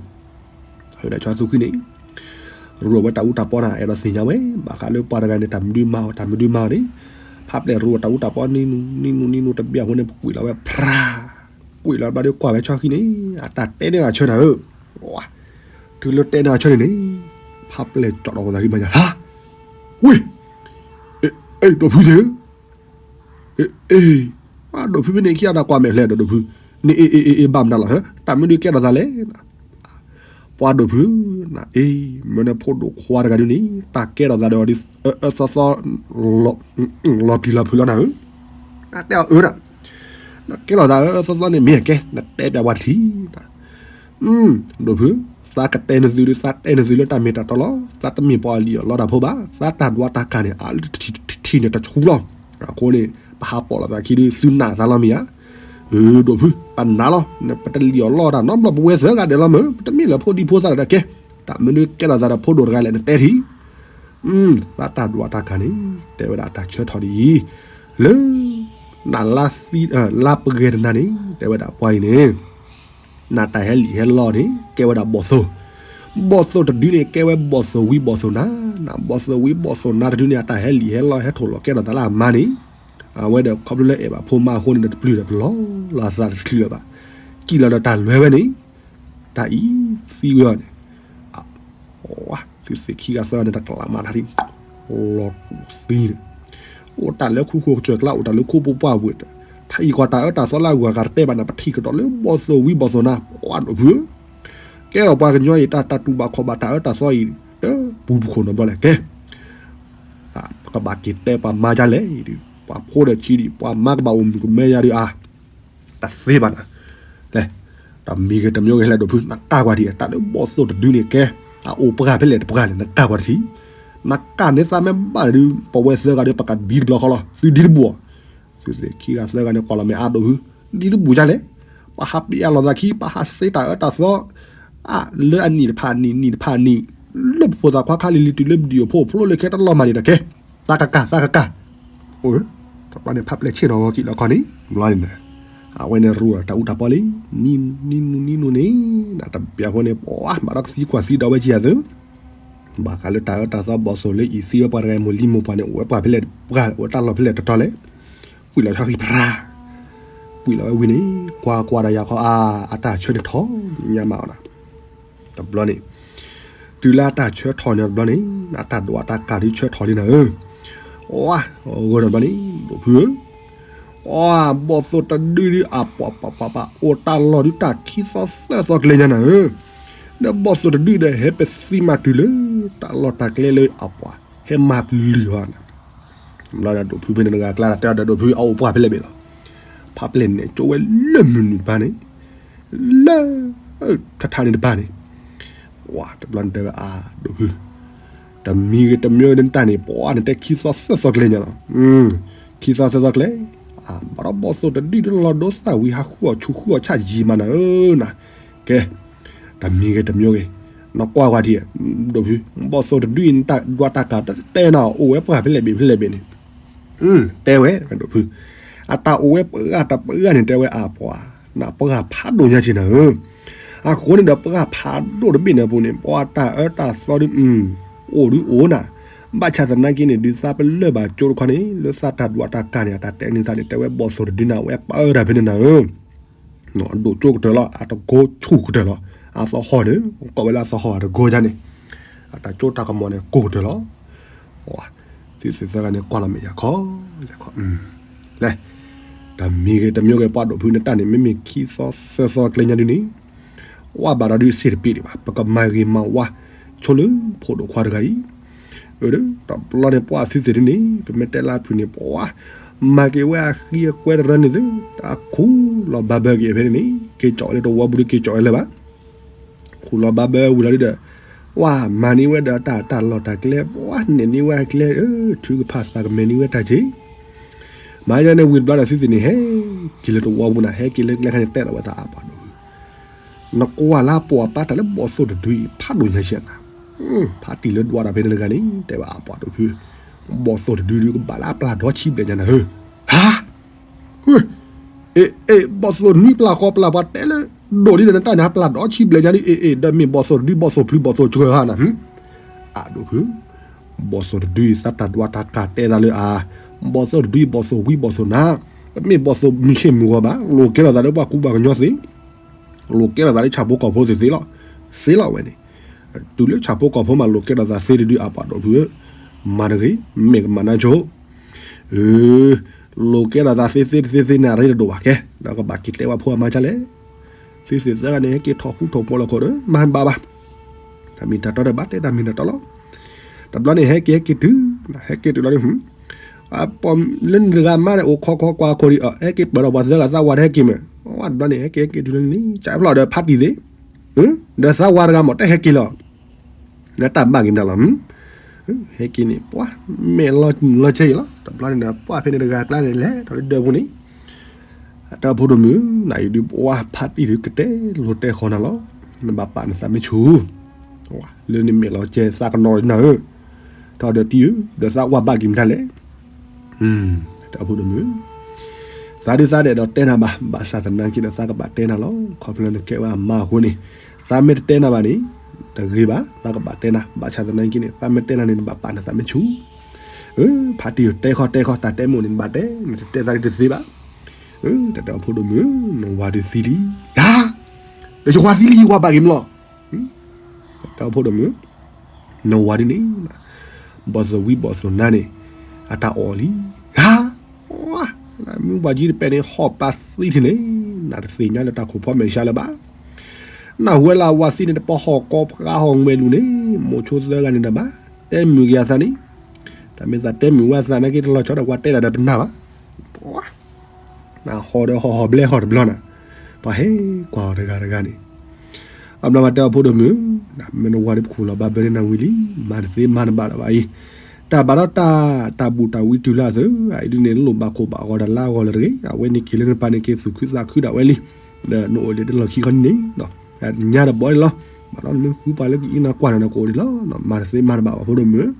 ထီၣ်ဒီးဆီသူခံန့ၣ်, ရူအဝဲတၢ်အူတၢ်ပီနၤ အဲၣ်ဒိးသ့ၣ်ညါဝဲ, ဘၣ်ဃးလၢပှၤတဂၤန့ၣ် တၢ်မနုၤမၤအီၤ တၢ်မနုၤမၤအီၤန့ၣ်, ဖးပျဲၢ်ရူအတၢ်အူတၢ်ပီနံၤနူနံၤနူနံၤနူတဘ့ၣ်အဃိန့ၣ် ပကွံာ်လီၤဝဲဖြါ, ကွံာ်လီၤဘျီဒီးကွၢ်ဝဲဆီခံန့ၣ်, အတၢ်တဲန့ၢ်အဆၢနၤဧၢ, တုၤလၢတဲန့ၢ်အဆၢန့ၣ်န့ၣ်, ဖးပျဲၢ်ကၠီၣ်ဒီးဝဲသးခံမးညါ, ဟါ, ဝ့ၢ်, အဲၣ်ဒိးဖုသ့ၣ်ဧၢ အ့ၣ်, ပှၤဒိၣ်ဖုဖဲန့ၣ်ခံဂၤတၢ်ကွၢ်မဲာ်ဖျဲးဒီးဒိၣ်ဖု, န့ၣ်အ့ၣ်အ့ၣ်အ့ၣ်ဘၣ်မနုၤလီၤ, တၢ်မနုၤကဲထီၣ်သးလဲၣ်, ပှၤဒိၣ်ဖု, နအ့ၣ်, မ့ၢ်နဖိဒိၣ်ခွါတဂၤဒုးန့ၣ် တၢ်ကဲထီၣ်သးဒီးအသီသီ, လီၤပျံၤလီၤဖုးလီၤနၤဧၢ, တၢ်တဲအီၤအၢဒၣ်, နကဲထီၣ်သးအသီသီန့ၣ်မ့ၢ်အကဲ နတဲပျဲပှၤတထံၣ် ဒိၣ်ဖု, သးကတဲနသုဒုး သးတဲနသုလၢတၢ်မ့ၢ်တၢ်တီလီၤ, သးတမ့ၢ်ပှၤလံၣ်အီၣ်လီတၢ်ဖိဘၣ်, သးတၢ်ဒွးတၢ်ကၢ်န့ၣ် အါလၢထံၣ်န့ၣ်တဆူလီၤ, အဃိန့ၣ် ပဟးပိာ်လိာ်သးခံဒုး သုနာ်သးလီၤမ့ၢ်ဧါ, အၢ ဒိၣ်ဖု, ပနာ်လီၤ, ပတလံၣ်အီၣ်လီတၢ်နီတဘျီ ပဝဲသၢဂၤဒဲးလီၤမ့ၢ် ပတမ့ၢ်လၢဖိဒံဖိသၣ်တၢ်ကဲ, တၢ်မနုၤကဲထီၣ်သးဒီးဖိဒိၣ်တဂၤလဲၣ် နတဲထံၣ် သးတၢ်ဒွးတၢ်ကၢ်န့ၣ် တဲဝဲဒၣ်တၢ်ဆၢထီၣ်ဒ်အံၤ, လၢ နလါသံ လါပှဲၤတနၤန့ၣ် တဲဝဲဒၣ်ပှၤအံၤန့ၣ်, နတၢ်ဟဲလံာ်ဟဲလီန့ၣ် ကဲဝဲဒၣ်ဘီၣ်သိၣ်, ဘီၣ်သိၣ်တဒုန့ၣ် ကဲဝဲဘီၣ်သိၣ်ဝံဘီၣ်သိၣ်နါ, နဘီၣ်သိၣ်ဝံဘီၣ်သိၣ်နါတဒုန့ၣ် အတၢ်ဟဲလံာ်ဟဲလီဟဲထီၣ်လီၤကဲထီၣ်သးလၢအမါန့ၣ်, အဝဲဒီးခီဖျိလၢအဲၣ်ဘၣ်ဖိမါအဃိန့ၣ် တပျုၢ်ဒီးပလီၢ်လီၤသးတချုးလၢၤဘၣ်, ကံၣ်လီၤဒီးတၢ်လွဲဝဲန့ၣ်, တၢ်အံၤသံဝဲအီၤန့ၣ် သုသ့ၣ်ခံဂၤသၢဂၤန့ၣ် တကျးမးတၢ်ထံၣ် လီၤတူာ်သံန့ၣ်, အိၣ်တၢ်လၢဃူဃူကစၢၢ်ကျါ အိၣ်တၢ်လၢခိဖိပှၢ်ဝဲၢ်, ထါအံၤကွၢ်တၢ်အၢတၢ်သီလၢအဂၤတတဲဘၣ်န့ၣ် ပထံၣ်ကဒီးလၢဘီၣ်သိၣ်ဝံဘီၣ်သိၣ်နါ ပှၤဒိၣ်ဖုဧၢ, ကဲထီၣ်ပှၤကညီအံၤ တၢ်တၢ်တူၢ်ဘၣ်ခီၣ်ဘၣ်တၢ်အၢတၢ်သီအံၤ တပူၤပခိၣ်နီတဘျီလဲၣ်ကဲ, ပကဘၣ်က့ၤတဲပှၤမါဒ်လဲၣ်အံၤဒုး ပှၤဖိဒီးဆံးဒံး ပှၤမါကဘၣ်အိၣ်မုၣ်ကမဲယၤဒုးအါ တသ့ဘၣ်နၤ, လဲၣ်, တၢ်မံၤဂ့ၤတမံၤဂ့ၤဟဲလၢဒိၣ်ဖု နကၢ်ကွၢ်ထံၣ် တၢ်လၢဘီၣ်သိၣ်တဒုန့ၣ်ကဲ, အအိၣ်ပှဲၤဖဲလဲၣ်တပှဲၤလဲၣ် နကၢ်ကွၢ်တထံၣ်, နကၢ်န့ၢ်သးမ့ၢ်ဘၣ်ဒုး ပဝဲသၢဂၤဒီး ပကဒံတဘျီဃီလီၤ သုဒံတဘူၣ်, သုသ့ၣ်ခံဂၤသၢဂၤန့ၣ် ကွၢ်လီၤမဲာ်အါဒိၣ်ဖု, ဒံတဘူၣ်ဒ်လဲၣ်, ပဟးပျဲအလီၢ်သးခံ ပဟးစ့တၢ်အၢတၢ်သီ, အါ လၢအနံၣ်တဖၣ်နံၣ် နံၣ်တဖၣ်နံၣ်, လၢပဖိသၣ်ခွါခါလံၤလံၤတုၤလၢပဒံၣ်အဖိ ဖျိလၢခဲတလီၤမၢ်န့ၣ်တကဲ, သးကကၢ် သးကကၢ်, အိၣ်, တဘျီန့ၣ် ဖးပျဲၢ်ဆ့ၣ်နီၤဂီၤကံၣ်လီၤခီန့ၣ် ဘျီန့ၣ်, အဝဲန့ၣ်ရူအတၢ်အူတၢ်ပီလံ, နံၤနူနံၤနူန့ၣ်, နတဘၣ်ဖိန့ၣ် ပှၤမၤဒီးကသံကွၢ်သံဒီးဝဲကံယၤသု, ဘၣ်ဃးလၢတၢ်အၢတၢ်သီဘီၣ်သိၣ်လၢအံၤသံဝဲပှၤတဂၤမိၢ်လံမိၢ်ပှၢ်န့ၣ် အိၣ်ဝဲပှၤဖဲလဲၣ်တပှဲၤ အိၣ်ဝဲတၢ်လီၢ်ဖဲလဲၣ်တတီၤလဲၣ်, ကွံာ်လီၤဆီခံဖြါ ကွံာ်လီၤဝဲဝံၤန့ၣ် ကွၢ်ကွၢ်ဒီးယၤခီအါ အတၢ်ဆၢန့ၣ်ထီၣ်ညါမးအီၤနၤ, တဘျီန့ၣ်, တုၤလၢအတၢ်ဆၢထီၣ်န့ၣ်တဘျီန့ၣ် အတၢ်ဒွးတၢ်ကၢ်ဒုးဆၢထီၣ်လံနၤဧၢ, အီ, ဂီၤဒီးဘျီန့ၣ် ဒိၣ်ဖုဧၢ, ပှၤဘီၣ်သိၣ်တဒုဒုအပှၤပှၤပှၤပှၤ အိၣ်တၢ်လီၢ်ဒုတၢ်ခံသီသၢသီကျဲညါနၤဧၢ, ဒီးဘီၣ်သိၣ်တဒုဒီး ဟဲပသံမၤတုၤလၢ တၢ်လီၢ်တၢ်ကျဲလၢအပှၤ ဟဲမၤပျုၤအီၤနၤ, ဘျီဒီးဒိၣ်ဖုဖဲန့ၣ်တဂၤကျါ တဲအီၤဒီးဒိၣ်ဖုအအိၣ်ပှၢ်ဖဲလဲၣ်ဘ့ၣ်လီၤ, ဖးပျဲၢ်နဲၣ်ကၠိဝဲလၢမုၢ်နုာ်တပၤန့ၣ်, လၢ ထထါန့ၣ်တပၤန့ၣ်, ပှၤတဘျီန့ၣ်တဲဝဲအါဒိၣ်ဖု တမံၤဂ့ၤတမံၤဂ့ၤဒ်နတၢ်န့ၣ် ပှၤနတဲခံသီသၢသီကျဲညါလီၤ, ခံသီသၢသီကျဲ, ဘၣ်ဒီးဘီၣ်သိၣ်တဒုတလီၤဒိသၣ်ဝံၤ ဟးဃုအီၣ်ဆူၣ်ဃုအီၣ်ဆၣ်ယံာ်မးနၤဧၢနၤ, ကဲ တမံၤဂ့ၤတမံၤဂ့ၤ, နကွၢ်ကွၢ်ထံၣ်, ဒိၣ်ဖု, ဘီၣ်သိၣ်တဒုအံၤနတၢ်ဒွးတၢ်ကၤတတဲနၤ အိၣ်ဝဲပှၢ်ဖဲလဲၣ်ဘ့ၣ်ဖဲလဲၣ်ဘ့ၣ်န့ၣ်, တဲဝဲ, ဒိၣ်ဖု, အတၢ်အိၣ်ဝဲပှၢ်တပှၢ်န့ၣ် တဲဝဲအါပှၤ, နပှၢ်ဖးဒိၣ်ညါက့နၤဧၢ အဃိန့ၣ်ဒီးပှၢ်ဖးဒိၣ်တဘ့ၣ်န့ၣ်အပူၤန့ၣ် ပှၤတၢ်အၢတၢ်သီဒု အိၣ်ဒုအိၣ်နၤ, ဘၣ်ဆၣ်သနာ်က့န့ၣ် ဒုးသးပလၢၢ်ဘၣ်ကၠိတခီန့ၣ် လၢသးတၢ်ဒွးတၢ်ကၤန့ၣ် အတၢ်တဲန့ၢ်သးန့ၣ် တဲဝဲဘီၣ်သိၣ်တဒုန့ၣ် အဝဲပၢတၢ်ဖဲန့ၣ်နၤဧၢ အဒိၣ်ကၠိကတၢၢ်လီၤ အတကိဆူၣ်ကတၢၢ်လီၤ အသဟီၣ်န့ၣ် ကိးဝဲလၢအသဟီၣ်အတကိယါန့ၣ် အတၢ်ကၠိတၢ်ကမီၤန့ၣ် ကိၢ်ကတၢၢ်လီၤ သုသ့ၣ်သၢဂၤန့ၣ် ကွၢ်လီၤမဲာ်ယၤခီ ယၤခီ လဲၣ် တမံၤဂ့ၤတမံၤဂ့ၤ ပှၤဒိၣ်ဖုနတၢ်န့ၣ် မ့မ့ၢ်ခံသီသၢသီကျဲညါဒ်န့ၣ် ဝဲဘၣ်ဒီးဒုးစ့ၢ်တပ့ၢ်ဒံးဘၣ် ပကမၤဂ့ၤမၤဝါ ဆိလၢဖိဒိၣ်ခွါတဂၤအံၤ တဘျီန့ၣ် ပှၤသုသ့ၣ်ဒ်န့ၣ် ပမ့ၢ်တဲလၢဖုၣ်န့ၣ် ပှၤ မၤက့ၤဝဲအဃံအကွဲတရၢန့ၣ်သု တၢ်ခူၣ်လီၤဘၣ်ဘၢက့ၤဖဲန့ၣ်န့ၣ် က့ၤကၠီၣ်ဝဲလၢတဝီပူၤဒုးက့ၤကၠီၣ်ဝဲလၢၤဘၣ် ခူၣ်လီၤဘၣ်ဘၢဝံၤလီၤဒုဒီး ပှၤမၤန့ၢ်ဝဲဒီးတၢ်တၢ်လီၢ်တၢ်ကျဲ ပှၤနဲၣ်န့ၢ်ဝဲအကျဲ ထုကဖၣ်သးကမဲာ်န့ၢ်ဝဲတၢ်က့ၤ မၤယါန့ၣ်ဝံၤတဘျီဒီးသုသ့ၣ်န့ၣ် ဟဲက့ၤလၢတဝီပူၤနၤ ဟဲက့ၤလၢကျဲခါန့ၣ် တဲလီၤဝဲသးအါပှၤဒိၣ်ဖု နကွၢ်လၢပှၤပာ်တၢ်လၢဘီၣ်သိၣ်တဒုအံၤ ဖးဒိၣ်ညါဆံးနၤ ဖးတံၢ်လၢဒွးတၢ်ဖဲန့ၣ်တဂၤန့ၣ် တဲဝဲအါပှၤဒိၣ်ဖု ဘီၣ်သိၣ်တဒုဒုကဘၣ်လၢအပျၢ်ဒီဆံဘျဲၣ်ညါနၤဧၢ ဟါ အ့ အ့ ဘီၣ်သိၣ်နွံပျၢ်ဃိးပျၢ်ပှၤတဲလၢ ဒိၣ်ဒ်ဒီးနတၢ်န့ၣ် ဟးပျၢ်ဒီဆံဘျဲၣ်ညါဒ် အ့ အ့ ဒီးမ့ၢ်ဘီၣ်သိၣ်တဒု ဘီၣ်သိၣ်ဖျုး ဘီၣ်သိၣ်စှၢၤဟါနၤ အဒိၣ်ဖု ဘီၣ်သိၣ်တဒုအံၤ သးတၢ်ဒွးတၢ်ကၤတဲသးလၢအါ ဘီၣ်သိၣ်တဒုအံၤ ဘီၣ်သိၣ်ဝံဘီၣ်သိၣ်နါ တမ့ၢ်ဘီၣ်သိၣ်မုၢ်ဆ့ၣ်မုၢ်ဂီၤဘၣ် လိာ်ကဲထီၣ်သးလၢပှၤကူပှၤကညီသ့ လိာ်ကဲထီၣ်သးလၢဆၣ်ဖိကီၢ်ဖိသ့ၣ်သ့လီၤ သ့လီၤဝဲန့ၣ် တုၤလၢဆၣ်ဖိကီၢ်ဖိမး လိာ်ကဲထီၣ်သးသ့တဒုအါပှၤဒိၣ်ဖု မၤတဂ့ၤ မ့ၢ်ကမၤနါဆိ လိာ်ကဲထီၣ်သးသ့သ့တသ့သ့န့ၣ် အရ့တဒိၣ်ဘၣ်ကဲ ဒီးကဘၣ်က့ၤတဲဝဲဖိအမါဒ်လဲၣ် သုသ့ၣ်သၢဂၤန့ၣ် ဟဲက့ၤထီၣ်ဃူထီၣ်ဖိးလီၤခိၣ်ဒီး မၤဘၣ်ဘၣ် တၢ်မ့ၢ်တၢ်တီဒီးဘၣ်တဲတၢ်မ့ၢ်တၢ်တီလီၤ တဘျီန့ၣ် ဟဲက့ၤဟဲက့ၤတုၤ ဟဲက့ၤတုၤလီၤ ပလၢနတဂၤမါန့ၣ် အိၣ်ခိးခိးကွၢ်ခိၣ်ဒံး ဟဲက့ၤပၢၢ်ဒီးပှၤသၢဂၤသးဝါတဟဲက့ၤမ့ၢ် တဘျီန့ၣ် ဟဲက့ၤဟဲက့ၤတုၤလီၤန့ၣ် ကၠးဖျီၣ်ဒီးဖးတံၢ်သ့ ဒီးသးဝါတဂၤမ့ၢ်တဟဲက့ၤလီၤ နတၢ်ဘၣ်က့ၤမတၤလီၤ ဟဲက့ၤန့ၣ် ပှၤမဲာ်လီၤဆဲးအံၤလီၤ တဘျီန့ၣ်ဒီး ပှၤဖဲန့ၣ်တဂၤကျါန့ၣ် လဲၤထီၣ်လၢဒၢးပူၤန့ၣ် တၢ်ဖိဒိၣ်မုၣ် နအံၤဒုးပှၤဖးတံၢ်ဒုးကတဲလိာ်တဲဃီနၤလီၤ နဘၣ်ပာ်နသးမ့ၢ်ဆူၣ် လၢနမဲာ်လီၤဆဲးသးကနီၤနၤဧၢ ထီၣ်ဒီးတံၢ်ဧၢ ဒီးသးဝါဘၣ်က့ၤမတၤလဲၣ် တၢ်ဖိဒိၣ်မုၣ် သးဒုးသးဒဲးဒီးတဲနၤဘၣ် ဘၣ်ဆၣ်သနာ်က့ဒီးသးကဘၣ်တဲနၤလီၤ ခီဖျိလၢနကဲဝဲအမါအဃိန့ၣ် သးမ့ၢ်တတဲနၤဘၣ်န့ၣ် တဂ့ၤဘၣ် သးကဘၣ်တဲနၤ ဘၣ်ဆၣ်သနာ်က့န့ၣ် သးမ့ၢ်တဲနၤန့ၣ် နဘၣ်ပာ်နသးမ့ၢ်ဆူၣ် ဖးတံၢ်တဲခီတဲခီ တၢ်တဲမိၣ်န့ၣ် နဘၣ်တဲ နတတဲသးဒ်တသ့ဘၣ် တၢ်တဲအဖိဒိၣ်မုၣ် နဝၤဒုးသံလံ ယၤ ဒီးယဝၤသံလံ ယဝၤဘၣ်က့ၤမလီၤ တၢ်တဲအဖိဒိၣ်မုၣ် နဝၤဒ်န့ၣ် ဘီၣ်သိၣ်ဝံဘီၣ်သိၣ်နါန့ၣ် အတၢ်အီၣ်လံ ဟါ မုၢ်ပှၢ်ကံတပဲာ်န့ၣ် ဟီၣ်ပာ်သံထံၣ်န့ၣ် နတသ့ၣ်ညါလၢတၢ်ခိၣ်ဖီမဲာ်ဆှးလၢၤဘၣ် နၢ်ဟူဝဲလၢအဝၤသံန့ၣ် တပီဟီၣ်ကီဖျါဟီၣ်ငွဲၣ်လူၤန့ၣ် မိၤဆိသၢဂၤန့ၣ်ဒီးဘၣ် တဲမုာ်က့ၤအသးန့ၣ် တၢ်မ့ၢ်သးတဲမုာ်ဝဲအသးနာ်က့ တလီၤဆီဒီးပှၤတဲဒၣ်ဒီးပနၢ်ဘၣ် ဟီၣ်ဒီးဟီၣ်ဟီၣ်ဘျဲဟီၣ်တဘျီနၤ ပှၤဟဲကွၢ်အီၤတဂၤတဂၤန့ၣ် အဘျီဘၣ်တဲအဖိဒိၣ်မုၣ် မ့ၢ်နဝၤဒ်ပခိၣ်လီၤဘၣ်ဘၢန့ၢ်နၤဝံၤလံ မၤတသ့မၤတဘၣ်လၢၤဘၣ်အံၤ တၢ်ဘၣ်ဒီးတၢ် တၢ်ဘူၣ်တၢ်ဝံတုၤလၢအသၢ အအံၤဒ်န့ၣ် လိၣ်ဘၣ်ခိၣ်ဘၣ်ဂီၤတၢ်လၢအဂီၢ်လၢၤတဂ့ၤ အဝဲန့ၣ်က့ၤလၢနပၢ်န့ၣ်က့ၤသူၣ်ခုသးခုဒၣ်ဝဲလံ ဒီးနအိၣ်လၢတလီၢ်ခံခီန့ၣ် ညါတဘီန့ၣ်လီၤ ဘၣ်ဒီးနမ့ၢ်ဃုပှၤလၢကအံးနၤကွၢ်နၤဒီးကအိၣ်ဒံးလီၤ မၤတသ့မၤတဘၣ်ဘၣ်ဖိဒိၣ်မုၣ်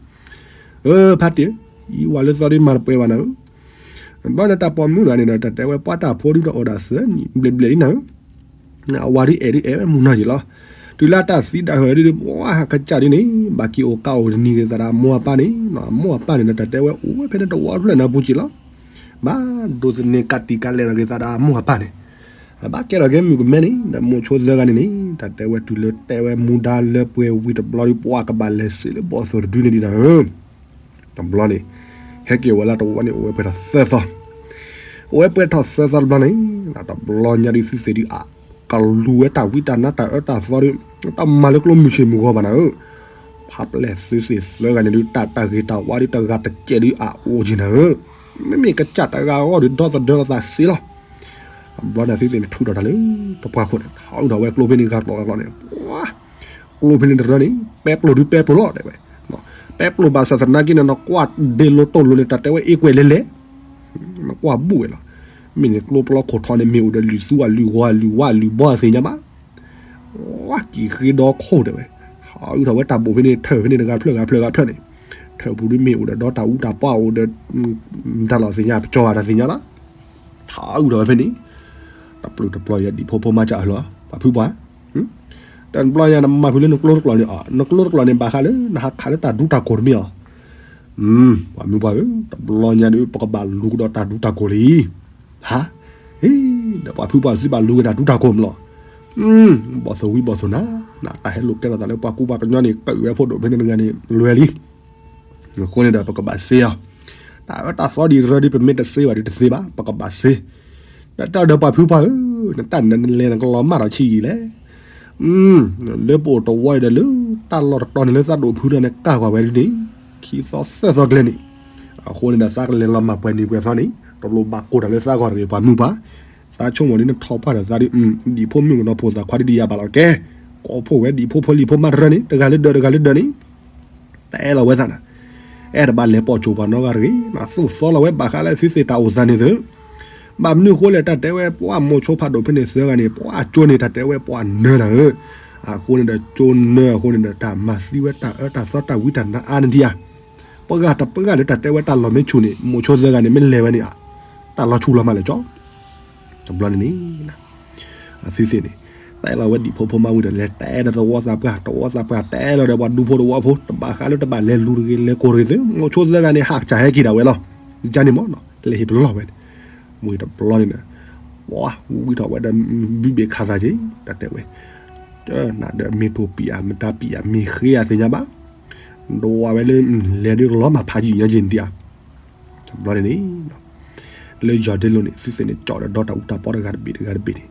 အၢ ဖါတံၢ် အံၤဝၤလၢသီဒ်မၤတပှဲၤဘၣ်နၤဧၢ ဘၣ်နတၢ်ပိာ်မုၣ်တဂၤန့ၣ်ဒီး တၢ်တဲဝဲပှၤတၢ်ဖိဒုဒီးအီၣ်ဒၣ်သၢနံၣ်ဘျဲၣ်ဘျဲၣ်လံနၤဧၢ အဝၤဒုးအဲၣ်ဒုးအဲၣ်ဝဲမုၢ်နီၢ်က့ၤလီၤ တုၤလၢတၢ်သံတၢ်ဟၢဒုး ပှၤဟးကစၢ်ဒ်န့ၣ် ဘၣ်က့ၤအိၣ်ကးအိၣ်တနံၤက့ၤသးဒီးအမိၢ်အပၢ်န့ၣ် အမိၢ်အပၢ်န့ၣ်ဒီး တၢ်တဲဝဲအိၣ်ဝဲဖဲန့ၣ်တဝီဖျၢၣ်န့ၣ်ပူၤက့ၤလီၤ ဘၣ်ဒိးသန့ၤကးတံာ်ကးလဲၤဒီးက့ၤသးဒီးအမိၢ်အပၢ်န့ၣ် ဘၣ်ကဲထီၣ်က့ၤမုၣ်ကမဲန့ၣ် ဒီးမိၤဆိသၢဂၤန့ၣ်န့ၣ် တၢ်တဲဝဲတုၤလၢတဲဝဲမူဒါလၢပှဲၤဝံၤတဘျီဒုး ပှၤကဘၣ်လဲၤစ့းလၢဘီၣ်သိၣ်တဒုန့ၣ်ဒံးနၤဧၢ တဘျီန့ၣ် ဟဲက့ၤဝဲလၢတဝီန့ၣ်အိၣ်ဝဲပှဲၤဒီးသၢသီ အိၣ်ဝဲပှဲၤထီၣ်သၢသီတဘျီန့ၣ်, တဘျီညါဒုးသုသ့ၣ်ဒုးအကလူၤဝဲတၢ်ဝံတၢ်နါတၢ်အၢတၢ်သီဒီး တၢ်မၤလၢကျိမုၢ်ဆ့ၣ်မုၢ်ဂီၤဘၣ်နၤဧၢ, ဖးပျဲၢ်သုသ့ၣ်သၢဂၤန့ၣ်ဒုး တၢ်တၢ်ဂ့ၤတၢ်ဝါဒုးတဂၤတကဲးဒုးအအိၣ်က့ၤနၤဧၢ, မ့မ့ၢ်ကစၢ်တဂၤအဂီၢ်ဒီးဒီသဒၢလီၤသးစ့လီၤ. တဘျီန့ၣ်သုသ့ၣ်န့ၣ်ထုးထီၣ်တၢ်လၢတပှၢ်ခိၣ်န့ၣ် ထီၣ်အုၣ်ထီၣ်ဝဲကျိဖဲန့ၣ်ဂၤကျိၤဂၤကျိၤန့ၣ်, ပှၤ ကျိဖဲန့ၣ်တရၢန့ၣ် ပဲပျိၢ်ဒုးပဲပျိၢ်လီၤတဲဝဲ, ပဲပျိၢ်ဘၣ်ဆၣ်သနာ်က့န့ၣ် နကွၢ်ဒ့လိတိၢ်လိန့ၣ် တၢ်တဲဝဲအ့ကွဲးလဲၤလဲၤ နကွၢ်ဘူၣ်ဝဲလီၤ. မ့ၢ်န့ၣ်ကျိပျီခိၣ်ထီန့ၣ် မ့ၢ်အိၣ်ဒီးလုၢ်သူအလုၢ်ဂီၤအလုၢ်ဝါအလုၢ်ဘီအသ့ၣ်ညါဘၣ်. ဝါကံၤဃ့ဒီခိၣ်တဲဝဲ, ထီၣ်အုၣ်ထီၣ်ဝဲတၢ်ဘိၣ်ဖဲန့ၣ်ထၢၣ်ဖဲန့ၣ်တဂၤတဖျၢၣ်ဂၤတဖျၢၣ်ဂၤတဖျၢၣ်န့ၣ်, ထၢၣ်ပူၤဒုးမ့ၢ်အိၣ်ဒီးဒီတၢ်အူတၢ်ပီအိၣ်ဒီး တၢ်လီၢ်သ့ၣ်ညါပကၠီဂၤတၢ်သ့ၣ်ညါဘၣ်. ထီၣ်အုၣ်ထီၣ်ဝဲဖဲန့ၣ် တပျုာ်တပျီၤယဒံၣ်ဖိဖိမါကၢ်အလီၤ ပှၤဖုပှၢ်, တဘျီညါနမၤဖုးလၢနကျိတကျိၤန့ၣ်အီၤ နကျိတကျိၤန့ၣ် ဘၣ်ဃးလၢနဟးခးလၢတၢ်ဒူတၢ်ကိၢ်တမ့ၢ်အီၤ, ပှၤမုၢ်ပှၢ်ဧၢ, တဘျီညါဒုး ပကဘၣ်လူၤကဒီးတၢ်ဒူတၢ်ကိၢ်လံ. ဟါ, ဒီးပှၤဖုပှၢ်သုဘၣ်လူၤက့ၤတၢ်ဒူတၢ်ကိၢ်မးလီၤ. ဘီၣ်သိၣ်ဝံဘီၣ်သိၣ်နါ, နတၢ်ဟဲလိာ်ကဲထီၣ်သးလၢပှၤကူပှၤကညီန့ၣ် ကၢၣ်ဝဲဖိဒိၣ်ဖဲန့ၣ်တဂၤန့ၣ် လွဲလံ. အဃိန့ၣ်ဒီးပကဘၣ်စ့အီၤ, တၢ်အၢတၢ်သီဒ်ရၢဒ်ပမ့ၢ်တစ့ဘၣ်ဒ်တသ့ဘၣ် ပကဘၣ်စ့. တၢ်ဒီးပှၤဖုပှၢ်ဧၢ, နတၢ်နလဲၤနကလီၤမၢ်ထီၣ်ဆံးယံာ်လဲၣ်. လၢပအိၣ်တဝီအံၤဒီးလၢတၢ်လီၢ်တတီၤန့ၣ်လၢသးဒိၣ်ဖုဒီးန့ၣ် ကၢ်ကွၢ်ဝဲဒ်န့ၣ် ခံသီသၢသီကျဲန့ၣ်, အဃိန့ၣ်ဒီးသးကလဲၤလီၤမၢ်ပှဲၤနံၤပှဲၤသီန့ၣ် တလိၣ်ဘၣ်ကိၢ်တၢ်လၢသးဂီၢ်တဂ့ၤ ပှၤမုၢ်ပှၢ်. သးဆိကမိၣ်ဒ်နထီၣ်ပှၢ်ဒီးသးဒ် ဒံၣ်ဖိမုၣ်ကနီၤဖိသၣ်ခွါဒ်ဒ်ယၤဘၣ်လီၤကဲ, ကိးဖှိၣ်ဝဲဒံၣ်ဖိဖိလံၤဖိမါတရၢန့ၣ် တဂၤလၢဒၢးတဂၤလၢဒၢးန့ၣ် တအဲၣ်လီၤဝဲသးနၤ, အဲၣ်တဘၣ်လဲၤပိာ်ကၠိပှၤနီတဂၤတဂ့ၤ, သိၣ်သီလီၤဝဲဘၣ်ဃးလၢသုသ့ၣ်တၢ်အိၣ်သးန့ၣ်သု. ဘၣ်မနုၤဃိလဲၣ် တၢ်တဲဝဲပှၤမိၤဆိဖးဒိၣ်ဖဲန့ၣ်သၢဂၤန့ၣ် ပှၤကၠိန့ၣ်တၢ်တဲဝဲပှၤနၢၤနၤဧၢ, အဃိန့ၣ်ဒီးကၠိနၢၤအဃိန့ၣ်ဒီး တၢ်မၤသံဝဲတၢ်အၢတၢ်သီတၢ်ဝံတၢ်နါအါန့ၣ်ဒံးဧါ. ပှၤဂၤတပှၤဂၤလၢတၢ်တဲဝဲတၢ်လီၢ်မ့ၢ်ဆူၣ်န့ၣ် မိၤဆိသၢဂၤန့ၣ် မ့ၢ်လဲၤဝဲန့ၣ်ဧါ, တၢ်လီၤဆူၣ်လီၤမၢ်လဲၣ်ကၠီ တဘျီန့ၣ်န့ၣ် အသုသ့ၣ်န့ၣ် တဲလီၤဝဲဒံၣ်ဖိဖိမါဝံၤဒီး လဲၤတဲဒီးသဝီသးပှၢ် သဝီသးပှၢ် တဲလီၤဒီးပှၤဒူဖိသဝီဖိ တဘၣ်ဃးလၢတဘၣ်လဲၤလူၤတဂ့ၤ လဲၤကိၢ်တဂ့ၤသု မိၤဆိသၢဂၤန့ၣ် ဟးကစၢ်ဟဲက့ၤဒၣ်ဝဲလီၤ. ယန့ၣ်မ့ၢ်နီၤ လဲၤဟ့ၣ်ပလီၢ်ဝဲန့ၣ် ဝံၤတဘျီန့ၣ်ဒီး ပှၤဝံထီၣ်ဝဲဒီး ဘုဘ့ၣ်ခးသးက့ၤ တၢ်တဲဝဲ နဒီးမ့ၢ်တိၢ်ပံာ်ဧါ မတၤပံာ်ဧါ မ့ၢ်ဃ့ဧါသ့ၣ်ညါဘၣ်. ဒွးဝဲလၢ လဲၤဒုးကလီၤမၢ်ဖးယံာ်ညါက့ၤန့ၣ်ဒံးဧါ. တဘျီန့ၣ်န့ၣ် လၢယီၤဒ့လိၤန့ၣ် သုသ့ၣ်န့ၣ် ကၠီၣ်ဒီးဒီတၢ်အူတၢ်ပီတဂၤတဘ့ၣ်တဂၤတဘ့ၣ်န့ၣ် ကၠီၣ်ဒီးဝဲ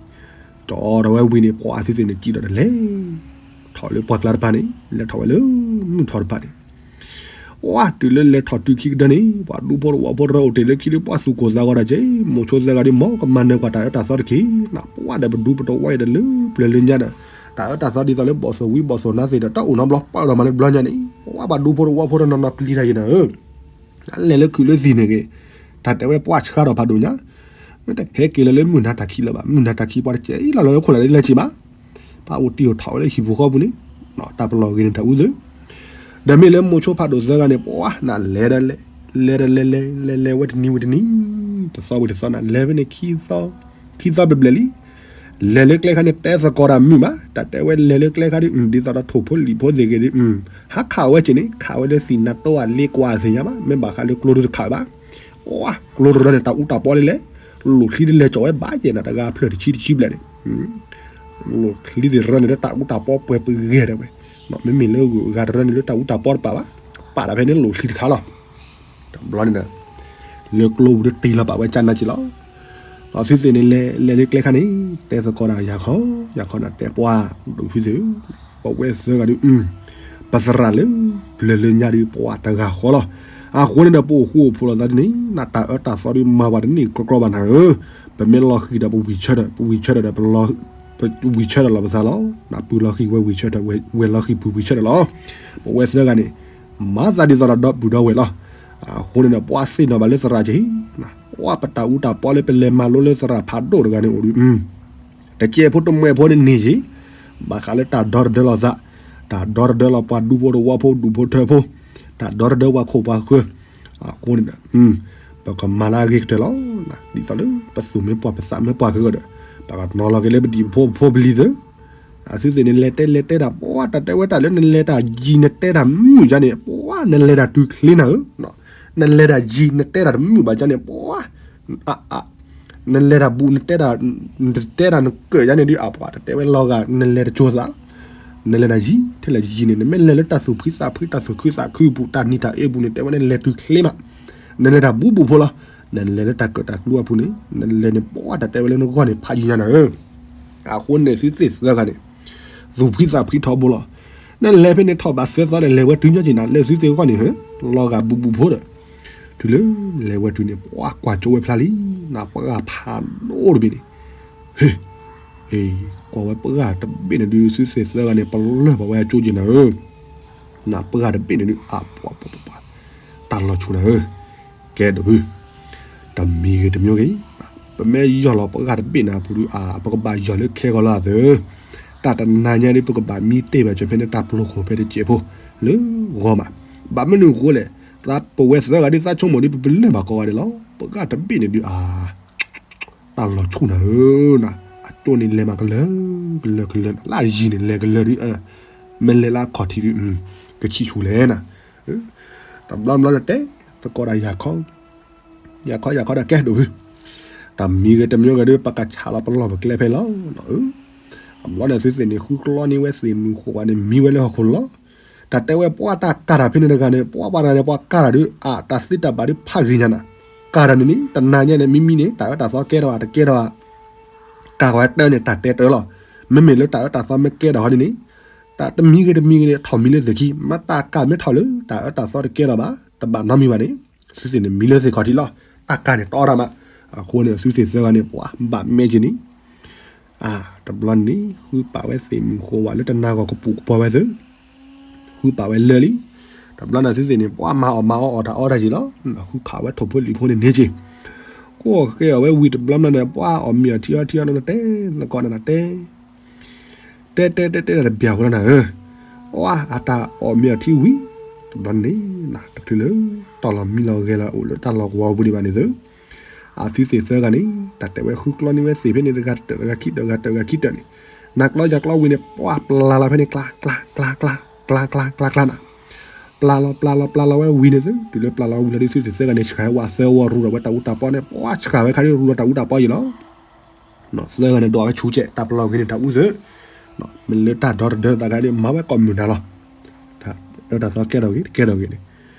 ဝံၤန့ၣ် ပှၤသုသ့ၣ်န့ၣ် ကံၣ်ဒီးတလဲၤ ထီၣ်လၢပှၢ်ကျါတဖၣ်န့ၣ် လဲၤထီၣ်ဝဲလၢမုၢ်ထီၣ်တဖၣ်န့ၣ် ပှၤတုၤလၢလဲၤထီၣ်တုၤခံကတၢၢ်န့ၣ် ပှၤဒူဖိတဝီဖိတရၢအိၣ်တ့ၢ်လၢခံဒုး ပှၤသူၣ်ကိၢ်သးဂီၤတၢ်က့ၤ မိၤဆိသၢဂၤဒုး မ်ကမၤနၢၤကွၢ်တၢ်အၢတၢ်သီတက့ၢ်. ပှၤဒီးပဒူပတဝီအံၤဒီးလၢပျၢၤလၢညါဒီး တၢ်အၢတၢ်သီဒ်သိးလၢဘီၣ်သိၣ်ဝံဘီၣ်သိၣ်နါသ့ၣ်ဒီး တၢ်အိၣ်နီတဘျီ ပာ်ဒီးမၤလၢတဘျီညါန့ၣ် ပှၤဘၣ်ဒူဖိတဝီဖိတနီၤနီၤပျံၤတၢ်ယံၤနၤဧၢ လဲၤလၢခုးလၢသံၣ်န့ၣ်ဂ့ၤ တၢ်တဲဝဲပှၤဆှါထီၣ်ဖးဒိၣ်ညါ တဟဲက့ၤလၢလၢမုၢ်နၤတၢ်ခံးလၢၤဘၣ် မုၢ်နၤတၢ်ခံးပှၤတကဲအံၤလီၤလၢခိၣ်လၢ်လၢလဲၤက့ၤဘၣ် ပှၤအိၣ်တံၢ်အိၣ်ထီၣ်ဝဲလၢဟံၣ်ပူၤဃီပူၤန့ၣ် တၢ်ပလီၢ်ဂ့ၤန့ၣ်တၢ်အူသု ဒီးမ့ၢ်လၢမိၤဆိဖးဒိၣ်သၢဂၤန့ၣ် ပှၤနလဲၤဒီးလဲၤ လဲၤဒီးလဲၤလဲၤ လဲၤလဲၤဝဲတနံၤဝံၤတနံၤ တသီဝံၤတသီနလဲၤဖဲန့ၣ်ခံသီ ခံသီဘျဲၣ်ဘျဲၣ်လံ လဲၤလၢကျဲခါန့ၣ်တဲသကိးတၢ်မုာ်ဘၣ် တၢ်တဲဝဲလဲၤလၢကျဲခါဒ် ဒ်သိးဒီးထိၣ်ဖိလံၣ်ဖိသ့ၣ်ဂ့ၤဒ် ဟးခးဝဲက့ၤန့ၣ် ခးဝဲလၢသံၣ်နၤတိအလ့ကွၢ်သ့ၣ်ညါဘၣ် မ့ၢ်ဘၣ်ဃးလၢကျိဒုတခးဘၣ် ပှၤကျိတရၢန့ၣ် တၢ်အူတၢ်ပီလၢလဲၣ် လိၣ်ချံတလဲၤကၠီၣ်ဝဲဘၣ်ယဲၢ်နၤတဂၤဖျၢၣ်တဆံတဆံဘျဲၣ်န့ၣ် လိၣ်ချံသ့ၣ်တရၢန့ၣ်လၢတၢ်အူတၢ်ပီပှဲၤပဂဲၤဒၣ်ဝဲ မ့မ့ၢ်လၢဂုၤအဂၤတရၢန့ၣ်လၢတၢ်အူတၢ်ပီတပာ်ဘၣ် ပာ်တၢ်ဖဲန့ၣ်လိၣ်ချံတခါလီၤ တဘျီန့ၣ်ဒီး လၢကျိပူၤတတ့ၢ်လီၤပာ်ဝဲကၢ်နၢ်က့ၤလီၤ ဒီးသုသ့ၣ်န့ၣ်လဲၤလဲၤလၢကျဲခါန့ၣ် တဲသကိးဒၣ်ယၤခီ ယၤခီနတဲပှၤ ဒိၣ်ဖုသ့ၣ် ပဝဲသၢဂၤဒ် ပသရၣ်လၢ ပျၢၤလၢညါဒ်ပှၤတဂၤဃီလီၤ အဃိန့ၣ်ဒီးပအိၣ်ဃူအိၣ်ဖိးလိာ်သးဒ်န့ၣ် နတၢ်အၢတၢ်သီဒ်မၤဝဲတန့ၢ်ကြီကြီဘၣ်နၤဧၢ ပမ့ၢ်လီၤဃံၤဒီးပဝံၤဆၢထၢၣ် ပဝံၤဆၢထၢၣ်ဒီးပလီၤ ပဝံၤဆၢထၢၣ်လီၤပသးလီၤ နပုၢ်လီၤဃံၤဝဲဝံၤဆၢထၢၣ် ဝဲၤလီၤဃံၤပုၢ်ဝံၤဆၢထၢၣ်လီၤ ပဝဲသၢဂၤန့ၣ် မၤသးဒ်သိးဒီးဒီပုၢ်ဒီဝဲၢ်လီၤ အဃိန့ၣ်ဒီးပှၤသ့ၣ်နီၣ်ဘၣ်လၢသရၣ်က့ၤ ပှၤပတၢ်အူတၢ်ပီလၢပလဲၤမၤလိလၢသရၣ်ဖးဒိၣ်တဂၤန့ၣ်အိၣ်ဒ် တကဲဖိတမှဲဖိန့ၣ်န့ၢ်ယံၤ ဘၣ်ဃးလၢတၢ်ဒီတဒၢလီၤသး တၢ်ဒီတဒၢလီၤပှၤဒူဖိတဝီဖိဒူဖိထၢဖိ တၢ်ဒီတဒၢပှၤခိၣ်ပှၤဃၢၤ အဃိန့ၣ်ဒီး ပကမၤလၢအဂ့ၤကတၢၢ်လီၤ. ဒ်သိးလၢပသူၣ်မ့ၢ်ပှၢ်ပသးမ့ၢ်ပှၢ်ကဂၢၢ်ဒီး ပကနီၤလီၤက့ၤလၢပဒံၣ်ပဖိပဖိပလံၤသၢ အသုသ့ၣ်န့ၣ် လဲၤတဲလဲၤတဲတၢ် ပှၤတၢ်တဲဝဲတၢ်လၢနလဲၤတၢ်ယံၤနတဲတၢ်မုာ်ဒ်န့ၣ် ပှၤနလဲၤတၢ်တုၤချ့နၤဧၢ နလဲၤတၢ်ယံၤနတဲတၢ်တမုာ်ဘၣ်ဒ်န့ၣ် ပှၤ နလဲၤတၢ်ဘူး နတဲတၢ် နတဲတၢ်နကၢၣ်ဒ်န့ၣ်ဒ်အပှၤတတဲဝဲလီၤဂာ် နလဲၤတကၠိသး နလဲၤတၢ်ယံၤ ထဲလဲၣ်ယံၤန့ၣ် နမ့ၢ်လဲၤလၢတၢ်သူၣ်ဖှံသးဖှံ တၢ်သူၣ်ခုသးခုပူၤ တၢ်နံၤတၢ်အ့ပူၤန့ၣ် တဲဝဲနလဲၤတုၤချ့မး နလဲၤတၢ်ဘူးဘူးဖိလီၤ. နလဲၤလၢတၢ်ကၢၣ်တၢ်ကျူအပူၤန့ၣ် နလဲၤန့ၣ် ပှၤတၢ်တဲဝဲလၢနဂီၢ်န့ၣ် ဖးယံၤညါနၤဧၢ. အဃိန့ၣ် သုသ့ၣ်သၢဂၤန့ၣ် သူၣ်ဖှံသးဖှံထီဘိလီၤ. နလဲၤဖဲန့ၣ် ထီၣ်ဘးသၢသီဒီး လဲၤဝဲတုၤညီက့ၤနၤ လၢသုသ့ၣ်ဂီၢ်န့ၣ် လီၤဂာ်ဘူးဘူးဖိဒီး တုၤလၢလဲၤဝဲတုၤန့ၣ် ပှၤကွၢ်ကၠိဝဲဖျါလံ. နပှၤဖးဒိၣ်တဘ့ၣ်န့ၣ် ဟ့ အ့ ကိးဝဲပှၤတဘ့ၣ်န့ၣ်ဒုး သုသ့ၣ်သၢဂၤန့ၣ် ပလၢၢ်ဘၣ်ဝဲအကၠိက့ၤနၤဧၢ. နပှၤတဘ့ၣ်န့ၣ်ဒုး အပှၤပှၤပှၤ တၢ်လီၤဆူၣ်နၤဧၢ. ကဲဒိၣ်ဖု တမံၤဂ့ၤတမံၤဂ့ၤ ပမ့ၢ်ယီၢ်လီၤပှၤတဘ့ၣ်န့ၣ်အပူၤဒုး အါ ပကဘၣ်ယီၢ်လၢခဲဂီၤလၢအသၢ တၢ်တနၤညါဒုး ပကဘၣ်မံတ့ၢ်ဘၣ်စၢၤဖဲန့ၣ် တၢ်ပျိၤခိၣ်ဖဲတစဲးဖိ လၢဂီၤမး. ဘၣ်မနုၤအဃိလဲၣ်, သးပဝဲသၢဂၤဒုး သးဆိကမိၣ်ဒုး ပပလၢၢ်ဘၣ်ကိးဂၤဒဲးလီၤ. ပှၤတဘ့ၣ်န့ၣ်ဒုး အါ တၢ်လီၤဆူၣ်နၤဧၢနၤ, အကၠိန့ၣ်လဲၤမးကလၢာ် ကလၢာ်ကလၢာ်နၤ, လၢအယံၤန့ၣ်လဲၤကလၢာ်ဒုး မ့ၢ်လဲၤလၢအခီၣ်ထံးဒုး ကဆံၣ်ဆူၣ်လဲၣ်နၤ. တဘျီဘျီန့ၣ်တဲ သကိးဒၣ်ယၤခီ ယၤခီယၤခီဒီးကဲဒိၣ်ဖု, တမံၤဂ့ၤတမံၤဂ့ၤဒုး ပကဆးလီၤပလီၢ်ပကျဲဖဲလီၤ. အဘျီန့ၣ်သုသ့ၣ်န့ၣ် ဃုကျီန့ၢ်ဝဲသ့ၣ်မုၢ်ဃိးဝဲန့ၣ် မံဝဲလၢဟီၣ်ခိၣ်လီၤ. တၢ်တဲဝဲပှၤတၢ်ကၤတၢ်ဖဲန့ၣ်တဂၤန့ၣ် ပှၤပှၤတဂၤန့ၣ် ပှၤကၤတၢ်ဒုး အတၢ်သ့တၢ်ဘၣ်ဒုးဖးဂ့ၤညါနၤ, ကၤတၢ်န့ၣ်န့ၣ် တနၤညါန့ၣ် မံမံန့ၣ် တၢ်အၢတၢ်သီကဲထီၣ်ဧါ တကဲထီၣ်ဧါ, ကၤဝဲတၢန့ၣ် တၢ်တဲတၢလီၤ. မ့မ့ၢ်လၢတၢ်အၢတၢ်သီမ့ၢ်ကဲထီၣ်ဟီန့ၣ်န့ၣ် တၢ်တမံၤဂ့ၤတမံၤဂ့ၤန့ၣ် ထီၣ်မံလၢသ့ၣ်ခံ, မ့ၢ်တၢ်ကၤမ့ၢ်ထီၣ်လၢ တၢ်အၢတၢ်သီတကဲထီၣ်ဘၣ် တဘၣ်နီတမံၤဘၣ်န့ၣ် သုသ့ၣ်န့ၣ်မံလၢသ့ၣ်ခီၣ်ထံးလီၤ. တၢ်ကၤန့ၣ်တအီၣ်တၢ်မး, အဃိန့ၣ် သုသ့ၣ်သၢဂၤန့ၣ် ပှၤဘၣ်မဲာ်က့ၤန့ၣ် အါ တဘျီန့ၣ် ဃုပာ်ဝဲသ့ၣ်မုၢ်ဃိးဝဲလၢတနၤဂီၤကပူၤကပီၤဝဲသ့ၣ်, ဃုပာ်ဝဲလၢာ်လံ. တဘျီန့ၣ်သုသ့ၣ်န့ၣ် ပှၤမၤအီၣ်မၤအီအီၣ်တၢ်အီၣ်တၢ်က့ၤလီၤ. ဃုခးဝဲထိၣ်ဖိလံၣ်ဖိန့ၣ်န့ၢ်က့ၤ, ကိးဃဲအီၣ်ဝဲဝံၤတဘျီန့ၣ် ပှၤအီၣ်မ့ၤအီၣ်ထံအီထံအီနီၤတဲ သကိးန့ၣ်နၤတဲ တဲတဲတဲတဲတဘၣ်ဃိလီၤနၤဧၢ, အါ အတၢ်အီၣ်မ့ၤအီၣ်ထံဝံၤ တဘျီန့ၣ် တချုးလၢ တီၢ်လီၤမံလီၤဂဲၤလီၤအိၣ်လၢတၢ်လီၢ်ကဝီၤပူၤဒံးဘၣ်န့ၣ်သု, အသုသ့ၣ်သၢဂၤန့ၣ် တၢ်တဲဝဲဃုကျီန့ၢ်ဝဲသ့ၣ်ဖဲန့ၣ် တဂၤတၢၢ်တဂၤခံတၢၢ်တဂၤတၢၢ်ခံတၢၢ်န့ၣ်, နၤကျီယၤကျီဝံၤန့ၣ် ပှၤပျၢ်လီၤဖဲန့ၣ် ကျါ ကျါ ကျါ ကျါ ကျါ ကျါနၤ, ပျၢ်လီၤပျၢ်လီၤပျၢ်လီၤဝဲဝံၤန့ၣ်သု, တုၤလၢပျၢ်လီၤဝံၤလီၤဒ်သုသ့ၣ်သၢဂၤန့ၣ် ဆှၢဝဲသၢဝီရူဒီးဝဲတၢ်အူတၢ်ပီန့ၣ် ပှၤဆှၢဝဲခါဒ်ရူဒီးတၢ်အူတၢ်ပီယံၤလီၤ. သၢဂၤန့ၣ်ဒိးဝဲဆူးကဲး တၢ်ပလီၢ်ဂ့ၤန့ၣ်တၢ်အူသုး, မ့ၢ်လၢတၢ်ဒီတဒၢသးခါဒ်မၤဝဲကိးမုၢ်နၤလီၤ. တၢ်အၢတၢ်သီကဲထီၣ်ဂ့ၤ တကဲထီၣ်ဂ့ၤန့ၣ်,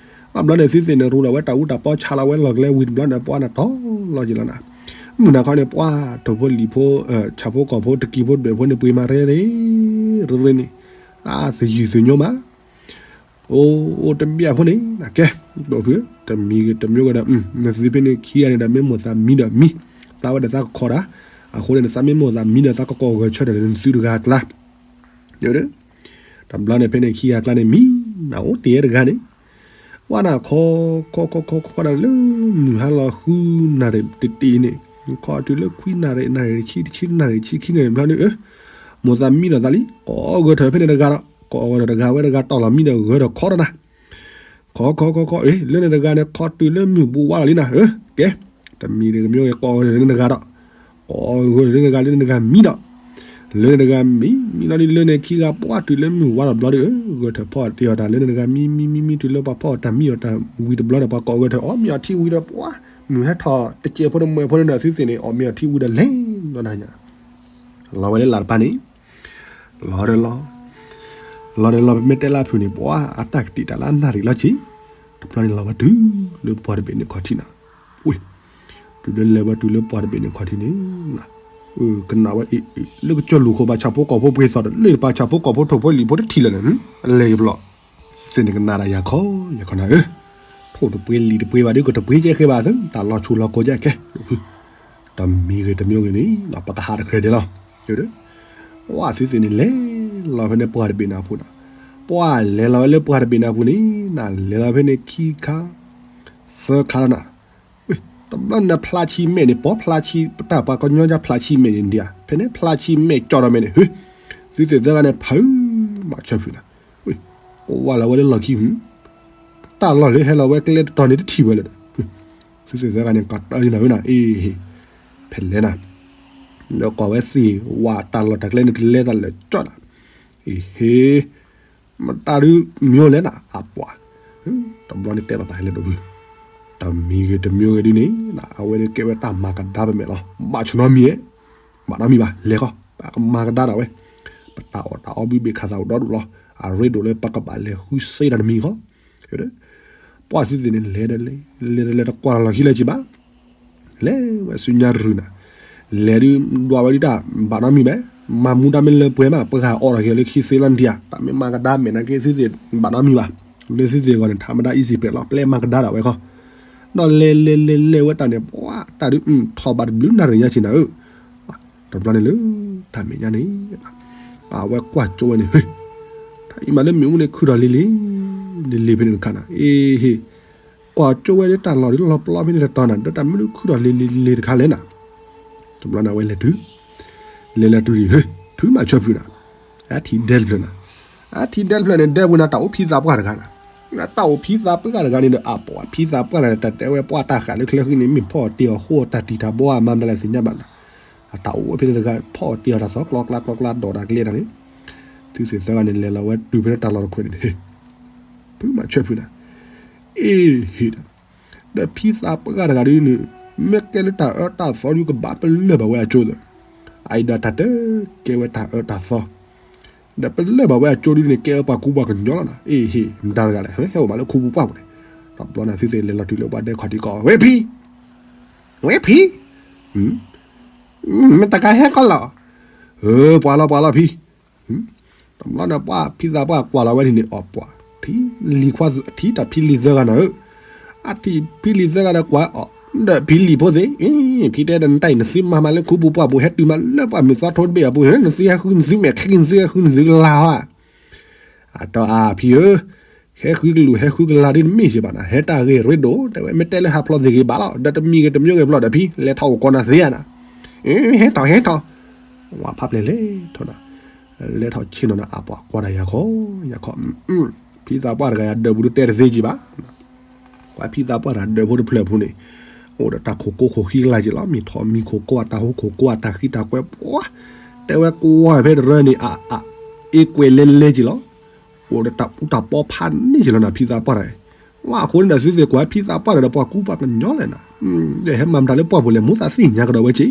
အဘျီန့ၣ်သုသ့ၣ်န့ၣ် ရူဒီးဝဲတၢ်အူတၢ်ပီဆါလီၤဝဲလီၢ်ကျဲဝံၤတဘျီန့ၣ် ပှၤနၤတီၢ်လီၤက့ၤလီၤနၤ, မုၢ်နၤခီန့ၣ် ပှၤထိၣ်ဖိလံၣ်ဖိ ဆၣ်ဖိကီၢ်ဖိတကံၤဖိဒွဲၣ်ဖိန့ၣ် ပှ့ၤမးရ့ရ့ ရ့ရ့န့ၣ်, အသယုၢ်သညိမး အိၣ်တဘျီဖိန့ၣ် ကဲ, ဒိၣ်ဖု, တမံၤဂ့ၤတမံၤဂ့ၤဒီး နသုဖဲန့ၣ်ခံဂၤန့ၣ်ဒီး မ့ၢ်မိၣ်သးမံဒီးမံ, သးဝဲဒီးသးကခီဒၣ်, အဃိန့ၣ် နသးမ့ၢ်မိၣ်သးမံဒီးသးကကိးဂဲၤဆၢထၢၣ်လၢနသုတဂၤအကျါ, တဘျီန့ၣ်ဖဲန့ၣ်ခံဂၤအကျါန့ၣ် မံနၤအိၣ်တ့ၢ်တဂၤန့ၣ်, ဝဲနၤခီ, ခီခီခီခီဒၣ်လၢ မုၢ်ဟါလီၤဃုနၣ်ရံၣ်တတံၢ်န့ၣ်, ခီတုၤလၢခွံနၣ်ရံၣ် နၣ်ရံၣ်တဆံ တဆံနၣ်ရံၣ် တဆံခံနၣ်ရံၣ်ဘျီန့ၣ် မိၣ်သးမံဒီးသးလံ, ကိးဂဲၤထၢၣ်ဖဲန့ၣ်တဂၤဒီး ကိးဂဲၤထၢၣ်တဂၤဝဲတဂၤတီၢ်လီၤမံဒီးဂဲၤထၢၣ်ခီဒီးနၤ, ခီခီခီခီ အ့ လၢန့ၣ်တဂၤန့ၣ် ခီတုၤလၢမုၢ်ဘူးဝါလီၤလံနၤဧၢ, ကဲ, တမံၤတမံၤဂ့ၤ ကိးဂဲၤထၢၣ်လၢန့ၣ်တဂၤဒီး, ကိးဂဲၤထၢၣ်လၢန့ၣ်တဂၤ လၢန့ၣ်တဂၤမံဒီး, လၢန့ၣ်တဂၤမံ မံလီၤဒ်လၢန့ၣ်ခံဂၤပှၤတုၤလၢမုၢ်ဝါလီၤဘျီဒီး ဂဲၤထၢၣ်ဖီအီၣ်တ့ၢ်အီၣ်တၢ်လၢန့ၣ်တဂၤ မံမံမံမံတုၤလၢပှၤဖီအီၣ်တၢ်မံအီၣ်တၢ်ဝံၤတဘျီဒီး ပှၤကိးဂဲၤထၢၣ်အီၣ်မ့ၤအီထံဝံၤဒီးပှၤ မုၢ်ဟဲထီၣ်တစဲးဖိတမှဲးဖိန့ၣ်ဒီး သုသ့ၣ်န့ၣ် အီၣ်မ့ၤအီထံဝံၤဒီးလဲၤလီၤနၤညါ, လီၤဝဲလၢလၢ်တပၤန့ၣ် လီၤဒီးလီၤ, လီၤဒီးလီၤ ပမ့ၢ်တဲလၢအဖုၣ်န့ၣ် ပှၤအတၢ်ကတံာ်တၢ်လၢအနၣ်ရံၣ်လီၤက့ၤ, တဘျီန့ၣ်လီၤဝဲတုၤလၢပှၤတဘ့ၣ်န့ၣ်ခီၣ်ထံးနၤ, ဝ့ၢ်, တုၤလၢလဲၤဝဲတုၤလၢပှၤတဘ့ၣ်န့ၣ်ခီၣ်ထံးန့ၣ်, ကနၣ်ဝဲအံၤ လၢကစၢၢ်လူၢ်ခိၣ်ဘၣ်ဆၣ်ဖိကီၢ်ဖိပှ့ၤသီၣ်ဒီး လၢပှၤဆၣ်ဖိကီၢ်ဖိထိၣ်ဖိလံၣ်ဖိတထံၣ်လၢၤန့ၣ် အလဲၤကဘျီ သ့ၣ်န့ၣ်ကနၣ်ဒၣ်ယၤခီ ယၤခီနၤဧၢ, ထိၣ်တပှ့ၤလံာ်တပှ့ၤဘၣ်ဒုး ကတပှ့ၤကဲဃဲဘၣ်သု တၢ်လီၤဆူၣ်လီၤကိးကဲကဲ, တမံၤဂ့ၤတမံၤဂ့ၤန့ၣ် ပကဟးတကြၢးဒဲးလီၤ, ဝဲသုသ့ၣ်န့ၣ်လဲၤလီၤဖဲန့ၣ်ပှၤတဘ့ၣ်န့ၣ်အပူၤနီၤ, ပှၤလဲၤလီၤဝဲလၢပှၤတဘ့ၣ်န့ၣ်အပူၤန့ၣ် နလဲၤလီၤဖဲန့ၣ်ခံခါ သၢခါလီၤနၤ, တဘျီန့ၣ်ဖျါဆံမဲာ်န့ၣ် ပီဖျါဆံ ပတၢ်ပှၤကညီကဖျါဆံမဲာ်န့ၣ်ဒံးဧါ, ဖဲန့ၣ်ဖျါဆံမဲာ်ကၠီဒီးမဲာ်န့ၣ် သုသ့ၣ်သၢဂၤန့ၣ် ဖုး မၤဆၢဖုးနၤ, ပဝဲလီၤဝဲလၢလီၢ်ခံ တၢ်လီၢ်လၢဟဲလီၤဝဲကျဲတတီၤန့ၣ်တထံၣ်ဝဲလၢၤဒီး, သုသ့ၣ်သၢဂၤန့ၣ် ကတၢၢ်လံနၤဝဲနၤ, အ့ ဖဲလဲၣ်နၤ, ဒီးကိးဝဲသ့ၣ်ဝဲတၢ်လီၢ်တၢ်ကျဲန့ၣ် တလဲၤတၢ်လၢာ်ကၠီနၤ, အ့ဟ့ မတၤဒုးမံၤလဲၣ်နၤ အပှၤ, တဘျီန့ၣ်တဲလိာ်သးဟဲလၢဒိၣ်ဖု, တမံၤဂ့ၤတမံၤဂ့ၤဒုးန့ၣ် အဝဲဒုးကဲဝဲတၢ်မၤကဒါပမဲာ်လီၤ, ဘၣ်ဆနီမံၤဧဲ, ဘၣ်နီတမံၤဘၣ် လဲၤဃီ ပကမၤကဒါဒၣ်ဝဲ, ပတၢ်အီၣ်တၢ်အီဘုဘ့ၣ်ခးသးအိၣ်ဒီဒူၣ်လီၤ, အရ့ဒိၣ်လၢပကဘၣ်လဲၤဃုစ့တၢ်တမံၤဃီ, ပှၤသုသ့ၣ်န့ၣ် လဲၤဒီးလဲၤ, လဲၤဒီးလဲၤတကွၢ်လီၢ်ခံလၢၤက့ၤဘၣ်, လဲၤဝဲဆူညါရုၢ်နၤ, လဲၤဒုးဒွးဝဲဒုးတၢ်ဘၣ်နီတမံၤဘၣ်, မၤမူဒါမ့ၢ်လၢပှဲၤမး ပှၤဂၤအိးထီၣ်က့ၤလၢခံသ့လီၤဒံးဧါ, တၢ်မ့ၢ်မၤကဒါမဲာ်နာ်က့ သုသ့ၣ်ဘၣ်နီတမံၤဘၣ်, လၢသုသ့ၣ်အဂီၢ်န့ၣ် ထးမဒါ easy ပျဲၢ်လီၤ, ပျဲၢ်မၤကဒါဒၣ်ဝဲခီ, ဒီးလဲၤလဲၤလဲၤလဲၤဝဲတၢ်န့ၣ် ပှၤတၢ်ဒုး ထီၣ်ဘးတဘျုးနၣ်ရံၣ်ညါဆ့ၣ်နၤဧၢ, တဘျီန့ၣ်လၢ တၢ်မဲာ်ညါန့ၣ် အဝဲကွၢ်ကၠိဝဲန့ၣ် ဟ့ၣ်, တၢ်အံၤမးလၢမ့ၣ်အူန့ၣ် ခုၣ်ထီၣ်လ့လ့, လ့လ့ဖဲန့ၣ်တခါနၤ, အ့ဟ့ၣ်, ကွၢ်ကၠိဝဲဒၣ်တၢ်လီၢ်ဒ်လီၤပျီဖဲန့ၣ်တတီၤနၤ, ဒီးတၢ်မ့ၣ်အူခုၣ်ထီၣ်လ့လ့လ့တခါလဲၣ်နၤ, တဘျီန့ၣ်အဝဲလဲၤတုၤ, လဲၤလဲၤတုၤဒံး ဟ့ၣ်, ဖုမၤဆၢဖုနၤ, အထံၣ်ဒဲတဖျၢၣ်နၤ, အထံၣ်ဒဲတဖျၢၣ်န့ၣ် ဒဲပူၤနၤ တၢ်အိၣ်ဖံသးပှၢ်တဂၤနၤ, တၢ်အိၣ်ဖံသးပှၢ်တဂၤန့ၣ်ဒီး အပှၤဖံသးပှၢ်တဂၤန့ၣ် တၢ်တဲဝဲပှၤတၢ်ဃာ်လၢချၢဃံန့ၣ် မ့ၢ်ဖီၣ်တ့ၢ်အီၤဃိတၢ်တံာ်တၢ်ဘီအမၤမတၤလဲၣ်သ့ၣ်ညါဘၣ်နၤ, အတၢ်အိၣ်ဝဲဖဲန့ၣ်တဂၤ ဖီၣ်တ့ၢ်အီၤတၢ်သီ ကျီကျါကျီကျါ ဒိးတၢ်ကလဲၤတၢ်န့ၣ်, သုသ့ၣ်သၢဂၤန့ၣ် လဲၤလီၤဝဲတုၤဖဲန့ၣ်တၢ်လီၢ်တခွဲးန့ၣ် ဟ့ၣ်, ဖုမၤဆၢဖုနၤ, အ့ဟ့ၣ်ဒီး, ဒီးဖံသးပှၢ်တဂၤဒ်န့ၣ် မ့ၢ်ကဲလၢတၢ်အၢတၢ်သီဒ်ကဘၣ်ပလၢၢ်ဘၣ်ဝဲအကၠိဒီး, အအံၤဒီးတၢ်တကဲဝဲတၢ်အၢတၢ်သီ ဒီးပလၢၢ်ဘၣ်ဝဲအကၠိဒ်န့ၣ် ကဲဝဲပှၤကူပှၤကညီလီၤနၤ, အ့ဟ့ၣ် မတၤတဂၤလဲၣ် ဟဲအိၣ်မးလၢခူပူၤပှၢ်ပူၤန့ၣ်, တဘျီန့ၣ်သုသ့ၣ်လဲၤလီၤတုၤလၢပှၤဒဲခီၣ်ထံးကီၢ် ဝဲဖံ, ဝဲဖံ, မ့ၢ်တကးဟဲကီၢ်လီၤ, ပှၤလီၤပှၤလီၤဖံ တဘျီန့ၣ်ပှၤဖံသးပှၢ်ကွၢ်လီၤဝဲဒ်န့ၣ် အီၣ်ပှၤ, ထံၣ်လံၤခွါ ထံၣ်တၢ်ဖံလံၤသၢဂၤနၤဧၢ, အထံၣ်ဖံလံၤသၢဂၤဒီးကွၢ်အီၤ, ဒီးဖံလံၤဖိသ့ၣ်, ဖံတဲဒီးနတၢ်အံၤ နသုမၤမးလၢခူပူၤပှၢ်ပူၤ ဟဲတုၤမးလၢပှၢ်မုၢ်သီထိတဘ့ၣ်အပူၤ နသုဟဲဃုနသုမဲာ်ချံ နသုဟဲဃုနသုကလါဟီဧါ, အတီအါဖံဧၢ, ဟဲဃုကလူးဟဲဃုကလါဒ်နမ့ၢ်စ့ၢ်ဘၣ်နၤ, ဟဲတၢ်ဂ့ၢ်ရ့ဒိၣ် တဲဝဲ မ့ၢ်တဲလၢဟးဖျိးသ့ၣ်ဂ့ၤဘၣ်လီၤ, ဒီးတမံၤဂ့ၤတမံၤဂ့ၤဖျိးဒီးဖံ လဲၤထီၣ်အိၣ်ကီးနၤသ့ဧါနၤ, ဟဲထီၣ်ဟဲထီၣ်, ဝဲဖးပျဲၢ်လဲၤထီၣ်နၤ, လဲၤထီၣ်ဆ့ၣ်နီၤနၤ အပှၤကွၢ်တၢ်ယၤခီ, ယၤခီ, ဖံသးပှၢ်တဂၤယၤဒၢးပူၤဒုးတဲတသ့က့ၤဘၣ်, ပှၤဖံသးပှၢ်တဂၤဒၢးဖိတဖျၢၣ်အပူၤန့ၣ်, အိၣ်ဒီးတၢ်ခိၣ်ကိခိၣ်ဃံကလါက့ၤလီၤ, မ့ၢ်ထီၣ်မံၤခိၣ်ကိၢ်အတၢ်ဟူခိၣ်ကိၢ်အတၢ်ဃံတၢ်ကွဲပှၤ, တဲဝဲကွၢ်ဖဲတရၢန့ၣ် အ အ အ့ကွဲးလဲလဲက့ၤလီၤ, အိၣ်ဒီးတၢ်အူတၢ်ပီဖးန့ၢ်က့ၤလီၤနၤ ဖံသးပှၢ်တဂၤ, ဝဲအဃိန့ၣ်ဒီးသုသ့ၣ်ကွၢ်ဖံသးပှၢ်တဂၤဒီးပှၤကူပှၤကညီလဲၣ်နၤ, ဒီးဟဲမၤမတၤလၢပှၢ်ပူၤလဲၣ် မိၢ်သးသ့ၣ်ညါကဒီးဝဲက့ၤ,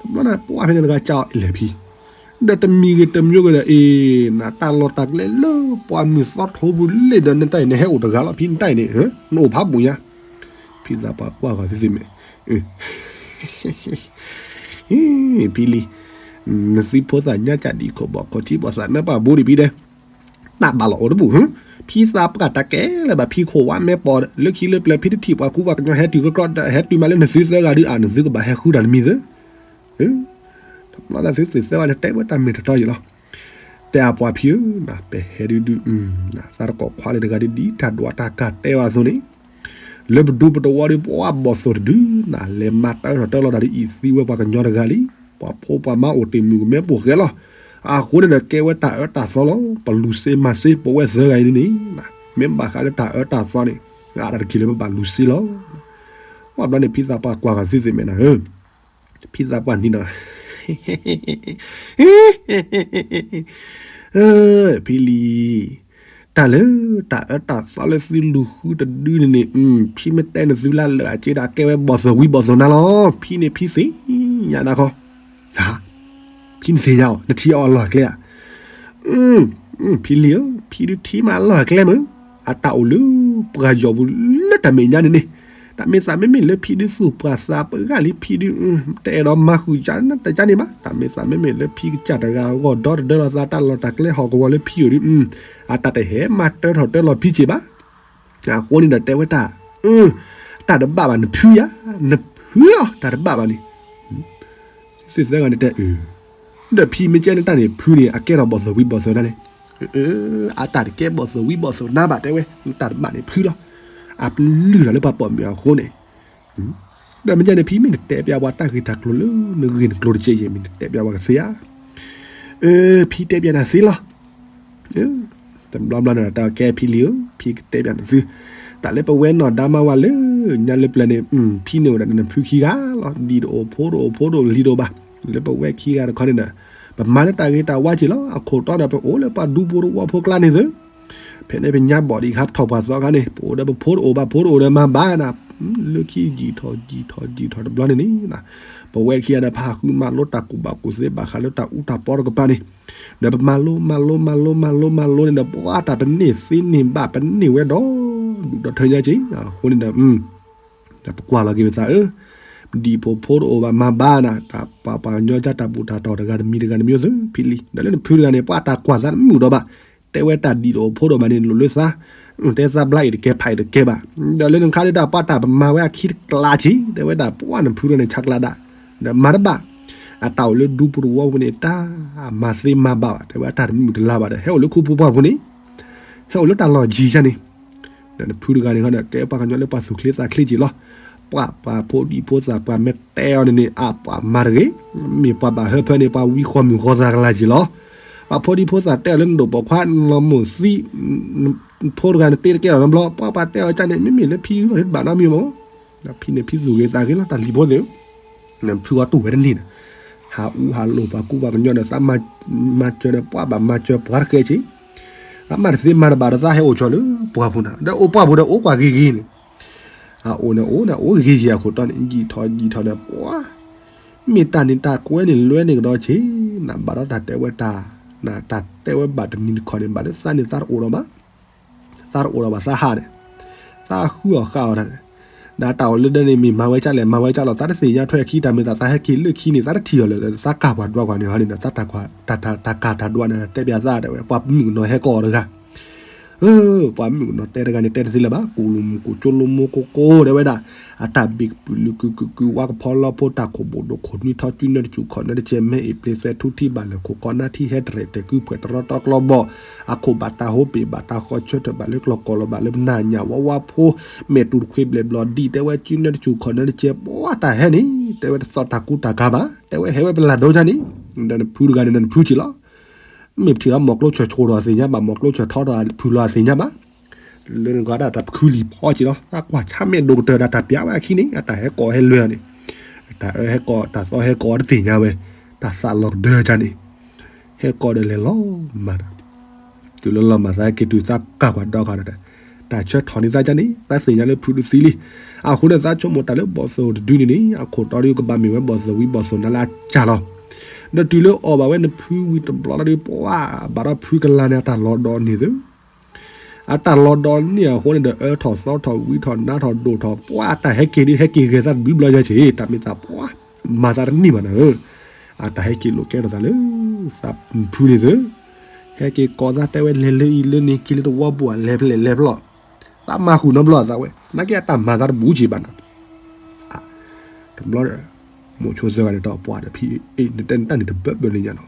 တဘျီန့ၣ်ပှၢ်ဖဲန့ၣ်တဂၤကၢ်အီၤလဲၤဖံ ဒီးတမံၤဂ့ၤတမံၤဂ့ၤဒီး အ့ၣ် နတၢ်လီၢ်တၢ်ကျဲလၢပှၢ်မုၢ်သီထိပူၤလံဒီး နတၢ်အံၤနဟဲအိၣ်တဂၤလီၤ ဖံနတၢ်အံၤန့ၣ် နအိၣ်ဖးဘူးညါ, ဖံသးပှၢ်ကွၢ်ဂီၤသ့ၣ်သ့ၣ်မဲာ်, ဖံလံၤ, နသုဖိသၣ်ညါကၢ်ဒံးခိၣ်ဘီၣ်ခိၣ်ထံဘီၣ်သးနၢပၢ်ဘူးဒံးဖံဒဲး, တၢ်ဘၣ်လီၤအိၣ်တဘူၣ်, ဖံသးပှၢ်တၢ်ကဲလၢၤဘၣ် ဖံခိၣ်ဝါမဲပီၤ လၢခံလၢပျၢၤ ဖံတထံၣ်ပှၤကူပှၤကညီဟဲတုၤကီကီ ဟဲတုၤမးလၢနသုသၢဂၤဒုး အါ နသုကဘၣ်ဟဲဃုတၢ်တမံၤသု တဘျီန့ၣ်သုသ့ၣ်သၢဂၤန့ၣ် တဲဝဲတၢ်မ့ၢ်တတီယံာ်လီၤ, တဲအပှၤဖံဧၢ, ပဟဲဒုးဒုး, သးတကိးခွါလၢတဂၤဒုး ဒ်တၢ်ဒွးတၢ်ကၢ်တဲအီၤအသိးန့ၣ်, လၢပဒူပတဝီဒီး ပှၤဘီၣ်သိၣ်တဒု နလဲၤမၤတၢထီၣ်တၢလီၤတၢ်ဒ်အံၤ သံဝဲပှၤကညီတဂၤလံ, ပှၤဖိပှၤမါအိၣ်တ့ၢ်မုၢ်ကမဲပိၢ်ဃဲလီၤ, အဃိန့ၣ်ဒီး ကဲဝဲတၢ်အၢတၢ်သီလီၤ, ပလူၤစ့မၤစ့ ပဝဲသၢဂၤအံၤန့ၣ်န့ၣ်, မ့ၢ်ဘၣ်ဃးလၢတၢ်အၢတၢ်သီန့ၣ်, အါတက့ၢ်လၢပဘၣ်လူၤစ့လီၤ, ဝဲဘျီန့ၣ် ဖံသးပှၢ်ကွၢ်ဂီၤသ့ၣ်သ့ၣ်မဲာ်နၤဧၢ ဖံသးပှၢ်နံၤနီၤ, ဖံလံၤ, တၢ်လၢတၢ်အၢတၢ်သီလၢသုလူၤဃုတဒုန့ၣ်န့ၣ်, ဖံမ့ၢ်တဲနသုလၢလၢာ်အက့ဒီး အကဲဝဲဘီၣ်သိၣ်ဝံၤဘီၣ်သိၣ်နၤလီၤ, ဖံန့ၣ်ဖံသ့ၣ်ညါနၤခီ, ဖံနသ့ၣ်ညါအီၤ နထံၣ်အီၤအလီၢ်အကျဲဧါ ဖံလံၤဧၢ, ဖံဒုးထံၣ်မးအလီၢ်အကျဲမုၢ်, အတၢ်အိၣ်လၢပှၤယီၤပူၤလၢတၢ်မဲာ်ညါန့ၣ်န့ၣ်, တၢ်မ့ၢ်သးမ့မ့ၢ်လၢဖံဒုးသူၣ်ပှၢ်သးပှၢ်ဂၤလံ ဖံဒုး, တအဲၣ်ဒိးမၤဃုာ်ကၢတကၢန့ၣ်ဘၣ်, တၢ်မ့ၢ်သးမ့မ့ၢ်လၢဖံကစၢ်တဂၤအဂီၢ်ဒီတဒၢလီၤသးတၢ်လီၢ်တၢ်ကျဲဟီၣ်ကဝီၤလၢဖံအိၣ်ဒုး, အတၢ်တဟဲမၤတၢထီၣ်တၢလီၤဖံက့ၤဘၣ်, အဃိန့ၣ်ဒီးတဲဝဲတၢ်, တၢ်တဘၣ်ဘၣ်နဖုယၤ, နဖုလီၤ တၢ်တဘၣ်ဘၣ်န့ၣ် သ့ၣ်သၢဂၤန့ၣ်တဲ, ဒီးဖံမ့ၢ်ကဲနတၢ်န့ၣ် ဖုန့ၣ် အကဲထီၣ်ဘီၣ်သိၣ်ဝံၤဘီၣ်သိၣ်နၤန့ၣ်, အတၢ်တကဲဘီၣ်သိၣ်ဝံၤဘီၣ်သိၣ်နၤဘၣ်တဲဝဲ, နတၢ်တဘၣ်န့ၣ်ဖုလီၤ, အပလုၢ်ထီၣ်လၢပှၤပိာ်မုၣ်အဃိန့ၣ်, ဒီးမ့ၢ်ကဲန့ၣ် ဖံမ့ၢ်နတဲပျးပှၤတၢ်ဂ့ၢ်တၢ်ကျိၤလၢ နဂ့ၢ်နကျိၤတကဲယဲၢ်မ့ၢ်နတဲပျးပှၤကသ့ဧါ, ဖံတဲပျးနၤသ့လီၤ တဘျီဘျီန့ၣ် တၢ်ကဲဖံလံၤဧၢ, ဖံကတဲပျးနသု, တၢ်လၢပဝဲနီၢ်ဒါမါဝၤလၢညါလၢပျၢၤန့ၣ်, ဖံန့ၣ်အိၣ်ဒီးနဖုခံဂၤလီၤ, ဒ်တအိၣ်ဖိတအိၣ်ဖိတအိၣ်လံၤတအိၣ်ဘၣ်, လၢပဝဲခံဂၤတခီန့ၣ်ဒီး, ပမၤလၢတၢ်ဂ့ၤတၢ်ဝါက့ၤလီၤ, အခိၣ်တီဒီးပအိၣ်လၢပှၤဒူဖိတဝီဖိကျါန့ၣ်သု, ဖဲန့ၣ်ပညါဘီၣ်ဒံးခါထီၣ်ပှၤသီခါန့ၣ် ပအိၣ်ဒီးပဖိတအိၣ်ဘၣ်ဖိတအိၣ်ဒီးမၤဘၣ်နၤ, လၢခံယံာ်ထီၣ်ယံာ်ထီၣ်ယံာ်ထီၣ်တဘျီန့ၣ်န့ၣ်, ပဝဲခံဂၤဒီးပဟးဃုမၤလိတၢ်ကူၣ်ဘၣ်ကူၣ်သ့ ဘၣ်ဃးလၢတၢ်အူတၢ်ပီတကပၤန့ၣ်, ဒီးပမၤလိမၤလိမၤလိမၤလိမၤလိန့ၣ်ဒီး ပှၤတၢ်ပန့ၢ်သ့န့ၢ်ဘၣ်ပန့ၢ်ဝဲဒီး, ဒူၣ်ဒီထၢညါက့ၤ, အဃိန့ၣ်ဒီး, ဒီးပကွၢ်လီၤက့ၤပသးဧၢ, ဒံၣ်ဖိဖိတအိၣ်ဘၣ်မၤဘၣ်နၤ, ပှၤပှၤကညီကၢ်တၢ်ဘူၣ်တၢ်တီၢ်တဂၤတမံၤတဂၤတမံၤသုဖံလံ. ဒီးလၢနဖုတဂၤန့ၣ် ပှၤတၢ်ကွၢ်သးတမုာ်ဒီးဘၣ်, တဲဝဲတၢ်ဒံၣ်တအိၣ်ဖိတအိၣ်ဘၣ်န့ၣ် လိၣ်လၢသး, တဲသးဘျါအံၤတကဲဖးအံၤတကဲဘၣ်. ဒီးလၢနခါဒၣ်တၢ်ပှၤတၢ်ပမၤဝဲအခံတကျါဆံး, တဲဝဲဒၣ်ပှၤနဖုတဂၤန့ၣ် ဆးကျးဒၣ်, ဒီးမၤတဘၣ်, အတၢ်အိၣ်လၢဒူဖိတဝီဖိန့ၣ် တၢ်မၤသ့မၤဘၣ်ဘၣ်, တဲဝဲအတၢ်တမုာ်တလၤဘၣ်ဒီး ဟဲအိၣ်လၢခူဖိပှၢ်ဖိန့ၣ် ဟဲအိၣ်လၢတၢ်လီၢ်ယံၤယါန့ၣ်, ဒီးနဖုတဂၤန့ၣ်ဃီဒီး ကဲပှၤကညီလၢပှၤသူၣ်ချ့သးချ့က့ၤလီၤ. ပှၤ ပှၤဖိဒံဖိသၣ်ပှၤမ့ၢ်တဲအီၤန့ၣ်န့ၣ် အပှၤမၤတဂ့ၤ, မ့ၢ်ပှၤဘၣ်ဟၢဖၢန့ၣ် ပှၤဝံဃီမုၢ်ဃီသးကလါက့ၤလီၤ. ပှၤဖိဒံဖိသၣ်တဲအီၤလၢနဒိၣ်ပိာ်ခွါ နလီၤမိၢ်သံ နဖိတဂၤနတ့တကဲလီၤနီတဘျီ, ပှၤပှၤတဲအီၤကၢ်န့ၣ် မ့မ့ၢ်လၢဖံဂၤန့ၣ်တဘၣ်နီတမံၤမး, ဒီးဖံန့ၣ်ဖံသူၣ်ဂ့ၤသးဂ့ၤလီၤ တၢ်လံၤဖိသ့ၣ်ဧၢ, နဖုဂီၢ်တူၢ်ဝဲတန့ၢ်ဒီး ဟးအူဟးလိၣ်ပှၤကူပှၤကညီဒီး သးမၤစၢၤဒီးပှၤဘၣ်မၤစၢၤပှၤတဃဲးက့ၤ, အမၤတသ့မၤတဘၣ်ဒီးသးဟဲအိၣ်ဆိးလၢပှၢ်ပူၤနၤ, ဒီးအိၣ်ပှၢ်ပူၤဒီးအိၣ်ကွၢ်ဂ့ၤဂ့ၤန့ၣ်, အအိၣ်န့ၣ်အိၣ်န့ၣ်အိၣ်ဂ့ၤဂ့ၤအခိၣ်တီန့ၣ် ယံာ်ထီၣ်ယံာ်ထီၣ်ဒီးပှၤ မ့ၢ်တၢ်န့ၣ်တၢ်ကွဲန့ၣ်လွဲန့ၢ်ကဒီးဆ့, နဘၣ်ဒီးတၢ်တဲဝဲတၢ်, နတၢ်တဲဝဲဘၣ်တနံၤတခီန့ၣ် ဘၣ်လၢသးန့ၣ်သးတအိၣ်ဒီးဘၣ်, သးတအိၣ်ဒီးဘၣ်သးဟးန့ၣ်, သးဃုအီၣ်ဃာ်အီၣ်တၢ်န့ၣ်, ဒီးတၢ်အိၣ်လၢဒဲန့ၣ် မ့ၢ်မၤဝဲကၢ်လဲၣ် မၤဝဲကၢ်လီၤ သးတသ့ၣ်ညါထွဲအခံ တၢ်မ့ၢ်သးသးဟဲက့ၤလၢခံန့ၣ် သးတထံၣ်အီၤလၢၤဒီး သးကၢ်ပှၤဒွးကွၢ်န့ၣ်ဟီန့ၣ်ဒီး သးတၢ်ကၢ်တၢ်ဒွးန့ၣ် တဲပျးသးတဲဝဲ ပှၤမုၣ်ကနီၤဟဲကိးအီၤတဂၤ ပှၤမုၣ်ကနီၤတဲတဂၤန့ၣ် တဲတသ့လၢၤဘၣ်, ကိၣ်လိာ်မူကိၣ်ကၠိလိာ်မူကိၣ်ကိၣ် တဲဝဲဒၣ်, အတၢ်ဘ့ၣ်ကပုာ်လုာ်ကုာ်ကုာ်ကုာ် ဝါကဖီလီဖိ တၢ်ခိၣ်ဘိၣ်ဒိၣ်ခိၣ်နွံထီ ကုနဲတစူၣ် ခီၣ်နဲတကဲ မဲအ့ၣ်ပျ့ၤသွဲထူထံ ဘၣ်လဲၣ်ခိၣ်ကီနါထံ ဟဲတရဲၣ်တဲာ်ကုၢ် ဖှဲးတရီတီကျီဘီၣ်, အခိၣ်ဘၣ်တၢ်ဟိပ့ၣ် ဘၣ်တၢ်ဃီဆၢထၢၣ် ဘၣ်လၢကျီၢ်ကီၢ်လီၤ ဘၣ်လၢပနၢ်ညၣ်ဝါဝါဖိ, မဲာ်တူၢ်တခွ့ဘျဲၣ်ဘျီၣ်ဒံး တဲဝဲ ကုနဲတစူၣ် ခီၣ်နဲတကဲ ပှၤတၢ်ဟဲန့ၣ် တဲဝဲတသီၣ်တၢ်ကူတၢ်ကၤဘၣ်, တဲဝဲဟဲဝဲပလၢ်ဒိကၢ်န့ၣ်, ဒီးနဖုတဂၤန့ၣ် နဖုက့ၤလီၤ မ့ၢ်ပထံၣ်လီၤ မီၢ်ကျိဆၢၣ်ဆိၣ်ဒီးအသ့ၣ်ညါဘၣ် မီၢ်ကျိဆၢၣ်ထီဒီးဖုလီၤအသ့ၣ်ညါဘၣ်, လၢနဂီၢ်ဒၣ်တၢ်ဖုလံၤဖီက့ၤလီၤ သးကွၢ်ဆါမဲာ်ဒိၣ်ကတၢၢ်ဒီးတၢ်ပျးဝဲအခံန့ၣ် အတၢ်ဟဲကိးဟဲလွဲအီၤန့ၣ်, တၢ်အၢဟဲကိး တၢ်သီဟဲကိးအီၤတသ့ၣ်ညါဝဲ, တၢ်သးလီၤကဒၢကၢ်န့ၣ်, ဟဲကိးဒီးလဲၤလီၤမၤဒီး တုၤလၢလီၤမၤသးဟဲက့ၤတုၤသးကၢ်ပှၤဒီခါဒီး တၢ်ဆၢထီၣ်န့ၢ်သးကၢ်န့ၣ် သးသ့ၣ်ညါလၢဖုတသံလံ, အဃိန့ၣ်သးဆိကမိၣ်တၢ်လၢဘီၣ်သိၣ်တဒုန့ၣ်န့ၣ် အခိၣ်တီဒီးကဘၣ်မ့ၢ်ဝဲဘီၣ်သိၣ်ဝံဘီၣ်သိၣ်နါလၢအကၢ်လီၤ, ဒီးတုၤလၢအီၣ်ဘၣ်ဝဲနဖုဝံတဘျီဒီး ပှၤဘၣ်ဒီးဖုကလါန့ၣ် အတၢ်လီၤဒီးန့ၢ်သု အတၢ်လီၤဒီးန့ၢ်အဃိန့ၣ်ဒီး အၢထီၣ်သီထီၣ်ဝံထီၣ်နါထီၣ်ဒိၣ်ထီၣ် ပှၤအတၢ်ဟဲက့ၤဒုးဟဲက့ၤဂဲၤသးတဘျုးဘျီညါဆ့ တၢ်မ့ၢ်သးပှၤ မၤသးတန့ၢ်ဘၣ်နၤဧၢ, အတၢ်ဟဲက့ၤလိာ်ကဲထီၣ်သးလၢ သးဖုန့ၣ်သု, ဟဲက့ၤကိးသးတဲဝဲလဲၤလၢအံၤလၢန့ၣ် က့ၤလၢတဝီပူၤ အလဲၤဖဲလဲၣ်လဲၤဖဲလဲၣ်, သးမၤဃုာ်နီတဘျီသးဝဲ နာ်က့အတၢ်မၤသးတဘူးက့ၤဘၣ်နၤ တဘျီဒီး မိၢ်ဆိသၢဂၤန့ၣ်ဒီးပှၤဒီးဖံ အ့ၣ် နတဲနတၢ်န့ၣ်တဘၢဘၢလံညါနီၤ,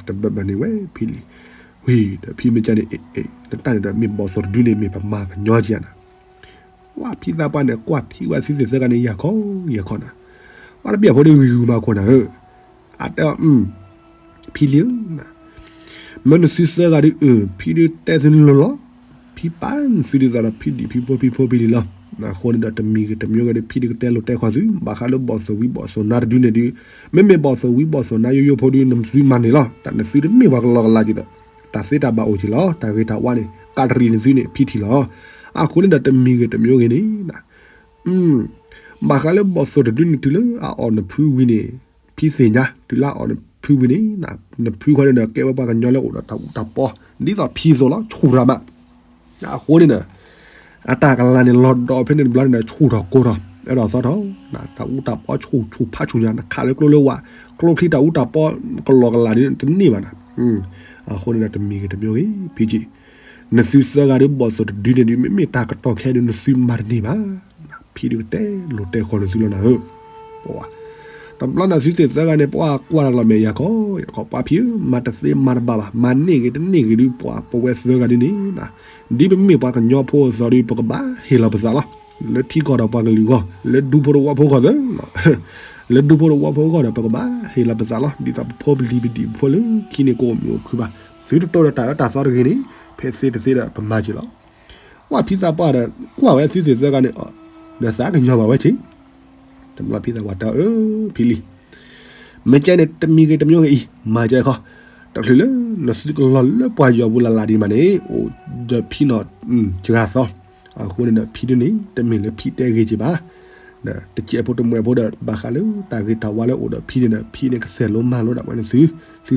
တဘၢဘၢန့ၣ်ဝဲဖံလံၤ, ဝံၤဒီးဖံမ့ၢ်ကန့ၣ် အ့ၣ် အ့ၣ် နတၢ်န့ၣ်ဒီးမ့ၢ်ဘီၣ်သိၣ်တဒုန့ၣ် မ့ၢ်ပမၤကညီက့ၤနၤ, ဝဲဖံသးပှၢ်န့ၣ် ကွၢ်ထံဝဲသုသ့ၣ်သၢဂၤန့ၣ် ယၤခီယၤခီနၤ, ဝဲတဘၣ်ဖိဒုဂံၤဂုၤမၤခိၣ်နၤဧၢ, အတဲအီၤ ဖံလံၤဧၢ မ့ၢ်နသုသၢဂၤဒုး ဖံဒုးတဲသုလီၤလီၤ, ဖံပာ်နသုဒ်သိးဒီး ဖံဒံးဖံဖိဖံဖိဖံလံၤလီၤ. အဃိန့ၣ်ဒီး တမံၤဂ့ၤတမံၤဂ့ၤဒီး ဖံဒုးကတဲလိာ်တဲခီၣ်သု, ဘၣ်ဃးလၢဘီၣ်သိၣ်ဝံဘီၣ်သိၣ်နါတဒုန့ၣ်ဒုး, မ့မ့ၢ်ဘီၣ်သိၣ်ဝံဘီၣ်သိၣ်နါယိယိဖိဒုး နသုမၤန့ၢ်လီၤ. တၢ်နသုတမ့ၢ်ပှၤကလီကလါက့ၤဒီး တၢ်သ့တၢ်ဘၣ်အိၣ်က့ၤလီၤ. တၢ်ဂ့ၤတၢ်ဝါန့ၣ် ကးတရံးနသုန့ၣ် ဖံထံၣ်လီၤ. အဃိန့ၣ်ဒီး တမံၤဂ့ၤတမံၤဂ့ၤန့ၣ် ဘၣ်ဃးလၢဘီၣ်သိၣ်တဒုန့ၣ် တုၤလၢအအီၣ်နဖုဝံၤန့ၣ် ဖံသ့ၣ်ညါ တုၤလၢအအီၣ်နဖုဝံၤန့ၣ် နဖုခီန့ၣ်ဒီး ကဲဝဲပှၤကညီလၢအိၣ်ဒီးတၢ်အူတၢ်ပီ ဒ်သိးဖံသိးလီၤ ဆူၣ်တၢ်မး. အဃိန့ၣ်ဒီး အတၢ်ကလၤန့ၣ် လီၤဒီးဖဲန့ၣ်တဘျီန့ၣ်ဒီး ဆူၣ်ထီၣ်ကိၢ်ထီၣ် အဲၣ်ဒိးသီထီၣ် တၢ်အူတၢ်ပီဆူၣ်ဆူၣ်ဖးဆူၣ်ညါ နခးလၢကျိလၢဝၤ ကျိချံတၢ်အူတၢ်ပီ ကလီကလၤဒ်တန့ၢ်ဘၣ်နၤ. အဃိန့ၣ်ဒီး တမံၤဂ့ၤတမံၤဂ့ၤ ဖံက့ နသုသၢဂၤဒုး ဘီၣ်သိၣ်တဒုန့ၣ်ဒုး မ့မ့ၢ်တၢ်ကတီၢ်ခဲဒုး နသုမၤတန့ၢ်ဘၣ်. ဖံဒုးကတဲလိာ်တဲဃီၤနသုလီၤနၤဧၢ. ပှၤ တဘျီန့ၣ်သုသ့ၣ်သၢဂၤန့ၣ် ပှၤကွၢ်တၢ်လီၤမဲာ်ယၤခီ ယၤခီ ပှၤဖံဧၢ မၤတသ့မၤတဘၣ်ဘၣ် မၤန့ၢ်ဂ့ၤတန့ၢ်ဂ့ၤဒုး ပှၤပဝဲသၢဂၤဒုးန့ၣ် ဒ်ပမ့ၢ်ပှၤကညီဖိအသိးဒုး ပကဘၣ်ဟ့ၣ်လီၤပသးလီၤ. လၢထံကီၢ်ဒီးပှၤကလုာ်အဂီၢ် လၢဒူဖိတဝီဖိအဂီၢ်သၢ လၢဒူဖိတဝီဖိအဂီၢ်ဒီး ပကဘၣ်ဟ့ၣ်လီၤပသးလီၤ. ဒ်သိးပဖိပလံၤပဒံၣ်ဖိလၢခံန့ၣ် ကအိၣ်မုာ်အိၣ်ခုၣ်ဘၣ်. သုတတိၢ်ဒီးတၢ်အၢတၢ်သီတဂ့ၤန့ၣ် ဖဲသ့တသ့ဒီးပမၤက့ၤလီၤ. ပှၤဖံသးပှၢ်ဒီး ကွၢ်ဝဲသုသ့ၣ်သၢဂၤန့ၣ် ဒီးသးကညီၤဘၣ်ဝဲက့ၤ တဘျီဖံသးပှၢ်တဲအီၤ အၢ ဖံလံၤ မ့ၢ်ကဲန့ၣ် တမံၤဂ့ၤတမံၤဂ့ၤအံၤ မၤကဲခီ တချုးလၢ နသုကလီၤလၢပှၤယွၤပူၤလၢ်လၢ်ဒံးမးန့ၣ် အိၣ်ဒီးဖံနီၤ စှၤသီ အဃိန့ၣ်ဒီး ဖံဒုးန့ၣ် တမ့ၢ်လၢဖံတဲဂ့ၤက့ၤဘၣ် ဒီးတကဲးဖိတမှဲးဖိဒီး ဘၣ်ဃးလၢတၢ်ဂ့ၤတၢ်ဝါလၢအိၣ်ဒီးဖံန့ၣ်ဒီး ဖံန့ၣ်ကသဲးလိမၤလိဒၣ်ဝဲနသု သု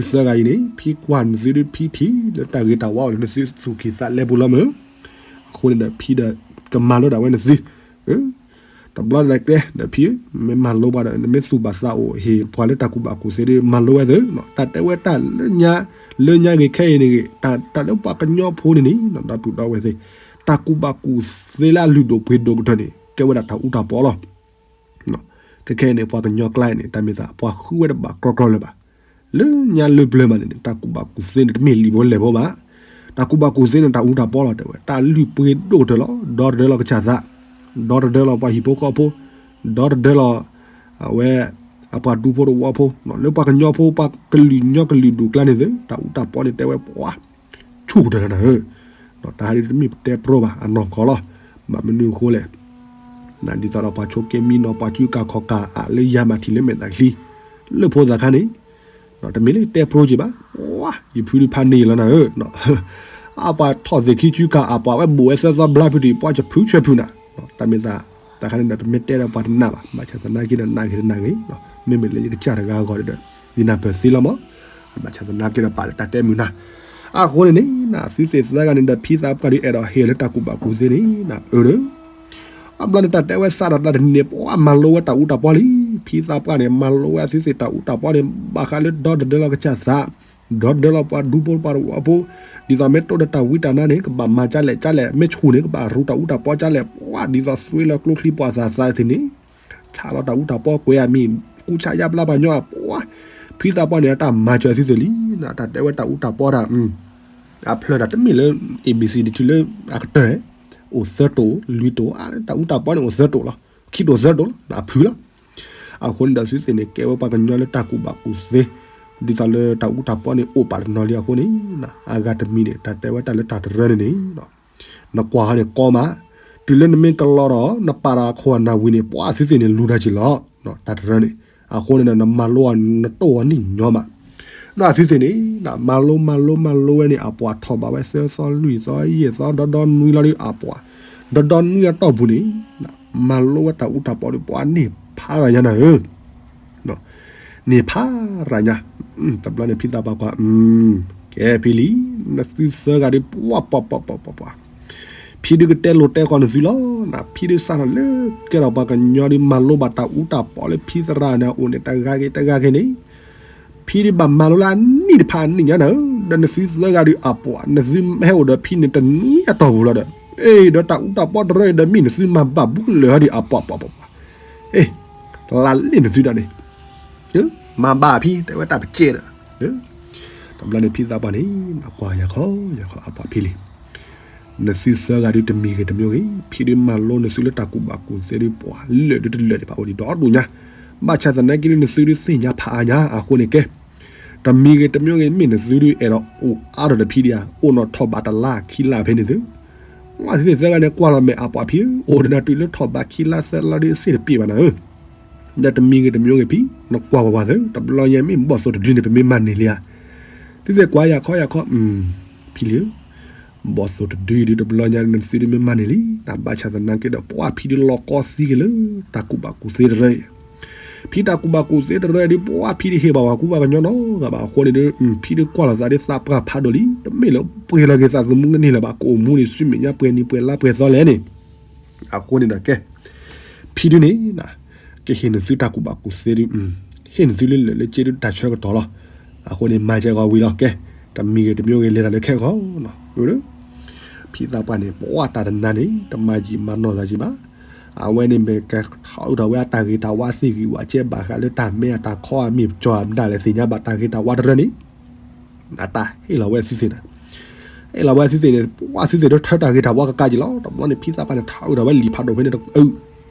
သၢဂၤအံၤန့ၣ် ဖံကွၢ်နသုဒုး ဖံထံၣ်လၢတၢ်ဂ့ၤတၢ်ဝါအိၣ်လၢနသုသူၣ်ကံၢ်သးလဲပူၤလီၤမး အဃိန့ၣ်ဒီး ဖံဒီးကမၤလိဒၣ်ဝဲနသု အ တဘျီန့ၣ်ကျဲ ဒီးဖံဧၢ, မ့ၢ်မၤလိဘၣ်ဒီး နမ့ၢ်သူၣ်ဘၣ်သးအိၣ်ဟ့ၣ်ပှၤလၢတၢ်ကူၣ်ဘၣ်ကူၣ်သ့ဒီး မၤလိဝဲသ့, တၢ်တဲဝဲတၢ်လၢညါ, လၢညါဂ့ၤခဲအံၤန့ၣ်ဂ့ၤ, တၢ်လၢပှၤကညီဖိန့ၣ်န့ၣ် ဒီပုၢ်ဒီဝဲၢ်သ့ၣ်, တၢ်ကူၣ်ဘၣ်ကူၣ်သ့လၢအလုၢ်ဒိၣ်ပှ့ၤဒိၣ်ကတၢၢ်န့ၣ် ကဲဝဲဒၣ်တၢ်အူတၢ်ပီလီၤ. ခဲခဲအံၤန့ၣ် ပှၤကညီကျါအံၤန့ၣ် တၢ်မ့ၢ်သး ပှၤဃုဝဲတဘၣ်ကြီကြီလၢၤဘၣ်. လၢညါလၢပျၢၤမးန့ၣ်န့ၣ် တၢ်ကူၣ်ဘၣ်ကူၣ်သ့န့ၣ် တမ့ၢ်လံာ်ဖိလဲၢ်ဖိဘၣ်. တၢ်ကူၣ်ဘၣ်ကူၣ်သ့န့ၣ် တၢ်အူတၢ်ပီလီၤ တဲဝဲ, တၢ်လုၢ်ပှ့ၤဒိၣ်ကတၢၢ်လီၤ. ဒီသဒၢလီၤကစၢ်သး, ဒီသဒၢလီၤပှၤဟံၣ်ဖိဃီဖိ, ဒီသဒၢလီၤ အဝဲ အပှၤဒူဖိသဝီဖိ, လၢပှၤကညီဖိ ပှၤကလုာ်ကညီကလုာ်ဒူၣ်ကျါန့ၣ်သ့ၣ် တၢ်အူတၢ်ပီန့ၣ် တဲဝဲပှၤ ဆူၣ်ကတၢၢ်နၤဧၢ, တၢ်ဟးဒ်တမ့ၢ်ပတဲပျီဘၣ် အနီၢ်ကီၢ်လီၤ. ဘၣ်မနုၤအဃိလဲၣ်, ဒ်သိးဒီးပှၤဆိကဲမံနီၤ ပှၤစုကၢ်ခီၣ်ကၢ်အါလၢယၤမၤထံၣ်လၢမဲာ်သၣ်ချံ လၢဖိသၣ်ခါန့ၣ်, တမ့ၢ်လၢတဲပျီက့ၤဘၣ်, ယဖုဒုးဖးန့ၢ်လီၤနၤဧၢ, အပှၤထီၣ်သ့ၣ်ခံစုကၢ် အပှၤဝဲဘူးဝဲသၢသီဘျါဖုဒံး ပှၤကဖုဆဲးဖုနၤ, တၢ်မ့ၢ်သး တၢ်ခါန့ၣ်ဒီး ပမ့ၢ်တဲဒီးပှၤတနာ်ဘၣ်, ဘၣ်ဆၣ်သနာ်က့ဒီး နာ်ဂ့ၤတနာ်ဂ့ၤ, မ့မ့ၢ်လၢယကစၢ်တဂၤအဂီၢ်ဒီး ယနၢ်ပၢၢ်သ့လီၤမး, ဘၣ်ဆၣ်သနာ်က့ဒီး ပာ်လၢတၢ်တဲမုာ်နၤ, အဃိန့ၣ်န့ၣ် သုသ့ၣ်သၢဂၤန့ၣ်ဒီး ဖံသးပှၢ်ဒုးအဲၣ်ဒိးဟ့ၣ်လၢတၢ်ကူၣ်ဘၣ်ကူၣ်သ့န့ၣ် နၤဧၢဒီး အဘျီန့ၣ် တၢ်တဲဝဲစးထီၣ်တၢ်တနံၤန့ၣ် ပှၤမၤလိဝဲတၢ်အူတၢ်ပီလံ. ဖံသးပှၢ်န့ၣ် မၤလိဝဲအသုသ့ၣ်တၢ်အူတၢ်ပီန့ၣ် ဘၣ်ဃးလၢဒီသဒၢလီၤကစၢ်သး, ဒီသဒၢလီၤပှၤဒူဖိပှၤသဝီဖိ, ဒ်သိးမ့ၢ်တိၢ်ဒီးတၢ်ဝံတၢ်နါန့ၣ် ကဘၣ်မၤကၢ်လဲၣ်ကၢ်လဲၣ်, မ့ၢ်ဆူၣ်န့ၣ် ကဘၣ်ရူတၢ်အူတၢ်ပီကၢ်လဲၣ်, ပှၤဒ်သိးသွ့လၢကျိချံပှၤသးသးသ့ၣ်န့ၣ် ဆးလီၤတၢ်အူတၢ်ပီကွဲးအမံၤ, ကူစါယါဘျါပှၤကညီအပှၤ, ဖံသးပှၢ်န့ၣ် တၢ်မၤစၢၤသုသ့ၣ်လံ, တၢ်တဲဝဲတၢ်အူတၢ်ပီတၢ် အဖျၢၣ်တၢ်တမ့ၢ်လၢ A B C တထူလၢအကတၢၢ်, အိၣ်သၢတိာ်လွံၢ်တိာ်, တၢ်အူတၢ်ပီန့ၣ်အိၣ်သၢတိာ်လီၤ, ခံတိာ်သၢတိာ်လီၤ, အဖုလီၤ. အဃိန့ၣ်ဒီးသုသ့ၣ်န့ၣ် ကဲဝဲပှၤကညီလၢတၢ်ကူၣ်ဘၣ်ကူၣ်သ့, ဒ်သိးလၢတၢ်အူတၢ်ပီန့ၣ် အိၣ်ပာ်တနီၤလံအဃိန့ၣ်, အဂၤတမံၤန့ၣ် တၢ်တဲဝဲတၢ်လၢတၢ်တရၢန့ၣ်န့ၣ် နကွၢ်ဟီန့ၣ်ကီမး, တုၤလၢနမ့ၢ်ကလီဒီး နပာ်ဒီးအခိၣ်အနၢ်ဝံၤန့ၣ် ပှၤသုသ့ၣ်န့ၣ်လူၤတၢ်က့ၤလီၤ, တၢ်တရၢန့ၣ်, အဃိန့ၣ်ဒီး နမၤလိအီၤ နတိၢ်အီၤန့ၣ်ညီမး, ဒီးအသုသ့ၣ်န့ၣ် မၤလိမၤလိမၤလိဝဲန့ၣ် အပှၤထီၣ်ဘးဝဲသၢသီလွံၢ်သီယဲၢ်သီ ဒီဒီနွံလီၤဒီးအပှၤ, ဒီဒီနွံအတီၢ်ပူၤန့ၣ် မၤလိဝဲတၢ်အူတၢ်ပီဒီး ပှၤန့ၢ်ဖးရၤညါနၤဧၢ န့ၢ်ဖးရၤညါ, တဘျီန့ၣ် ဖံသးပှၢ်ကွၢ်, ကဲဖံလံ, နသုသၢဂၤဒီး ပှၤပှၤပှၤပှၤပှၤပှၤ, ဖံဒုးကတဲလိာ်တဲဃီၤနသုလီၤ, ဖံဒုးစးထီၣ်လၢကဲထီၣ်ပှၤကညီဒီး မၤလိဘၣ်တၢ်အူတၢ်ပီလၢဖံသရၣ်န့ၣ်အအိၣ်န့ၣ် တဂၤဂ့ၤတဂၤဂ့ၤန့ၣ်, ဖံဒုးဘၣ်မၤလိလၢအနံၣ်တဖၣ်အနံၣ်ညါနၤဧၢ, ဒီးနသုသၢဂၤဒီးအပှၤ နသုမ့ၢ်ဟဲအိၣ်ဒီးဖံန့ၣ် တနွံအတီၢ်ပူၤလီၤဒီး, အ့ၣ် ဒီးတၢ်အူတၢ်ပီတရၢအံၤဒီး မ့ၢ်နသုမၤဘၣ်ဘူးကလၢာ်ဟီဒံး အပှၤပှၤပှၤပှၤ, အ့ၣ် လါလ့ၣ်နသုဒၣ်န့ၣ် မၤဘၣ်ဖံ တဲဝဲတၢ်ပကဲဒီး, တဘျီန့ၣ် ဖံသးပှၢ်န့ၣ် ကွၢ်ယၤခီယၤခီ အပှၤဖံလံ, နသုသၢဂၤဒုးတမံၤဂ့ၤတမံၤဂ့ၤ ဖံဒုးမၤလိနသုလၢတၢ်ကူၣ်ဘၣ်ကူၣ်သ့ဒုး ပှၤလၢာ်ဒုးတလၢာ်ဒံးဘၣ်အိၣ်ဒံးဒီဒူၣ်ညါ, ဘၣ်ဆၣ်သနာ်က့ဒုး နသုဒုးသ့ၣ်ညါဖးအါညါ အဃိန့ၣ်ကဲ တမံၤဂ့ၤတမံၤဂ့ၤ မ့ၢ်နသုဒုးအဲၣ်ဒိးအိၣ်အါထီၣ်ဒီးဖံဒံးဧါ, အိၣ်နီၣ်ထီၣ်ဘးတလါခံလါဖဲန့ၣ်သု, ဝဲသုသ့ၣ်သၢဂၤန့ၣ် ကွၢ်လီၤမဲာ်အပှၤဖံဧၢ, အိၣ်ဒီးနၤတုၤလၢထီၣ်ဘးခံလါသၢလါဒုး အစ့ၣ်တပ့ၢ်ဘၣ်နၤဧၢ, ဒီးတမံၤဂ့ၤတမံၤဂ့ၤဖံ, နကွၢ်ပှၤပှၤသု တဘျီညါမ့ၢ်ဘီၣ်သိၣ်တဒုန့ၣ် ပမ့ၢ်မၤန့ၢ်လံဧါ, သုသ့ၣ်ကွၢ်ယၤခီယၤခီ, ဖံလံဧၢ ဘီၣ်သိၣ်တဒုအံၤဒုး တဘျီညါနသုဒုးမ့ၢ်မၤန့ၢ်လံ, နဘၣ်ဆၣ်သနာ်က့ဒီး ပှၤဖံဒုးလီၤကီသံက့ၤလၢ တၢ်ကူၣ်ဘၣ်ကူၣ်သ့တရၢအံၤ, ဖံတၢ်ကူၣ်ဘၣ်ကူၣ်သ့တရၢအံၤဒုး ပှၤဖံဒုးဟ့ၣ်ဘၣ်ပှၤကူပှၤကညီနီတဂၤဘၣ်အဃိန့ၣ်ဒီး ဖံဒုးကွၢ်လီၤသးဒ်သးပှၢ်ဖးဒိၣ်လံ, တမ့ၢ်လၢပှဲၤလီၤက့ၤသးသမူကန့ၢ်လၢၤဘၣ် ကအိၣ်မူန့ၣ် ဆူမဲာ်ညါပှဲၤနံၤပှဲၤလါပှဲၤသီလဲၣ်န့ၣ်, အဃိန့ၣ်ဒီးကဲ ဖံဒုးန့ၣ် ကဟ့ၣ်နသုတၢ်ကူၣ်ဘၣ်ကူၣ်သ့ဒုး, ဟ့ၣ်နသုလၢလၢာ်လၢက့ဒုးတၢ်ဆၢကတီၢ်လီၤ, အဃိန့ၣ် မၤစဲးဂီၤဝံၤလီၤကဲ, တမံၤဂ့ၤတမံၤဂ့ၤ လဲၤတၢ်လၢခဲကီၢ်, ဖံသးပှၢ်န့ၣ် ပှၤတၢ်တနါန့ၣ် တမၤယံာ်မၤနီၢ်သးယံာ်ဘၣ်, အဝဲန့ၣ်မ့ၢ်ကထီၣ်အုးထီၣ်ဝဲအတၢ်ဂ့ၤတၢ်ဝါသ့ၣ်ဂံၢ်ဝးကဲဘၣ်ဃးလၢတၢ်မဲအတၢ်ခီအမ့ၢ်ကၠီၤအမတၤလဲၣ်သ့ၣ်ညါဘၣ်တၢ်ဂ့ၤတၢ်ဝါတရၢန့ၣ် အတၢ်ဟ့ၣ်လီၤဝဲအသုသ့ၣ်န့ၣ်, ဟ့ၣ်လီၤဝဲအသုသ့ၣ်န့ၣ် ပှၤအသုသ့ၣ်ဒုးထၢတၢ်ဂ့ၤတၢ်ဝါကကါက့ၤလီၤ, တဘျီန့ၣ် ဖံသးပှၢ်န့ၣ် ထီၣ်အုးထီၣ်ဝဲလံာ်ဖးဒိၣ်ဖဲန့ၣ်တအုး,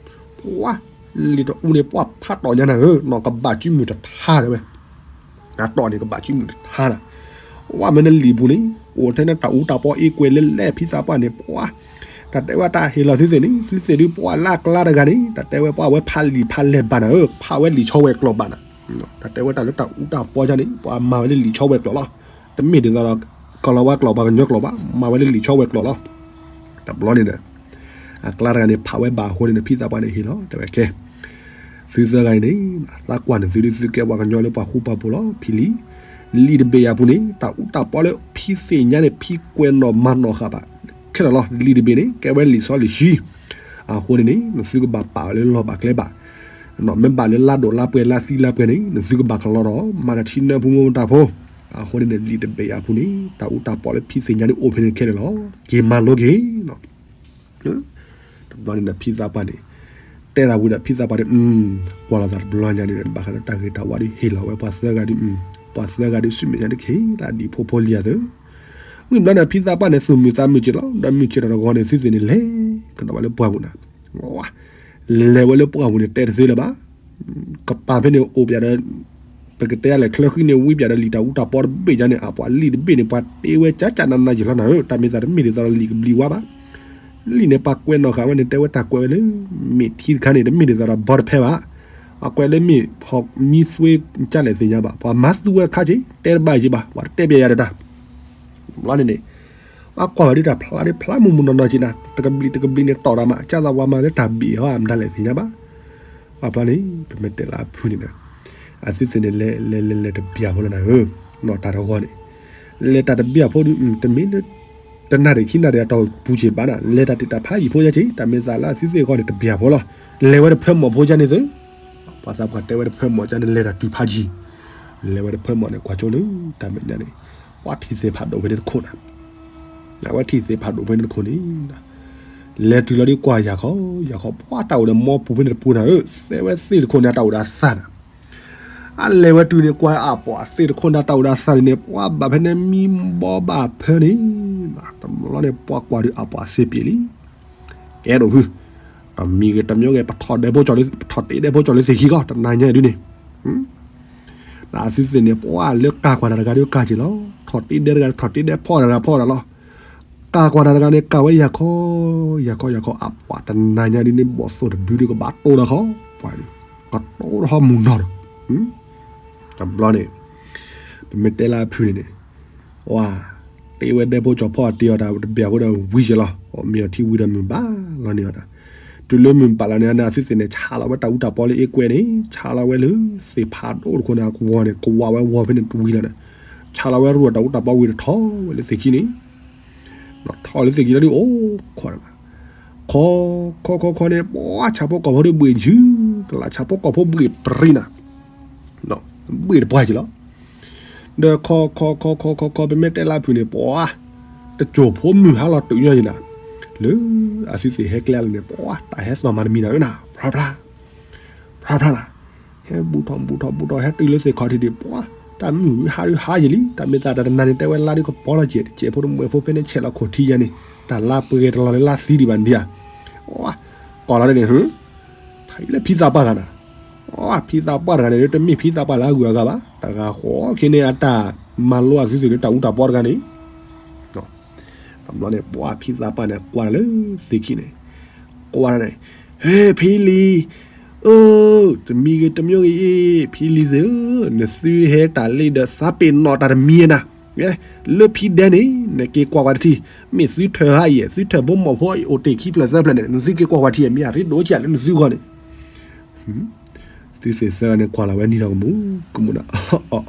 ပှၤလံာ်တအူန့ၣ် ပှၤဖးတီၣ်ညါနၤဧၢ, နီၢ်ကဘၣ်ကုမုၢ်တထါတဲဝဲ, အတီၢ်န့ၣ်ကဘၣ်ကုမုၢ်တထါနၤ, ပှၤမ့ၢ်နလံာ်ပူၤန့ၣ် အိၣ်ထဲန့ၣ်တၢ်အူတၢ်ပီအ့ကွဲးလဲၤလဲၤ ဖံသးပှၢ်န့ၣ် ပှၤ တၢ်တဲဝဲတၢ်ဟ့ၣ်လီၤသုသ့ၣ်န့ၣ် သုသ့ၣ်ဒုးပှၤလၢအကျါတဂၤန့ၣ် တၢ်တဲဝဲပှၤဝဲဖးလံာ်ဖးလဲၢ်ဘၣ်နၤဧၢ, ဖးဝဲလံာ်ဆီဝဲၤကျိာ်ဘၣ်နၤ တၢ်တဲဝဲတၢ်လၢတၢ်အူတၢ်ပီယါန့ၣ် ပှၤမၤဝဲလၢလံာ်ဆီဝဲၤကျိာ်လီၤ, တမ့ၢ်ဒ်သိးဒီး ကီၢ်လီၤဝါကျိာ်ပှၤကညီကျိာ်ဘၣ်, မၤဝဲလၢလံာ်ဆီဝဲၤကျိာ်လီၤ, တဘျီန့ၣ်ဒီး အကျါတဂၤန့ၣ် ဖးဝဲဘၣ်အဃိန့ၣ် ဖံသးပှၢ်န့ၣ်ဟ့ၣ်လီၤ တဲဝဲကဲ သုသၢဂၤအံၤန့ၣ် သးကွၢ်နသုဒုး သုကဲပှၤကညီလၢပှၤဃူပှၤဖိးလီၤ ဖံလံ, လံာ်တဘ့ၣ်အံၤအပူၤန့ၣ် တၢ်အူတၢ်ပီလၢဖံသ့ၣ်ညါန့ၣ် ဖံကွဲးနီၣ်မၤနီၣ်ဃာ်ဘၣ် ခဲလၢာ်လီၤ, လံာ်တဘ့ၣ်န့ၣ် ကဲဝဲလံာ်စီလံာ်ဆှံ, အဃိန့ၣ်န့ၣ် နသုကဘၣ်ပာ်အီၤလၢလီၢ်ဘၣ်ကျဲဘၣ်, မ့ၢ်ဘၣ်လၢလါဒိၣ်လါပှဲၤလါသံလါပှဲၤန့ၣ် နသုကဘၣ်ကလီဒီး မၤနထံနၢဖုမိၢ်ပတၢ်ဖိ. အဃိန့ၣ်န့ၣ် လံာ်တဘ့ၣ်အပူၤန့ၣ် တၢ်အူတၢ်ပီလၢဖံသ့ၣ်ညါန့ၣ်အိၣ်ဖဲန့ၣ်ခဲလၢာ်လီၤ. က့ၤမၤလိက့ၤ တဘျီန့ၣ်ဒီးဖံသးပှၢ်န့ၣ် တဲတၢ်ဝံၤဒီးဖံသးပှၢ်န့ၣ် ကွၢ်လီၤသးတဘျီညါန့ၣ်ဒီး ဘၣ်ဃးလၢတၢ်ဂ့ၤတၢ်ဝါဒီး ဟ့ၣ်လီၤဝဲပှၤသၢဂၤဒီး ပှၤသၢဂၤဒီး ဆူမဲာ်ညါတခ့ လၢအဒံးဖိဖိလံၤအသိး. ဝံၤဘျီန့ၣ် ဖံသးပှၢ်န့ၣ် သူၣ်မုာ်သးမုာ်က့ၤလီၤ ဒီးမုာ်က့ၤထီၣ်တဂီၤန့ၣ် သုသ့ၣ်န့ၣ်လဲၤကဒီးဝဲလၢပှၢ်ပူၤနၤ, လဲၤဝဲလၢပှၢ်ပူၤန့ၣ် တဲတသ့လၢၤဘၣ်. ကပၤဖဲန့ၣ်အိၣ်ပၠးဒီး ပကတဲလဲၣ်ချၢဃံန့ၣ် ဝံပၠးဒီးလံာ်တၢ်အူတၢ်ပီတဘ့ၣ်ညါန့ၣ် အပှၤလံာ်တဘ့ၣ်န့ၣ် ပှၤတ့ဝဲကၠၢ်ကၠၢ်နးနးယံာ်လီၤနၤဧၢ, တၢ်မ့ၢ်သးတမ့ၢ်ဒ်သိးဒီးလံာ်ကဘျံးဝါဘၣ်. လံာ်န့ၣ် ပှၤကွဲးနီၣ်ဃာ်ဝဲန့ၣ် တဲဝဲတၢ်ကွဲးဝဲလၢ မ့ၢ်ထံတခါန့ၣ် တမ့ၢ်ဒ်သိးဒီးဘီတဖဲဘၣ်. အကွဲးလၢမ့ၢ်ဖီမံသွ့ကၠၢ်လဲၣ်သ့ၣ်ညါဘၣ်. ပှၤမၤသူဝဲတခါက့ၤ တဲတဘၣ်က့ၤဘၣ်, ပှၤတတဲပျးယၤဒီးတၢ် ဘျီန့ၣ်န့ၣ် ပှၤကွၢ်ဝဲဒ်တၢ်ဖျါဒ်ဖျါမုၢ်မုၢ်နီၢ်နီၢ်က့ၤနၤ, တကဘျံးတကဘျံးန့ၣ် တီၢ်တၢ်မး ကၢ်သးဝါမးလၢတၢ်ဘ့ၣ်ဟီမတၤလဲၣ်သ့ၣ်ညါဘၣ်. အဘျီန့ၣ် ပမ့ၢ်တဲလၢအဖုန့ၣ်ဒီး အသုသ့ၣ်န့ၣ် လဲၤလဲၤလဲၤလဲၤတဘျီဖိလီၤနၤဧၢ, နီၢ်တၢ်တဂီၤန့ၣ် လဲၤတၢ်တဘျီဖိဒီး တမ့ၢ်လၢ တနၣ်ရံၣ်ခံနၣ်ရံၣ်အတီၢ်ပူၤက့ၤဘၣ်နၤ, လဲၤတၢ်တ့ၢ်တၢ်ဖးယံာ်ဖိညါက့ၤ, တၢ်မ့ၢ်သးလၢအသုသ့ၣ်အဂီၢ်န့ၣ် တဘျီဖိလီၤ. လဲၤဝဲတဖၢမီၢ်ဖိကၠၢ်န့ၣ်သု ပှၤသးပှၢ်တဲဝဲတဖၢမီၢ်ကၠၢ်န့ၣ် လဲၤတၢ်တုၤဖးယံၤ, လဲၤဝဲတဖၢမီၢ်န့ၣ် ကွၢ်ကၠိလၢတၢ်မဲာ်ညါန့ၣ် ပှၤထံၣ်သ့ၣ်ဖးဒိၣ်ဖဲန့ၣ်တခိၣ်နၤ, အဝဲထံၣ်သ့ၣ်ဖးဒိၣ်ဖဲန့ၣ်တခိၣ်န့ၣ် လဲၤတုၤလီၤဒ်ကွၢ်ယၤခီ ယၤခီ ပှၤတၢ်အိၣ်ဒီးမီပူၤဖဲန့ၣ်တပူၤနၤဧၢ, သဲဝဲသ့ၣ်တခိၣ်န့ၣ် အတၢ်အိၣ်ဒီးအသးနၤ. အလဲၤဝဲတုၤန့ၣ် ကွၢ်အပှၤသ့ၣ်တခိၣ်န့ၣ် တၢ်အိၣ်ဒီးအသးန့ၣ်န့ၣ် ပှၤဘၣ်ဖဲန့ၣ်မံဘီဘၣ်ဖၢန့ၣ်, တဘျီန့ၣ် ပှၤကွၢ်ဒုးအပှၤစ့ပ့ၤလံ ကဲဒိၣ်ဖု, တမံၤဂ့ၤတမံၤဂ့ၤ ပထီၣ်ဒဲဖိကၠီၣ်လၢ ပထီၣ်တ့ဒဲဖိကၠီၣ်လၢသ့ၣ်ခံကီၢ် တနၤညါဒုန့ၣ်, တၢ်သုသ့ၣ်န့ၣ် ပှၤလၢကၢ်ကွၢ်တၢ်တဂၤဒုကၢ်က့ၤလီၤ, ထီၣ်တ့ဒဲတဂၤ ထီၣ်တ့ဒဲဖီၣ်တၢ်တဂၤဖီၣ်တၢ်လီၤ, ကၢ်ကွၢ်တၢ်တဂၤန့ၣ် ကၢ်ဝဲယၤခီ, ယၤခီ ယၤခီ အပှၤတနၤညါဒုန့ၣ် ဘီၣ်သိၣ်တဒုဒုကဘၣ်တိၢ်ဒီးခီ, ပှၤကတိၢ်ဒီးဟီမုၢ်နီၢ်ဒီး, တဘျီန့ၣ် ပမ့ၢ်တဲလၢအဖုန့ၣ်န့ၣ် ဝါ, တ့ဝဲဒဲဖိကၠီၣ်ဖီၣ်တ့အီၤတၢ်တဘျီဖိဒီးဝံၤက့ၤလီၤ, အီၣ်မ့ၤအီၤထံဝံၤဒီးမုၢ်ဘၣ်လီၤန့ၢ်အီၤတၢ်, တုၤလၢမုၢ်ဘၣ်လီၤန့ၢ်အီၤန့ၣ် အသုသ့ၣ်န့ၣ် ဆါလီၤဝဲတၢ်အူတၢ်ပီလၢအ့ကွဲန့ၣ် ဆါလီၤဝဲလၢသ့ၣ်ဖးဒိၣ်တခိၣ်န့ၣ် အကဝီၤန့ၣ် ကဝးဝဲဝီၤဖဲန့ၣ်တဝံၤလီၤန့ၣ်, ဆါလီၤဝဲရူၢ်တၢ်အူတၢ်ပီဝံၤဒီးထီၣ်ဝဲလၢသ့ၣ်ခံန့ၣ် ထီၣ်လၢသ့ၣ်ခံလီၤဒုးအိၣ်ခိး, ခီ, ခီခီခီန့ၣ် ပှၤဆၣ်ဖိကီၢ်ဖိဒီးဘှ့ၣ်ယုၢ်, ကလၢ်ဆၣ်ဖိကီၢ်ဖိဘှ့ၣ်ပြံနၤ, ဘှ့ၣ်တပှၢ်က့ၤလီၤ, ဒီးခီ, ခီခီခီခီခီ ပမ့ၢ်တဲလၢအဖုန့ၣ် ပှၤ, တစိၢ်ဖိမုၢ်ဟါလီၤတုၤညီယံၤနၤ, လၢအသုသ့ၣ်ဟဲကျဲလီၤန့ၣ် ပှၤတၢ်ဟဲသီၣ်မၤတမံၤနၤဧၢနၤ, ဖြါဖြါ ဖြါဖြါနၤ, ဟဲဘူးထီၣ်ဘူးထီၣ်ဘူးထီၣ် ဟဲတုၤလၢသ့ၣ်ခီၣ်ထံးဒံး ပှၤ, တၢ်မုၢ်ဟါဒုးဟါယံၤလံ, တၢ်မ့ၢ်သးတၢ်တနၤန့ၣ် တဲဝဲလါဒုးကပီၤလီၤကဲး, တကဲးဖိတမှဲးဖိဖဲန့ၣ် ဆဲးလီၤခိၣ်ထံယါန့ၣ်, တၢ်လါပှဲၤတလီၤလၢလါသံဒံးဘၣ်န့ၣ်ဧါ, ပှၤ, ကီၢ်လီၤန့ၣ်, ထံၣ်လၢဖံသးပှၢ်ဂၤနၤ, ဖံသးပှၢ်တဂၤန့ၣ် တမ့ၢ်ဖံသးပှၢ်လၢအဂုၤအဂၤဘၣ်, တဂၤဃီခဲန့ၣ် အတၢ်မၤလိအသုသ့ၣ်လၢတၢ်အူတၢ်ပီတဂၤန့ၣ် တဘျီန့ၣ် ပှၤဖံသးပှၢ်န့ၣ် ကွၢ်တၢ်လၢသ့ၣ်ခံန့ၣ်, ကွၢ်တၢ်န့ၣ်, ဟဲ ဖံလံၤ, အိ, တမံၤဂ့ၤတမံၤဂ့ၤအံၤ ဖံလံၤသ့ၣ်ဧၢ, နသုဟဲတၢ်လံဒီးသးပ့ၤနီၣ်တၢ်တမံၤနၤ, လၢဖံဒဲန့ၣ် နက့ၤကွၢ်ကွၢ်တထံၣ်, မ့ၢ်သုထၢၣ်ဟါအံၤ သုထၢၣ်ဖိမိၢ်ဖိအံၤအိၣ်တ့ၢ်ခံဖျၢၣ်သၢဖျၢၣ်န့ၣ် နသုက့ၤကွၢ်ကွၢ်ထံၣ် မ့ၢ်အရ့ဒိၣ်ကဲလၢနသုဂီၢ်န့ၣ် သုသ့ၣ်သၢဂၤန့ၣ် ကွၢ်လီၤဝဲနံၤဒီးကမူၤကမူၤနၤ,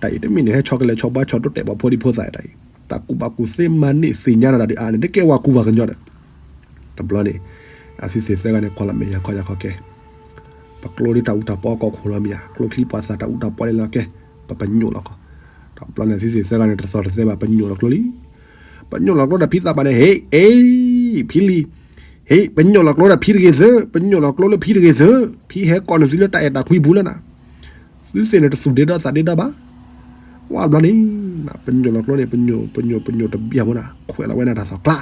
တၢ်အံၤတမ့ၢ်န့ၣ် ဟဲဆီတလဲဆီဘါဆီဒိၣ်တဲာ်ပှၤဖိဒံဖိသၣ် တၢ်အံၤ, တၢ်ကူၣ်ဘၣ်ကူၣ်သ့မၤန့ၢ်သ့ၣ်ညါနၤဒၣ်ဒုးအါန့ၣ် တကဲဝဲကူၣ်ဘၣ်ကညီဒီး, တဘျီန့ၣ် အသုသ့ၣ်သၢဂၤန့ၣ် ကွၢ်လီၤမဲာ်ယၤခီယၤခီကဲ, ပကျိဒ်တၢ်အူတၢ်ပီကီၢ်ခိၣ်လီၤမ့ၢ်ဧါ, ကျိချံပှၤသၣ်တၢ်အူတၢ်ပီလၢလီၤကဲ, ပပညိၣ်လီၤကီး, တဘျီန့ၣ် သုသ့ၣ်သၢဂၤန့ၣ် တသီၣ်တသဲဘၣ် ပညိၣ်လီၤကျိလံ ပညိၣ်လီၤကျိဒီးဖံသးပှၢ်န့ၣ် ဟ့ၣ်, အ့, ဖံလံၤ, ဟ့ၣ် ပညိၣ်လီၤကျိဒီးဖံတဂ့ၤသၢ, ပညိၣ်လီၤကျိလၢဖံတဂ့ၤသၢ, ဖံဟဲကိးန့ၢ်သုလၢတၢ်အဲၣ်တၢ်ကွံပူၤလၢနၤ, သုသ့ၣ်န့ၣ်တသူၣ်ဒ့ဒီသးဒ့ဒီဘၣ်, ဝဲဘျီန့ၣ်, ပညိၣ်လီၤကျိန့ၣ် ပညိၣ် ပညိၣ် ပညိၣ်တဘျီဖိနၤ ခွဲးလီၤဝဲနၤတၢ်သီၣ်ကျါ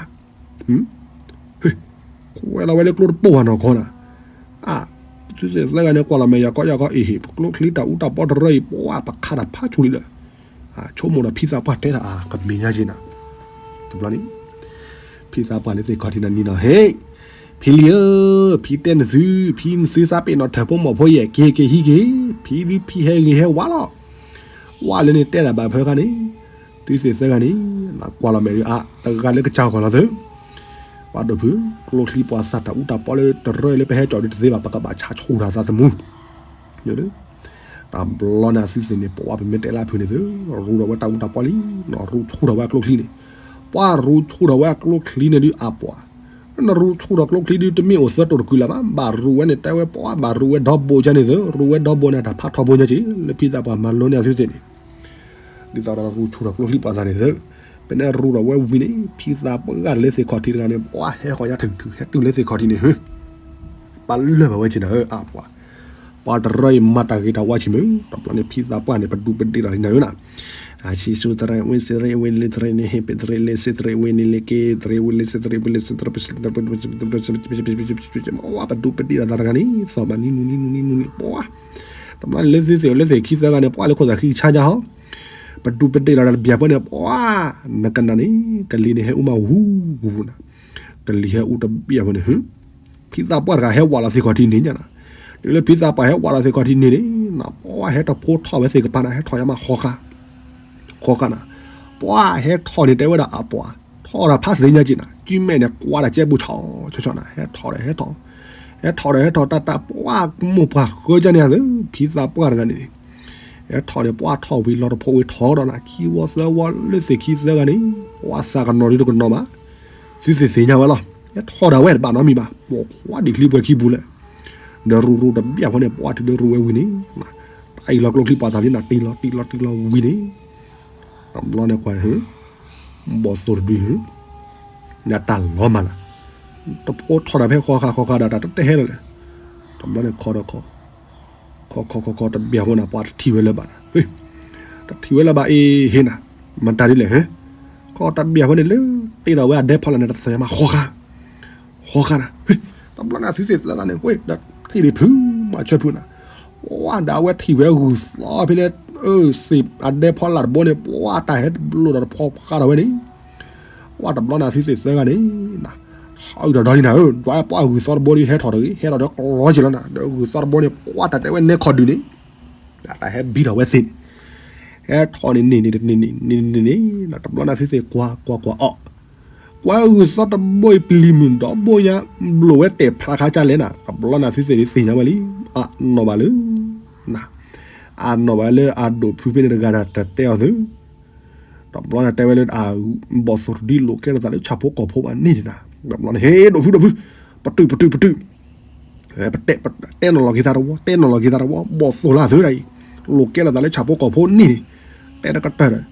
ခွဲးလီၤဝဲလၢကျိတပိၢ်ဘၣ်နီၢ်ကီၢ်နၤ, အ, သုသ့ၣ်သၢဂၤန့ၣ် ကွၢ်လီၤမဲာ်ယၤကီယၤကီ အ့ၣ်ဟ့ၣ် ပကျိချံတၢ်အူတၢ်ပီတရၢအံၤ ပှၤပခါတၢ်ဖးဆူၣ်လံလၢ, ဆိကမိၣ်ဒီးဖံသးပှၢ်တဲတၢ်အကမ့ၢ်ညါက့နၤ, တဘျီန့ၣ်, ဖံသးပှၢ်လၢသ့ၣ်ခီၣ်ထံးနၤနံၤနီၤ ဟ့ၣ်, ဖံလံၤဧၢ, ဖံတဲနသု, ဖံနသုသးပ့ၤနီၣ်ထၢၣ်ဖိမိၢ်ဖိယဲၢ်က့ၤက့ၤဟံးက့ၤ, ဖံဒုးဖံဟဲဂ့ၤဟဲဝါလီၤ, ဝါလၢန့ၣ်တဲတၢ်ဘၣ်ဖၢခါန့ၣ်, သုသ့ၣ်သၢဂၤန့ၣ်, ကွၢ်လီၤမဲာ်ဒုးအါ, တဂၤလၢကစၢ်ဂီၢ်လီၤသု, ပှၤဒိၣ်ဖု, ကျိချံပှၤသၣ်တၢ်အူတၢ်ပီလၢတရၢလၢပဟဲကၠီၣ်ဒုးတသ့ဘၣ် ပကဘၣ်ဆးဆူၣ်တၢ်သးသမူ, တဘျီန့ၣ် အသုသ့ၣ်န့ၣ် ပဝဲပမ့ၢ်တဲလၢအဖုန့ၣ်သု, ရူထီၣ်ဝဲတၢ်အူတၢ်ပီလံ, ရူဆူၣ်ထီၣ်ဝဲအကျိချံန့ၣ်, ပှၤရူဆူၣ်ထီၣ်ဝဲအကျိချံန့ၣ်ဒုးအပှၤ, နရူးဆူၣ်ဒီးကျိချံဒုး တမ့ၢ်အိၣ်သၢတိၤတကုာ်လၢၤဘၣ်, ဘၣ်ရူးဝဲန့ၣ် တဲဝဲပှၤ ဘၣ်ရူးဝဲဒီဘိကန့ၣ်သု, ရူးဝဲဒီဘိန့ၣ် တၢ်ဖးထီဘိညါက့ၤ လၢဖံသးပှၢ်မၤလိန့ၢ်အသုသ့ၣ်န့ၣ်, ဒ်သိးဒီးရူးဆူၣ်ဒီးကျိချံပှၤသးန့ၣ်သု, ဖဲန့ၣ်ရူးဒီးဝဲဝံၤန့ၣ် ဖံသးပှၢ်လၢသ့ၣ်ခီၣ်ထံးတဂၤန့ၣ် ပှၤဟဲဃီၤညါထုးထုး ဟဲတုၤလၢသ့ၣ်ခီၣ်ထံးန့ၣ် ဟၢ ပာ်လၢၢ်ဘၣ်ဝဲက့ၤနၤဧၢ, အါပှၤ ပှၤတရၢအံၤမၤတၢ်ဂ့ၤတၢ်ဝါဆံးမုၢ်, တဘျီန့ၣ်ဖံသးပှၢ်န့ၣ် ပဒူးပဒ့ၣ်လီၤနၤဧၢနၤ, အဆံဆူတရၢဝ့ၢ်စရ့ဝ့ၢ်လ့တရ့န့ၣ် ဟ့ၣ်ပတရ့လ့စ့တရ့ဝ့ၢ်န့ၣ်လ့က့ တရ့ဝ့ၢ်လ့စ့တရ့ဝ့ၢ်လ့စ့တရ့ ပဒူးပဒ့ၣ်လီၤသးတဂၤန့ၣ် သီၣ်မးနံနူနံနူနံနူနံ ပှၤ တဘျီန့ၣ်လၢသုသ့ၣ်လၢသ့ၣ်ခံသၢဂၤန့ၣ် ပှၤလၢခိၣ်သးခံဆါညါဟီ ပဒူးပဒ့ၣ်လီၤတဘျီဖိန့ၣ် ပှၤ နကနၣ်န့ၣ် ကလံၤန့ၣ်ဟဲအူမးဝူဝူနၤ, ကလံၤဟဲအူတဘျီဖိန့ၣ် ဟၢ ဖံသးပှၢ်တဂၤဟဲဝးလီၤသ့ၣ်ခီၣ်ထံးန့ၣ်ညါနၤ, တုၤလၢဖံသးပှၢ်ဟဲဝးလီၤသ့ၣ်ခီၣ်ထံးန့ၣ်န့ၣ် ပှၤဟဲတဖိထီၣ်ဝဲသ့ၣ်ကပၤနၤ ဟဲထီၣ်ညါမးဃီဃါ, ဃီဃါနၤ, ပှၤဟဲထီၣ်န့ၣ်တဲဝဲဒၣ်အပှၤ ထီၣ်တၢ်ဖးသ့ၣ်ညါက့ၤနၤ ကုမဲာ်န့ၣ်ကွၢ်တၢ်ကဲဘူးဆီဆီဆီနၤ ဟဲထီၣ်ဒီးဟဲထီၣ်, ဟဲထီၣ်ဒီးဟဲထီၣ်တၢ်တၢ်ပှၤမိၢ်ပှၢ်ဃၢကန့ၣ်သု ဖံသးပှၢ်တဂၤန့ၣ် ဟဲထီၣ်န့ၣ် ပှၤထီၣ်ဝံၤလီၤတဖိဝံၤထီၣ်ဒီးနၤ ခံဝီသၢဝီလၢသ့ၣ်ခံသၢဂၤန့ၣ် ပှၤသးကနီၤဒ်တကနီၤဘၣ်, သုသ့ၣ်သ့ၣ်ညါဝဲလီၤ, ဟဲထီၣ်ဒၣ်ဝဲတဘၣ်နီတမံၤဘၣ်, ပိာ်ခွါဒံးချံပှဲၤခံပူၤလဲၣ်, ဒီးရူးရူးတဘျီဖိန့ၣ် ပှၤတုၤလၢရူးဝဲဝံၤန့ၣ် တၢ်အံၤလီၤကျိချံပှၤသးလံနၤ တံၢ်လီၤတံၢ်လီၤဝံၤန့ၣ် တဘျီန့ၣ်ကွၢ် ဘီၣ်သိၣ်တဒု နတၢ်လီၤမၢ်လၢ်, တဖိထီၣ်တၢ်ဖဲဃီဃါဃီဃါဒီးတၢ်တတဲဟဲလၢၤလဲၣ်, တဘျီန့ၣ်ခီဒီးခီ, ခီခီခီခီတဘျီဖိနၤ ပှၤတထံၣ်ဝဲလၢၤဘၣ်နၤ, တထံၣ်ဝဲလၢၤဘၣ်အ့ဟ့နၤ, မတၤဒ်လဲၣ်ဟ့, ခီတဘျီဖိန့ၣ်လၢ တ့ဒီးဝဲအဒဲဖီလာ်န့ၣ် တသ့ၣ်ညါမးဃီဃါ ဃီဃါနၤ, တဘျီန့ၣ်သုသ့ၣ်သၢဂၤန့ၣ် ဝဲဒီးထံၣ်ဒံးဖုး မၤဆၢဖုးနၤ, ပှၤဒီးအဝဲထံၣ်ဝဲဂုၢ်သီဖဲန့ၣ်, သ့ၣ်အဒဲဖီလာ်တဘိန့ၣ် ပှၤတၢ်ဟဲတဘျိဒီးတဖီဃါဒီးဝဲန့ၣ်, ပှၤတဘျီန့ၣ်သုသ့ၣ်သၢဂၤန့ၣ်, ဟးအုၣ်ဒီးဒီလံနၤဧၢ, ဒွးပှၤဂုၢ်သီတဘိဒီးဟဲထီၣ်တဂ့ၤ ဟဲထီၣ်ဒီးကျီက့ၤလီၤနၤ, ဒီးဂုၢ်သီတဘိန့ၣ် ပှၤတၢ်တဲဝဲနဲခီၣ်ဒုးန့ၣ် တၢ်ဟဲဘံထီၣ်ဝဲသ့ၣ်န့ၣ်, ဟဲထီၣ်န့ၣ်န့ၣ်န့ၣ်န့ၣ်န့ၣ်, တဘျီန့ၣ်သုသ့ၣ်ကွၢ်ကွၢ်ကွၢ်အီၤ, ကွၢ်ဂုၢ်သီတဘိအံၤပျံၤမုၢ်ဒီဘိညါ, ဘျိၣ်ဝဲတဲာ်ဖျါခါကၢ်လဲၣ်နၤ, တဘျီန့ၣ်သုသ့ၣ်ဒုးသ့ၣ်ညါဝဲလံ, အနီၣ်ဘၣ်လၢ, နၤ, အနီၣ်ဘၣ်လၢအဒိၣ်ဖုဖဲန့ၣ်တဂၤဒီးတတဲအီၤသု, တဘျီန့ၣ်တဲဝဲလၢ ဘီၣ်သိၣ်တဒုလိာ်ကဲထီၣ်သးလၢဆၣ်ဖိကီၢ်ဖိဘၣ်န့ၣ်နၤ, တဘျီန့ၣ် ဟ့ၣ်ဒိၣ်ဖုဒိၣ်ဖု, ပတုာ်ပတုာ်ပတုာ် တဲနီၣ်လီၤက့ၤသးတဝီ တဲနီၣ်လီၤက့ၤသးတဝီ ဘီၣ်သိၣ်လၢအသုဒၣ်အံၤ, လိာ်ကဲထီၣ်သးလၢဆၣ်ဖိကီၢ်ဖိန့ၣ်န့ၣ်, တဲတကတၢၢ်ဒီး,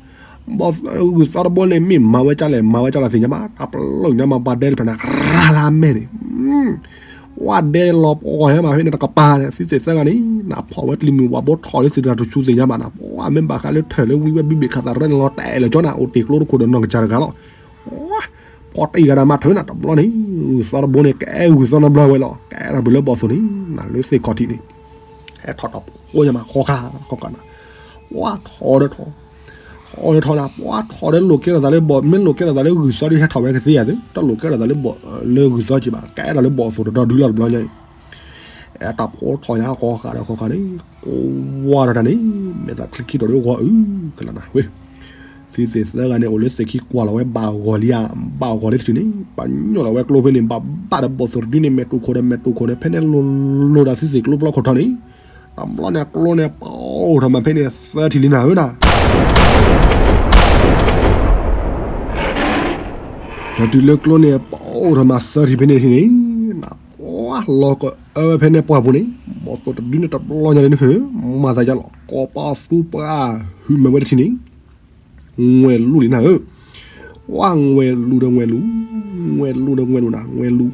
ဂုၢ်သီတဘိန့ၣ် မ့ၢ်မၤဝဲကၢ်လဲၣ် မၤဝဲကၢ်လဲၣ်သ့ၣ်ညါဘၣ် တၢ်ပလီၢ်ညါမး ပှၤဒဲတဖျၢၣ်န့ၣ် ရၤလၢအမဲာ်န့ၣ်, ဝဲဒဲလီၤပှီၢ်ညါမးဖဲန့ၣ်တကပၤန့ၣ် သုသ့ၣ်သၢဂၤန့ၣ် နဖီၣ်ဝဲပျံၤမုၢ်ဝးဘိထီၣ်လၢသ့ၣ်တဂၤတဆူသ့ၣ်ညါဘၣ်နၤ, ပှၤမ့ၢ်ဘၣ်ဃးလၢထၢၣ်လၢဝံဝဲဘံဘ့ၣ်ခးသးရဲၣ်န့ၣ်လီၤတဲာ်လၢာ်ကၠီနၤ အိၣ်တ့ၢ်ကျိတခိၣ်ဒီးနီၢ်ကစၢ်တဂၤလီၤ ပှၤတအံၤဂၤဒၣ်မၤထၢၣ်နၤ တဘျီန့ၣ် ဂုၢ်သီတဘိန့ၣ် ကဲဂုၢ်သီနီတဘျီဝဲလီၤ ကဲထီၣ်ဘုးလၢဘီၣ်သိၣ်န့ၣ် နၤလၢသ့ၣ်ခီၣ်ထံးန့ၣ် ဟဲထီၣ်တၢ်ဖိညါမး ဃီဃါ ဃီဃါနၤ ပှၤထီၣ်ဒီးထီၣ် ထီၣ်ဒီးထီၣ်နၤ ပှၤထီၣ်ဒီးလိာ်ကဲထီၣ်သးလၢဘီၣ် မ့ၢ်လိာ်ကဲထီၣ်သးလၢဂုၢ်သီဒ်ဟဲထီၣ်ဝဲကသ့ဧါသု တလိာ်ကဲထီၣ်သးလၢဘီၣ်လၢဂုၢ်သီက့ၤဘၣ် ကဲထီၣ်လၢဘီၣ်သိၣ်တဒီဒုလီၤတဘျီညါအံၤ အဲၣ်တၢ်ဖိထီၣ်ညါဃီဃါဒီးဃီဃါန့ၣ် ကိးဝါဒီးတၢ်န့ၣ် မဲာ်သးချံခံတီၤဒီးဂီၤအုကလးနၤဝဲ သုသ့ၣ်သၢဂၤန့ၣ် အိၣ်လၢသ့ၣ်ခံကွၢ်လီၤဝဲဘၣ်ဂီၤလံဧါ ဘၣ်ဂီၤလၢတထံၣ်န့ၣ် ပှၤညိၣ်လီၤဝဲကျိဖဲန့ၣ် ဘၣ်ဘၣ်ဒီးဘီၣ်သိၣ်တဒုန့ၣ် မဲာ်တူၢ်ခိၣ်ဒီးမဲာ်တူၢ်ခိၣ်န့ၣ် ဖဲန့ၣ်လိၤလိၤဒီးသုသ့ၣ်ကျိဖျီခိၣ်ထီၣ်န့ၣ် တဘျီန့ၣ်ကျိန့ၣ် ပအိၣ်ထီၣ်မးဖဲန့ၣ်သၢထံၣ်လံနၤဧၢနၤ ဒီးတုၤလၢကျိန့ၣ် ပအိၣ်ထီၣ်မးသၢထံၣ်ဖဲန့ၣ်တထံၣ်န့ၣ် နၤ ပှၤလီၤကအၢဝဲဖဲန့ၣ်ပှၢ်ပူၤန့ၣ် ဘီၣ်သိၣ်တဒုန့ၣ်တဘျီညါန့ၣ် မၤသးယါလီၤ ကိးပသူပှၢ် ဟုမးဝဲတထံၣ်န့ၣ် ငွဲၢ်လူလံနၤဧၢ ဝါငွဲၢ်လူဒီးငွဲၢ်လူ ငွဲၢ်လူဒီးငွဲၢ်လူနၤ ငွဲၢ်လူ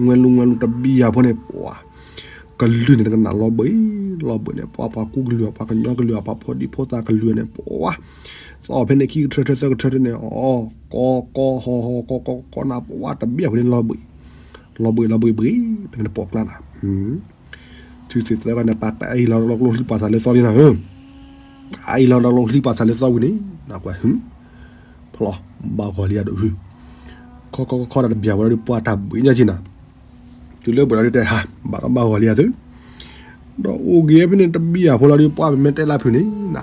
ငွဲၢ်လူ ငွဲၢ်လူတဘံယၤဖိန့ၣ် ပှၤ ကလုၢ်န့ၣ်တကနၣ်လီၤဘှံး လီၤဘှံးန့ၣ် ပှၤ ပှၤကူကလုၢ် ပှၤကညီကလုၢ် ပှၤဖိဒံဖိသၣ်ကလုၢ်န့ၣ် ပှၤ သီၣ်ဖဲန့ၣ်ခံကထၢထၢသၢကထၢထၢန့ၣ် အီ ကီကီဟီဟီကီကီကီနၤ ပှၤတဘံယၤဖိန့ၣ်လီၤဘှံး လီၤဘှံးလီၤဘှံးဘှံး ဖဲန့ၣ်တပိာ်ကျါနၤ သုသ့ၣ်သၢဂၤန့ၣ် ပာ်တၢ်အံၤလီၤဒီးကျိချံပာ်သးလၢသီလံနၤဧၢ အံၤလီၤဒီးကျိချံပာ်သးလၢသီဝံၤန့ၣ် နကွၢ် ဖျီ ဘၣ်ဂီၤလံအဒိၣ်ဟု ခီခီခီခီဒီးတဘံၣ်ဝဲလီၤဒီးပှၤတၢ်ဘှံးညါက့ၤနၤ တုၤလၢဘှံးလီၤဒီးတဲဟး ဘၣ်ဒီးဘၣ်ဂီၤလံအသု ဒီးအိၣ်က့ၤဖဲန့ၣ်တဘံၣ်အဖိလီၤဒီးပှၤပမ့ၢ်တဲလၢဖုးန့ၣ် န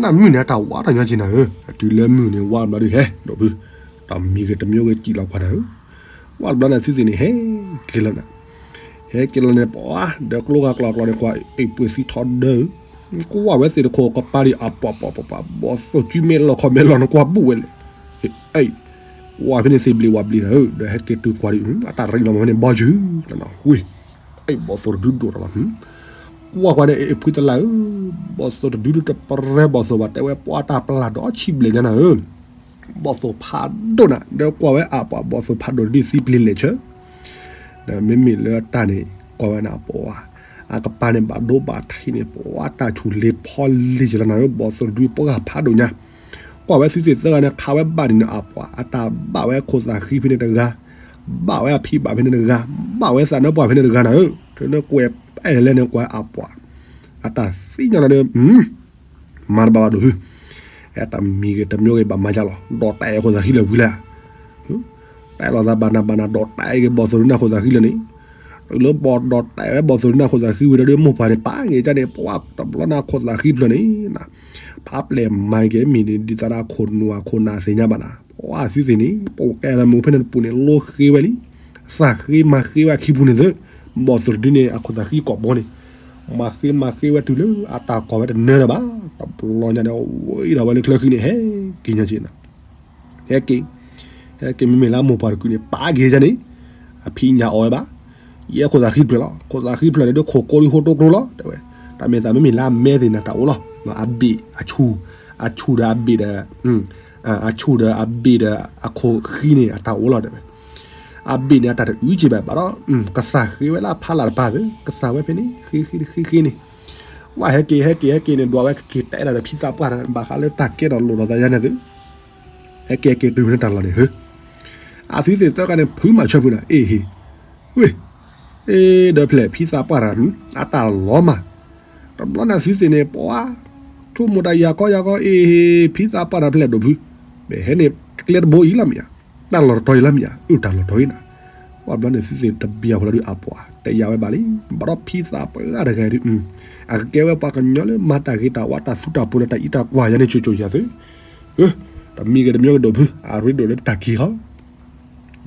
နမုၢ်န့ၣ်တၢ်ဝါတၢ်ညါက့ၤနၤဧၢ တုၤလၢမုၢ်န့ၣ်ဝါဘျီဒီးဟဲ ဒီးဖု တၢ်မံၤက့ၤတမံၤက့ၤစံၣ်လီၤကွၢ်နၤဧၢ ဝါဘျီန့ၣ်သုသ့ၣ်န့ၣ် ဟဲက့ၤလီၤနၤ ဟဲက့ၤလီၤန့ၣ် ပှၤ ဒီးကျိဂၤကျီၤကျီၤန့ၣ် ကွၢ် အ့ၣ် ပှ့ၤသံထီဒၢ ကွၢ်ဝဲသ့ၣ်တခိၣ်ကပၤဒံး အပှၤပှၤပှၤပှၤ ဘီၣ်သိၣ်ကုမဲာ်လီၤခီမဲာ်လီၤ နကွၢ်ဘူၣ်ဝဲလဲၣ် အ့ၣ် ဝဲဖဲန့ၣ်သ့ၣ်ဘျ့ဝးဘျ့ဒီး ဒီးဟဲက့ၤတုၤကွၢ်ဒီး အတၢ်ရ့လီၤမးဖဲန့ၣ် ဘီယုၢ်လီၤနီၤ ဝ့ၢ်, အ့ၣ် ဘီၣ်သိၣ်တဒုဒိၣ်ထီၣ်လီၤ. ကွၢ်ကွၢ်န့ၣ် အ့ၣ် ဖုသလၢ်ဧၢ, ဘီၣ်သိၣ်တဒုဒုတပရဲ ဘီၣ်သိၣ်ဘၣ်တဲဝဲ ပှၤတၢ်ပျၢ်ဒီးဆံးဘျဲၣ်ညါနၤဧၢ, ဘီၣ်သိၣ်ဖးဒိၣ်နၤ ဒီးကွၢ်ဝဲအပှၤ ဘီၣ်သိၣ်ဖးဒိၣ်တဒုသံပျ့ၤလဲၣ်ဆၢ ဒီးမ့မ့ၢ်လၢအတၢ်န့ၣ် ကွၢ်ဝဲန့ၣ်အပှၤ အကပၤန့ၣ် ဘၣ်ဒိဘၣ်ထံးန့ၣ် ပှၤတၢ်ဆူၣ်လ့ၤဖီလ့ၤက့ၤလီၤနၤဧၢ, ဘီၣ်သိၣ်တဒုပှၢ်ဖးဒိၣ်ညါ, ကွၢ်ဝဲသုသ့ၣ်သၢဂၤန့ၣ် ခးဝဲဘၣ်ဒ်န့ၣ်အပှၤ အတၢ်ဘၣ်ဝဲခိၣ်သးဃံဖဲန့ၣ်တဂၤ, ဘၣ်ဝဲအဖံဘၣ်ဖဲန့ၣ်တဂၤ, ဘၣ်ဝဲသးနါပှၢ်ဖဲန့ၣ်တဂၤနၤဧၢ, တနၢ်ကွဲးပအဲၣ်လဲၣ်န့ၣ် ကွၢ်အပှၤ အတၢ်သ့ၣ်ညါလီၤဒီး မၤတဘၣ်ဘၣ်ဒိၣ်ဖု, အတၢ်မံၤဂ့ၤတမံၤဂ့ၤဘၣ်မၤယါလီၤ ဒီးတၢ်အဲၣ်ခိၣ်သးဃံလၢာ်ဝံၤလၢ်, တၢ်အဲၣ်လိာ်သးဘၣ်နၤဘၣ်နၤ ဒီးတၢ်အဲၣ်က့ၤဘီၣ်သိၣ်တဒုန့ၣ်အခိၣ်သးဃံလၢာ်န့ၣ်, လၢဘီၣ်ဒီးတၢ်အဲၣ်ဝဲဘီၣ်သိၣ်တဒုန့ၣ်အခိၣ်သးဃံဝံၤဒီး မိၢ်ပၢ်န့ၣ် ပာ်ဂ့ၤကန့ၣ် ပှၤတဘျီန့ၣ်အခိၣ်သးဃံဖျၢၣ်န့ၣ်, ဖးပျဲၢ်မၤက့ၤမ့ၢ်န့ၣ် ဒ်သိးဒီးခိၣ်နူာ်အခိၣ်နၢ်သ့ၣ်ညါဘၣ်နၤ, ပှၤသုသ့ၣ်န့ၣ် ပကဲလၢမုၢ်ဖဲန့ၣ်တပူၤန့ၣ် လိဃ့ဝဲလံ, သးဃ့မၤဃ့ဝဲအခံပူၤန့ၣ်သ့, ဘီၣ်သိၣ်တဒုန့ၣ် အခိၣ်သးဃံကိာ်ဘီန့ၣ် မၤဃ့မၤဃ့ဝဲတုၤလၢအတၢ်ကိးဝဲတနၢၤလၢၤဘၣ်, တဘျီညါဒီး ဝဲဒီးဝဲလၢချၢဃံန့ၣ် ဟဲက့ၤညါက့ၤနၤ, ဟဲက့ၤ, ဟဲက့ၤမ့မ့ၢ်လၢအမိၢ်ပှၢ်တကုာ်န့ၣ် ပာ်က့ၤယၤန့ၣ်, အဖံညၣ်အီၣ်ဝဲဘၣ်, ယဲခိၣ်သးဃံဖျၢၣ်လီၤ, ခိၣ်သးဃံဖျၢၣ်န့ၣ်ဒီးခိၣ်ကိးဒံးဟိတိကျိလီၤ တဲဝဲ, တၢ်မ့ၢ်သးမ့မ့ၢ်လၢအမဲသ့ၣ်န့ၣ်တၢ်အိၣ်လီၤ, အဘ့ၣ်အဆူၣ်, အဆူၣ်ဒီးအဘ့ၣ်ဒီး အဆူၣ်ဒီးအဘ့ၣ်ဒီးအခိၣ်ဃံန့ၣ် အတၢ်အိၣ်လီၤတဲဝဲ, အဘ့ၣ်န့ၣ် အတၢ်တအုးက့ဘၣ်ဘၣ်ဒီး ကသးဃ့ဝဲလၢအဖီလာ်တပၤသ့, ကသးဝဲဖဲန့ၣ် ဃ့ဃ့တဃ့ဃ့န့ၣ်, ဝဲဟဲက့ၤဟဲက့ၤဟဲက့ၤန့ၣ် ဒွးဝဲကက့ၤတဲဒၣ်ဒီးဖံသးပှၢ်တဂၤ ဘၣ်ဃးလၢတၢ်ကဲထီၣ်လိၣ်ထီၣ်သးယါန့ၣ်သ့, ဟဲက့ၤဟဲက့ၤတုၤဖဲန့ၣ်တၢ်လီၢ်န့ၣ် ဟၢ, အသုသ့ၣ်သၢဂၤန့ၣ် ဖုးမၤဆၢဖုးနၤ အ့ၣ်ဟ့ၣ်, ဝ့ၢ် အ့ၣ် ဒီးဖျဲၣ်ဖံသးပှၢ်တဂၤ အတၢ်လီၤမၢ်, တဘျီန့ၣ်အသုသ့ၣ်န့ၣ် ပှၤ ဆိကမိၣ်တၢ်ယၤကီယၤကီ အ့ၣ်ဟ့ၣ် ဖံသးပှၢ်တၢ်ဖျဲၣ်ဒိၣ်ဖုး, ပဟဲန့ၣ်ကျဲတဘိအံၤလီၤမ့ၢ်ဧါ, တၢ်လီၢ်တတီၤအံၤလီၤမ့ၢ်ဧါ, အုၣ်တၢ်လီၢ်တတီၤအံၤနၤ, ပှၤဘျီန့ၣ်သုသ့ၣ်တဘျီဖိလီၤဒုးအပှၤ တဲယၤဝဲဘၣ်လံ, ဘၣ်ဒီးဖံသးပှၢ်တဂၤဒုး အကကဲဝဲပှၤကညီလၢမၤတၢ်ဂ့ၤတၢ်ဝါတၢ်သူတၢ်ပူၤဒီးတၢ်အံးတၢ်ကွၢ်ယါန့ၣ် ကၠိကၠိယၤသု, တမံၤဂ့ၤတမံၤဂ့ၤဒိၣ်ဖုး အရ့ဒိၣ်လၢပတၢ်က့ၤ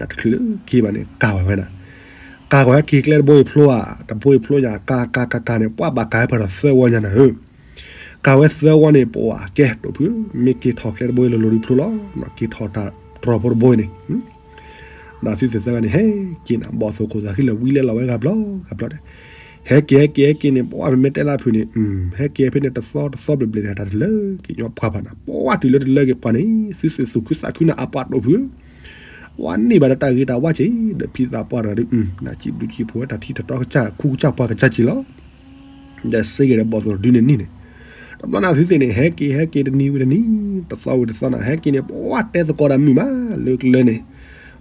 ဃီ တချုးလၢက့ၤဘၣ်န့ၣ် ကၢ်ဝဲဝဲနၤ, ကၢ်ကီၤဟဲက့ၤကျဲတဘိအံၤဖျိဧါ, တဘိအံၤဖျိညါ ကၢ်ကၢ်ကၢ်ကၢ်န့ၣ် ပှၤဘၣ်ကၢ်ဝဲဖဲဒီးသၢဝီညါနၤဧၢ, ကၢ်ဝဲသၢဝီန့ၣ် ပှၤကဲဒိၣ်ဖုး, မ့ၢ်က့ၤထီၣ်ကျဲတဘိအံၤလိၤလိၤဒုးဖျိလီၤ, က့ၤထီၣ်တၢ်တြီၤဖိတဘိအံၤန့ၣ် ဒီးသုသ့ၣ်သၢဂၤန့ၣ် ဟဲက့ၤနၤ ဘီၣ်သိၣ်ခိၣ်သးဃံလၢာ်ဝံၤလဲၤလီၤဝဲဂၤဘျီဂၤဘျီဒီး, ဟဲက့ၤဟဲက့ၤဟဲက့ၤန့ၣ် ပှၤမ့မ့ၢ်တဲလၢဖုးန့ၣ် ဟဲက့ၤဖဲန့ၣ်တသီတသီဘျဲၣ်ဘျဲၣ်န့ၣ် တၢ်တလၢက့ၤညီပှၤဘၣ်နၤ, ပှၤတုၤလၢတလၢက့ၤပှၤန့ၣ် သုသ့ၣ်သူၣ်ခုသးခုနၤအပှၤဒိၣ်ဖုး, ပှၤန့ၢ်ဘၣ်ဒီးတၢ်ဂ့ၤတၢ်ဝါက့ၤ ဒီးဖံသးပှၢ်တဂၤဒီး နစံးဘျုးက့ၤဖိဝဲတၢ်ထံၣ်တတီကစၢ်ခူကစၢ်ပှၤကစၢ်က့ၤလီၤ ဒီးစ့ၢ်ကီးဒီးဘီၣ်သိၣ်တဒုန့ၣ်န့ၣ်, တဘျီန့ၣ်သုသ့ၣ်န့ၣ် ဟဲက့ၤဟဲက့ၤတနံၤဝံၤတနံၤ, တသီဝံၤတသီနၤ ဟဲက့ၤန့ၣ် ပှၤတဲသကိးတၢ်မုာ်မးလၢကျဲန့ၣ်,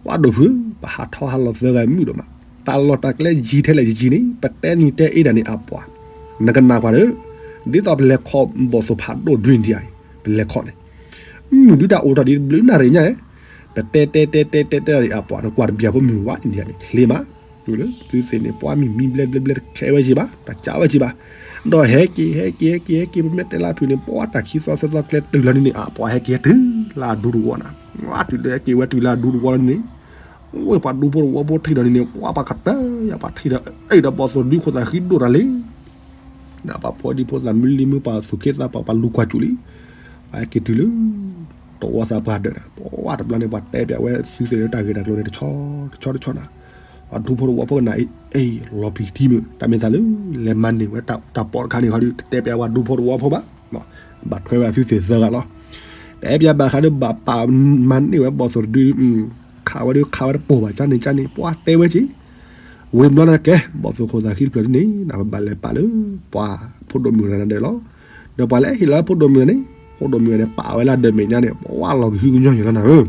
ပှၤဒိၣ်ဖုး ပဟးထီၣ်ဟးလီၤသၢဂၤမုာ်ဒိၣ်မး, တၢ်လီၢ်တၢ်ကျဲယံာ်ထဲလဲၣ်ယံာ်ယံာ်န့ၣ် ပတဲနံၤတဲအ့ဒၣ်န့ၣ်အပှၤ, နကနၣ်ကွၢ်ဒီး, ဒ်သိးပလဲၤခီဘီၣ်သိၣ်ဖးဒိၣ်ဒုန့ၣ်ဒံးအံၤ, ပလဲၤခီန့ၣ် မုၢ်ဒုတၢ်အိၣ်ထီၣ်ဒ်တဘျုးနၣ်ရံၣ်ညါ, ပတဲတဲတဲတဲတဲတဲဒ်အံၤအပှၤ နကွၢ်တဘျီဖိမုၢ်ဝါန့ၣ်ဒံးန့ၣ် ချ့မး, တုၤလၢသုသ့ၣ်န့ၣ် ပှၤမံၤမံၤဘျဲဘျဲဘျဲတခဲဝဲက့ၤဘၣ် တၢ်ကးဝဲက့ၤဘၣ်, ဒီးဟဲက့ၤဟဲက့ၤဟဲက့ၤဟဲက့ၤ ပမ့ၢ်တဲလၢဖုးန့ၣ် ပှၤတၢ်ခံသီသၢသီကျဲတုၤလီၤန့ၣ်န့ၣ် အပှၤဟဲက့ၤတုၤလၢအဒူတဝီနၤ, တုၤလၢဟဲက့ၤဝဲတုၤလၢအဒူတဝီလီၤန့ၣ်န့ၣ်, ဝဲပှၤဒူဖိတဝီဖိထံၣ်ဒီးန့ၣ်န့ၣ် ပှၤပှၤကတၢၢ်ယၤ ပှၤထံၣ်ဒီး အဲၣ်ဒီးဘီၣ်သိၣ်ဒုခိၣ်သးဃံဒိၣ်တၢ်လံ နပှၤဖိဒံဖိသၣ်မုၢ်လံမုၢ်ပှၤသူၣ်က့သးပှၢ် ပှၤလူၤကွၢ်စူၣ်လံ, ပှၤဟဲက့ၤတုၤလၢ တဝီသးပှၢ်ဒၢးနၤ, ပှၤတဘျီန့ၣ် ပှၤတဲပျးဝဲသုသ့ၣ်လၢတၢ်ဂ့ၢ်တၢ်ကျိၤန့ၣ် တဆီတဆီတဆီနၤ, ပှၤဒူဖိတဝီဖိကနၣ်အံၤ အ့ၣ် လီၤပျံၤထံမုၢ် တၢ်မ့ၢ်သးလၢ လဲၤမၤန့ၢ်ဝဲတၢ်အူတၢ်ပီးတခါန့ၣ်ခီဒီး တတဲပျးဝဲဒူဖိတဝီဖိဘၣ်, ဘၣ်ထွဲဝဲသုသ့ၣ်သၢဂၤလီၤ, တဲပျးဘၣ်ဃးဒီးဘၣ်ပာ်မၤန့ၢ်ဝဲဘီၣ်သိၣ်တဒု ခးဝဲဒုးခးဝဲတပိာ်ဘၣ်ကၠါန့ၣ်ကၠါန့ၣ် ပှၤတဲဝဲက့ၤ ဝံၤဘျီန့ၣ်ကဲ ဘီၣ်သိၣ်ခိၣ်သးဃံတဖျၢၣ်ဒ်န့ၣ် နပဘၣ်လဲၤပာ်လၢ ပှၤဖိဒိၣ်မုၣ်တဂၤန့ၣ်ဒီးလီၤ, ဒီးပှၤလၢဟ့ၣ်လီၤဖိဒိၣ်မုၣ်န့ၣ် ဖိဒိၣ်မုၣ်န့ၣ် ပာ်ဝဲလၢအဒၢးမဲာ်ညါန့ၣ် ပှၤလီၤကဟုကညီၢ်ယိာ်လီၤနၤဧၢ,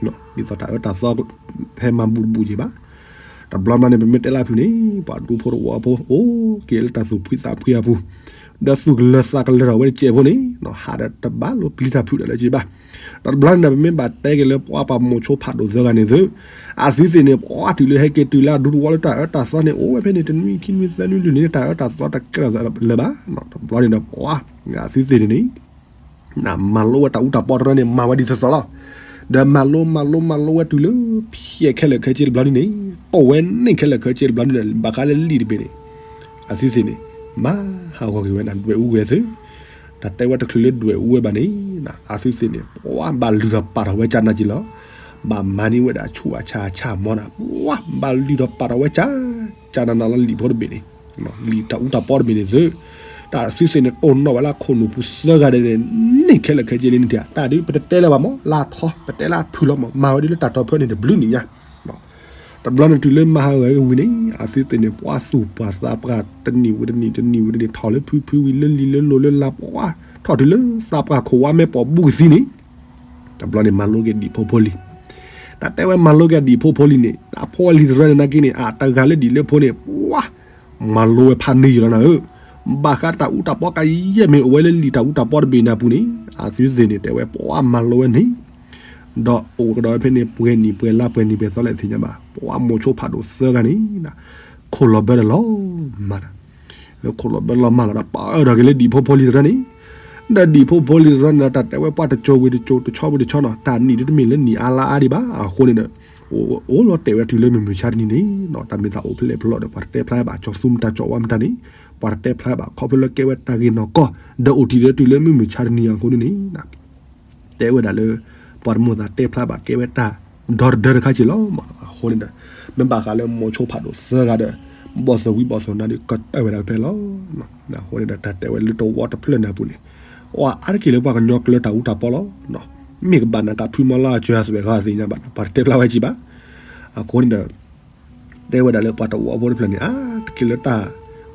ဒ်သိးတၢ်အၢတၢ်သီ ဟဲမၤဘူးတဘူးက့ၤဘၣ်, တဘျီဘျီန့ၣ် ပမ့ၢ်တဲလၢဖုးန့ၣ် ပှၤဒူဖိတဝီဖိ အိၣ်က့ၤလၢတၢ်သူၣ်ဖှံသးဖှံအပူၤ, ဒီးသူၣ်ကလၢၤသးကလၢၤထီၣ်ဝဲတစဲးဖိန့ၣ် ဟးဒီးတဘၣ်လိာ်ပျံၤတၢ်ဖုးဒီးလၢက့ၤဘၣ်, တဘျီန့ၣ်ဒီး ပမ့ၢ်ဘၣ်တဲက့ၤလၢပှၤပာ်မိၤဆိဖးဒိၣ်သၢဂၤန့ၣ်သု, အသုသ့ၣ်န့ၣ် ပှၤတုၤလၢဟဲက့ၤတုၤလၢအဒူတဝီလၢတၢ်အၢတၢ်သီန့ၣ် အိၣ်ဝဲဖဲန့ၣ် တနွံခံနွံသၢနွံလွံၢ်နံၣ် တၢ်အၢတၢ်သီတကြၢးလၢၤဘၣ်, တဘျီန့ၣ်ဒီးပှၤ အသုသ့ၣ်န့ၣ်န့ၣ် နမၤလိဝဲတၢ်အူတၢ်ပီတရၢန့ၣ် မၤဝဲဒ်သိးသိးလီၤ, ဒီးမၤလိမၤလိမၤလိဝဲတုၤလၢ ဖျဲးခဲလၢာ်ခဲဆ့တဘျီန့ၣ်န့ၣ် တိၢ်ဝဲန့ၢ်ခဲလၢာ်ခဲဆ့တဘျီန့ၣ် ဘၣ်ဃးလၢလံာ်တဘ့ၣ်န့ၣ်, အသုသ့ၣ်န့ၣ် မၤဟးဂီၤက့ၤဝဲနၤ ဒွဲၣ်အူဝဲသု, တၢ်တဲဝဲတချုးလၢဒွဲၣ်အူဝဲဘၣ်န့ၣ် အသုသ့ၣ်န့ၣ် ပှၤဘၣ်လုၢ်ထီၣ်ပာ်ထီၣ်ဝဲကၠါနၢ်က့ၤလီၤ, ဘၣ်မၤန့ၢ်ဝဲဒၣ်ဆူၣ်အဆၣ်အဆၣ်မီနၤ, ပှၤဘၣ်လုၢ်ထီၣ်ပာ်ထီၣ်ဝဲကၠး, ကၠးနးနးလီၤလံာ်ဖိတဘ့ၣ်န့ၣ်, လံာ်တၢ်အူတၢ်ပီတဘ့ၣ်န့ၣ်သု, တၢ်အသုသ့ၣ်န့ၣ်တိၢ်နီၣ်ဝဲလၢခိၣ်နူာ်ပူၤသၢဂၤဒဲးန့ၣ်, န့ၢ်ခဲလၢာ်ခဲဆ့လံန့ၣ်တၢ်, တၢ်ဒ်ပတတဲလၢၤဘၣ်မး, လၢထီ ပတဲလၢအဖုၣ်လီၤမး, မၤဝဲဒ်လၢတၢ်တီၢ်ဖၢန့ၣ်တဘျုးနံၣ်ညါ တဘျီန့ၣ်တုၤလၢမၤဟးဂီၤဝံၤန့ၣ် အသုသ့ၣ်န့ၣ် ပှၤသူၣ်ပှၢ်သးပှၢ်တနံၣ်ဝံၤတနံၣ် တနံၣ်ဝံၤတနံၣ် ထီၣ်လၢဖုဖုဝံၤလၢလံၤလၢလိၤလၢလၤ ပှၤထီၣ်တုၤလၢသးပှၢ်ခိၣ်ဝါမဲာ်ပိာ်ဘူးကသံန့ၣ်, တဘျီန့ၣ်မၤလိက့ၤဒံၣ်ဖိဖိလံၤ, တၢ်တဲဝဲမၤလိက့ၤဒံၣ်ဖိဖိလံၤန့ၣ် အဖိအလံၤတရၢန့ၣ်နာ်က့န့ၣ် အတဂၤလၢဒံၣ်လၢဖိန့ၣ် ပှၤ မၤလိဝဲဖးန့ၢ်ယံာ်လီၤနၤဧၢ, ဘၣ်ဃးတၢ်အူတၢ်ပီကယဲၢ်မ့ၢ်အိၣ်ဝဲလၢလံာ်တၢ်အူတၢ်ပီတဘ့ၣ်နၤပူၤန့ၣ် အသုသ့ၣ်န့ၣ် တဲဝဲပှၤမၤလိဝဲန့ၣ် ဒီးအိၣ်ကဒီးဝဲဖဲန့ၣ် ပှဲၤနံၣ်ပှဲၤလါပှဲၤနံၣ်ပှဲၤသီလဲၣ်သ့ၣ်ညါဘၣ်, ပှၤမိၤဆိဖးဒိၣ်သၢဂၤန့ၣ် ခိၣ်လီၤဘၢလီၤမၢ်, လၢခိၣ်လီၤဘၢလီၤမၢ်လီၤဒီး ပာ်အၢၣ်ထီၣ်က့ၤလၢဒံၣ်ဖိဖိလံၤတရၢန့ၣ်, ဒီးဒံၣ်ဖိဖိလံၤတရၢန့ၣ် တၢ်တဲဝဲပှၤတစိၤဝံၤတစိၤ တဆီဝံၤတဆီနီၤ တၢ်နံၣ်ဒ်တမ့ၢ်လၢနံၣ်အါလါအါဒံးဘၣ်, အဃိန့ၣ်ဒီး အိၣ်လီၤတဲာ်ဝဲတုၤလၢမုၢ်မုၢ်ဆါတနံၤန့ၣ် တၢ်မ့ၢ်သးအိၣ်ဖဲလဲၣ်ဖဲလဲၣ်ဒီး ပှၤတတဲဖျါဘၣ်, ကၠီသူမတၤကၠီဝါမတၤန့ၣ် ပှၤတတဲဖျါဘၣ်, ခီဖျိလၢကဲဝဲတၢ်ဂ့ၢ်နီၢ်ကီၢ် ဒီးအိၣ်တ့ၢ်လၢတုၤလၢမုၢ်မုၢ်ဆါတနံၤအဃိန့ၣ်န့ၣ် တဲဝဲဒၣ်လၢ ပှၤတမိၣ်သးတဲဖျါဘၣ် ကဲဝဲတၢ်ဒီတဒၢတခါက့ၤလီၤ. အဃိန့ၣ်ဒီး မ့ၢ်ဘၣ်ဃးလၢမိၤဆိဖးဒိၣ်သၢဂၤဒီး ဘီၣ်သိၣ်ဝံဘီၣ်သိၣ်နါဒီး ကတၢၢ်ဝဲဒၣ်ဖဲလီၤ. အဃိန့ၣ်ဒီး တၢ်တဲဝဲလၢတဝီတဖျၢၣ်န့ၣ်အပူၤန့ၣ် အါတက့ၢ်လၢပှၤကညီကျၢၤတၢ်အူတၢ်ပီလီၤ. မ့ၢ်ကဘၣ်နၤကဖုမီလၢအစၢၤ အစၢၤဂၤသ့ၣ်ညါဘၣ် ပှၤတတဲဖျါဝဲက့ၤဘၣ်. အဃိန့ၣ်ဒီး တဲဝဲဒၣ်လၢပှၤတဝီဖိတဖျၢၣ်န့ၣ် အါတက့ၢ်လၢတၢ်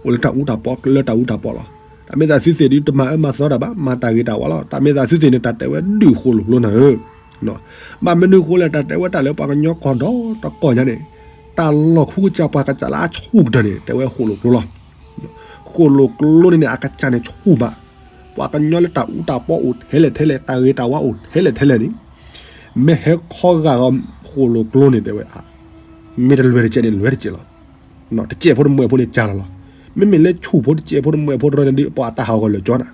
အိၣ်လၢတၢ်အူတၢ်ပီ ကျၢၤတၢ်အူတၢ်ပီလီၤ. တၢ်မ့ၢ်သးသုသ့ၣ်ဒ် တမၤအၢမၤသီတၢ်ဘၣ်, မၤတၢ်ဂ့ၤတၢ်ဝါလီၤ. တၢ်မ့ၢ်သးသုသ့ၣ်န့ၣ် တၢ်တဲဝဲဒုးဃိၣ်လိာ်ကျိနၤဧၢ. ဘၣ်မနုၤဃိလဲၣ် တၢ်တဲဝဲတၢ်လၢပှၤကညီကီၢ်ဒီတကီၢ်ညါန့ၣ် တၢ်လီၢ်ခူကစၢ်ပှၤကစၢ်လၢအဆူၣ်ကတၢၢ်န့ၣ် တဲဝဲဃိၣ်လိာ်ကျိလီၤ. ဃိၣ်လိာ်ကျိန့ၣ်န့ၣ် အကစၢ်န့ၣ်ဆူၣ်ဘၣ်. ပှၤကညီလၢတၢ်အူတၢ်ပီအိၣ်ထဲလဲၣ်ထဲလဲၣ် တၢ်ဂ့ၤတၢ်ဝါအိၣ်ထဲလဲၣ်ထဲလဲၣ်န့ၣ် မ့ၢ်ဟဲခီဂာ်ဂီၤဃိၣ်လိာ်ကျိန့ၣ် တဲဝဲ မ့ၢ်တလွဲၢ်တစဲးန့ၣ် လွဲၢ်တစဲးလီၤ. တစဲးဖိတမှဲးဖိန့ၣ် ကၢ်လီၤလီၤ. မ့မ့ၢ်လၢဆူၣ်ဖိတစဲးဖိတမှဲးဖိတရၢန့ၣ်ဒီး ပှၤတၢ်ဟးဂီၤလၢာ်ကၠီန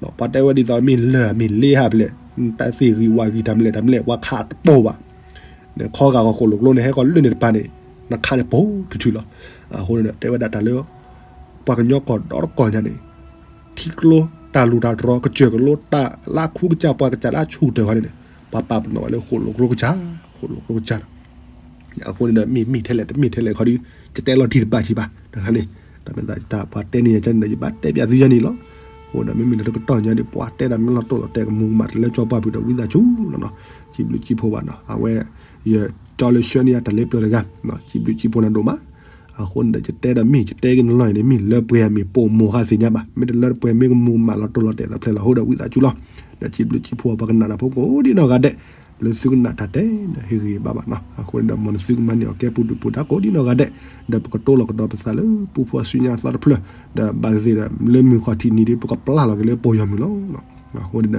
ၤ. ပှၤတဲဝဲဒ်သိးမ့ၢ်လၢၢ်မ့ၢ်လ့ဟးဖျဲး တၢ်သ့ၣ်ဂံၢ်ဝၣ်ဂံၢ်တၢ်မလဲၣ်တၢ်မလဲၣ် ပှၤခးတပိၢ်ဘၣ်. ခီဂာ်ဂီၤဃိၣ်လိာ်ကျိန့ၣ် ဟဲဃီၤလၢန့ၣ်တပၤန့ၣ် နခးန့ၣ်ပိာ်ထူထူလီၤ. အဃိန့ၣ်ဒီး တဲဝဲဒၣ်တၢ်လၢ ပှၤကညီကီၢ်ဒီတကီၢ်ညါန့ၣ် ထံကျိ တၢ်လူၢ်တၢ်တြီၤ ကစၢၢ်ကလိ တၢ်လၢခူကစၢ်ပှၤကစၢ်လၢအဆူၣ်ကတၢၢ်ဃီန့ၣ်န့ၣ် ပှၤပာ်ပနီၣ်ဝဲလၢဃိၣ်လိာ်ကျိကစၢ် ဃိၣ်လိာ်ကျိကစၢ်လီၤ. အဃိန့ၣ်ဒီး မ့ၢ်မ့ၢ်ထဲလဲၣ်တမ့ၢ်ထဲလဲၣ်ခီဒီး ယတဲလီၤတံၢ်တဘၣ်ကံဘၣ်တခါန့ၣ် တၢ်မ့ၢ်သးပှၤတဲန့ၢ်ယၤန့ၣ်ဒီး ယဘၣ်တဲပၠးသုယၤန့ၣ်လီၤ. အဃိဒီး မ့မ့ၢ်လၢတကတီၢ်ညါဒီး ပှၤတဲဒၣ်မ့ၢ်လီၤတိၢ်လီၤတဲာ်ကမူၤကမၣ်တလၢကၠီပှၢ်ဖုးဒီး ဝံသးစူၤလီၤနီၤ. စံးဘျုးစံးဖှိၣ်ဘၣ်နီၤ အဝဲ ယကၠီလၢဆှၢန့ၢ်ယၤတၢ်လၢပျၢၤတဂၤ စံးဘျုးစံးဖှိၣ်နၤဒိၣ်မး. အဃိန့ၣ်ဒီး ယတဲဒီးမ့ၢ် ယတဲက့ၤနလီၢ်အံၤန့ၣ် မ့ၢ်လၢပှဲၤမ့ၢ်ပိာ်မိၢ်ဃာ်သ့ၣ်ညါဘၣ် မ့ၢ်တလၢပှဲၤမ့ၢ်ကမူၤကမၣ်လီၤတိၢ်လီၤတဲာ်သးဖျဲၣ်လီၤ အဃိဒီးဝံသးစူၤလီၤ. ဒီးစံးဘျုးစံးဖှိၣ်ပှၤကနၣ်တၢ်ဖိကိးဒံနီၢ်ဂၤဒဲး လၢသုကနၣ်တၢ်တဲဒီး ဟ့ၣ်ဂံၢ်ဘါဘၣ်နီၤ. အဃိန့ၣ်ဒီး မ်နသုကမၤန့ၢ်အီၤကဲပူၤဒုၣ်ပူၤဒါကိးဒံနီၢ်ဂၤဒဲး ဒီးပကတိၤလီၤကဒီးပသးလၢပူဖိအစုညါအသီတဖျၢၣ် ဒီးဘၣ်သ့ၣ်သ့ၣ်ဒီး လၢမုၢ်ဃီထံးနံၤဒီး ပကပျၢ်လီၤက့ၤလၢပီၢ်ယီၤမုၢ်လီၤ. အဃိန့ၣ်ဒီး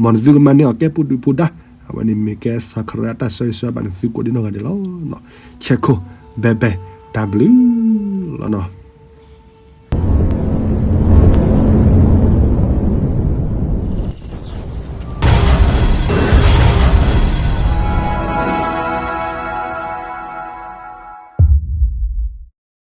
မ်နသုကမၤန့ၢ်အီၤကဲပူၤဒုၣ်ပူၤဒါ အဝဲန့ၣ်မ့ၢ်ကဲစခရတၢ်ဆၢဂ့ၤဆၢဝါဘၣ်နသုကိးဒံနီၢ်ဂၤဒဲးလီၤ. ဆဲးခိၣ် ဘဲဘဲ တၢ်ဘျုးလီၤနီၤ.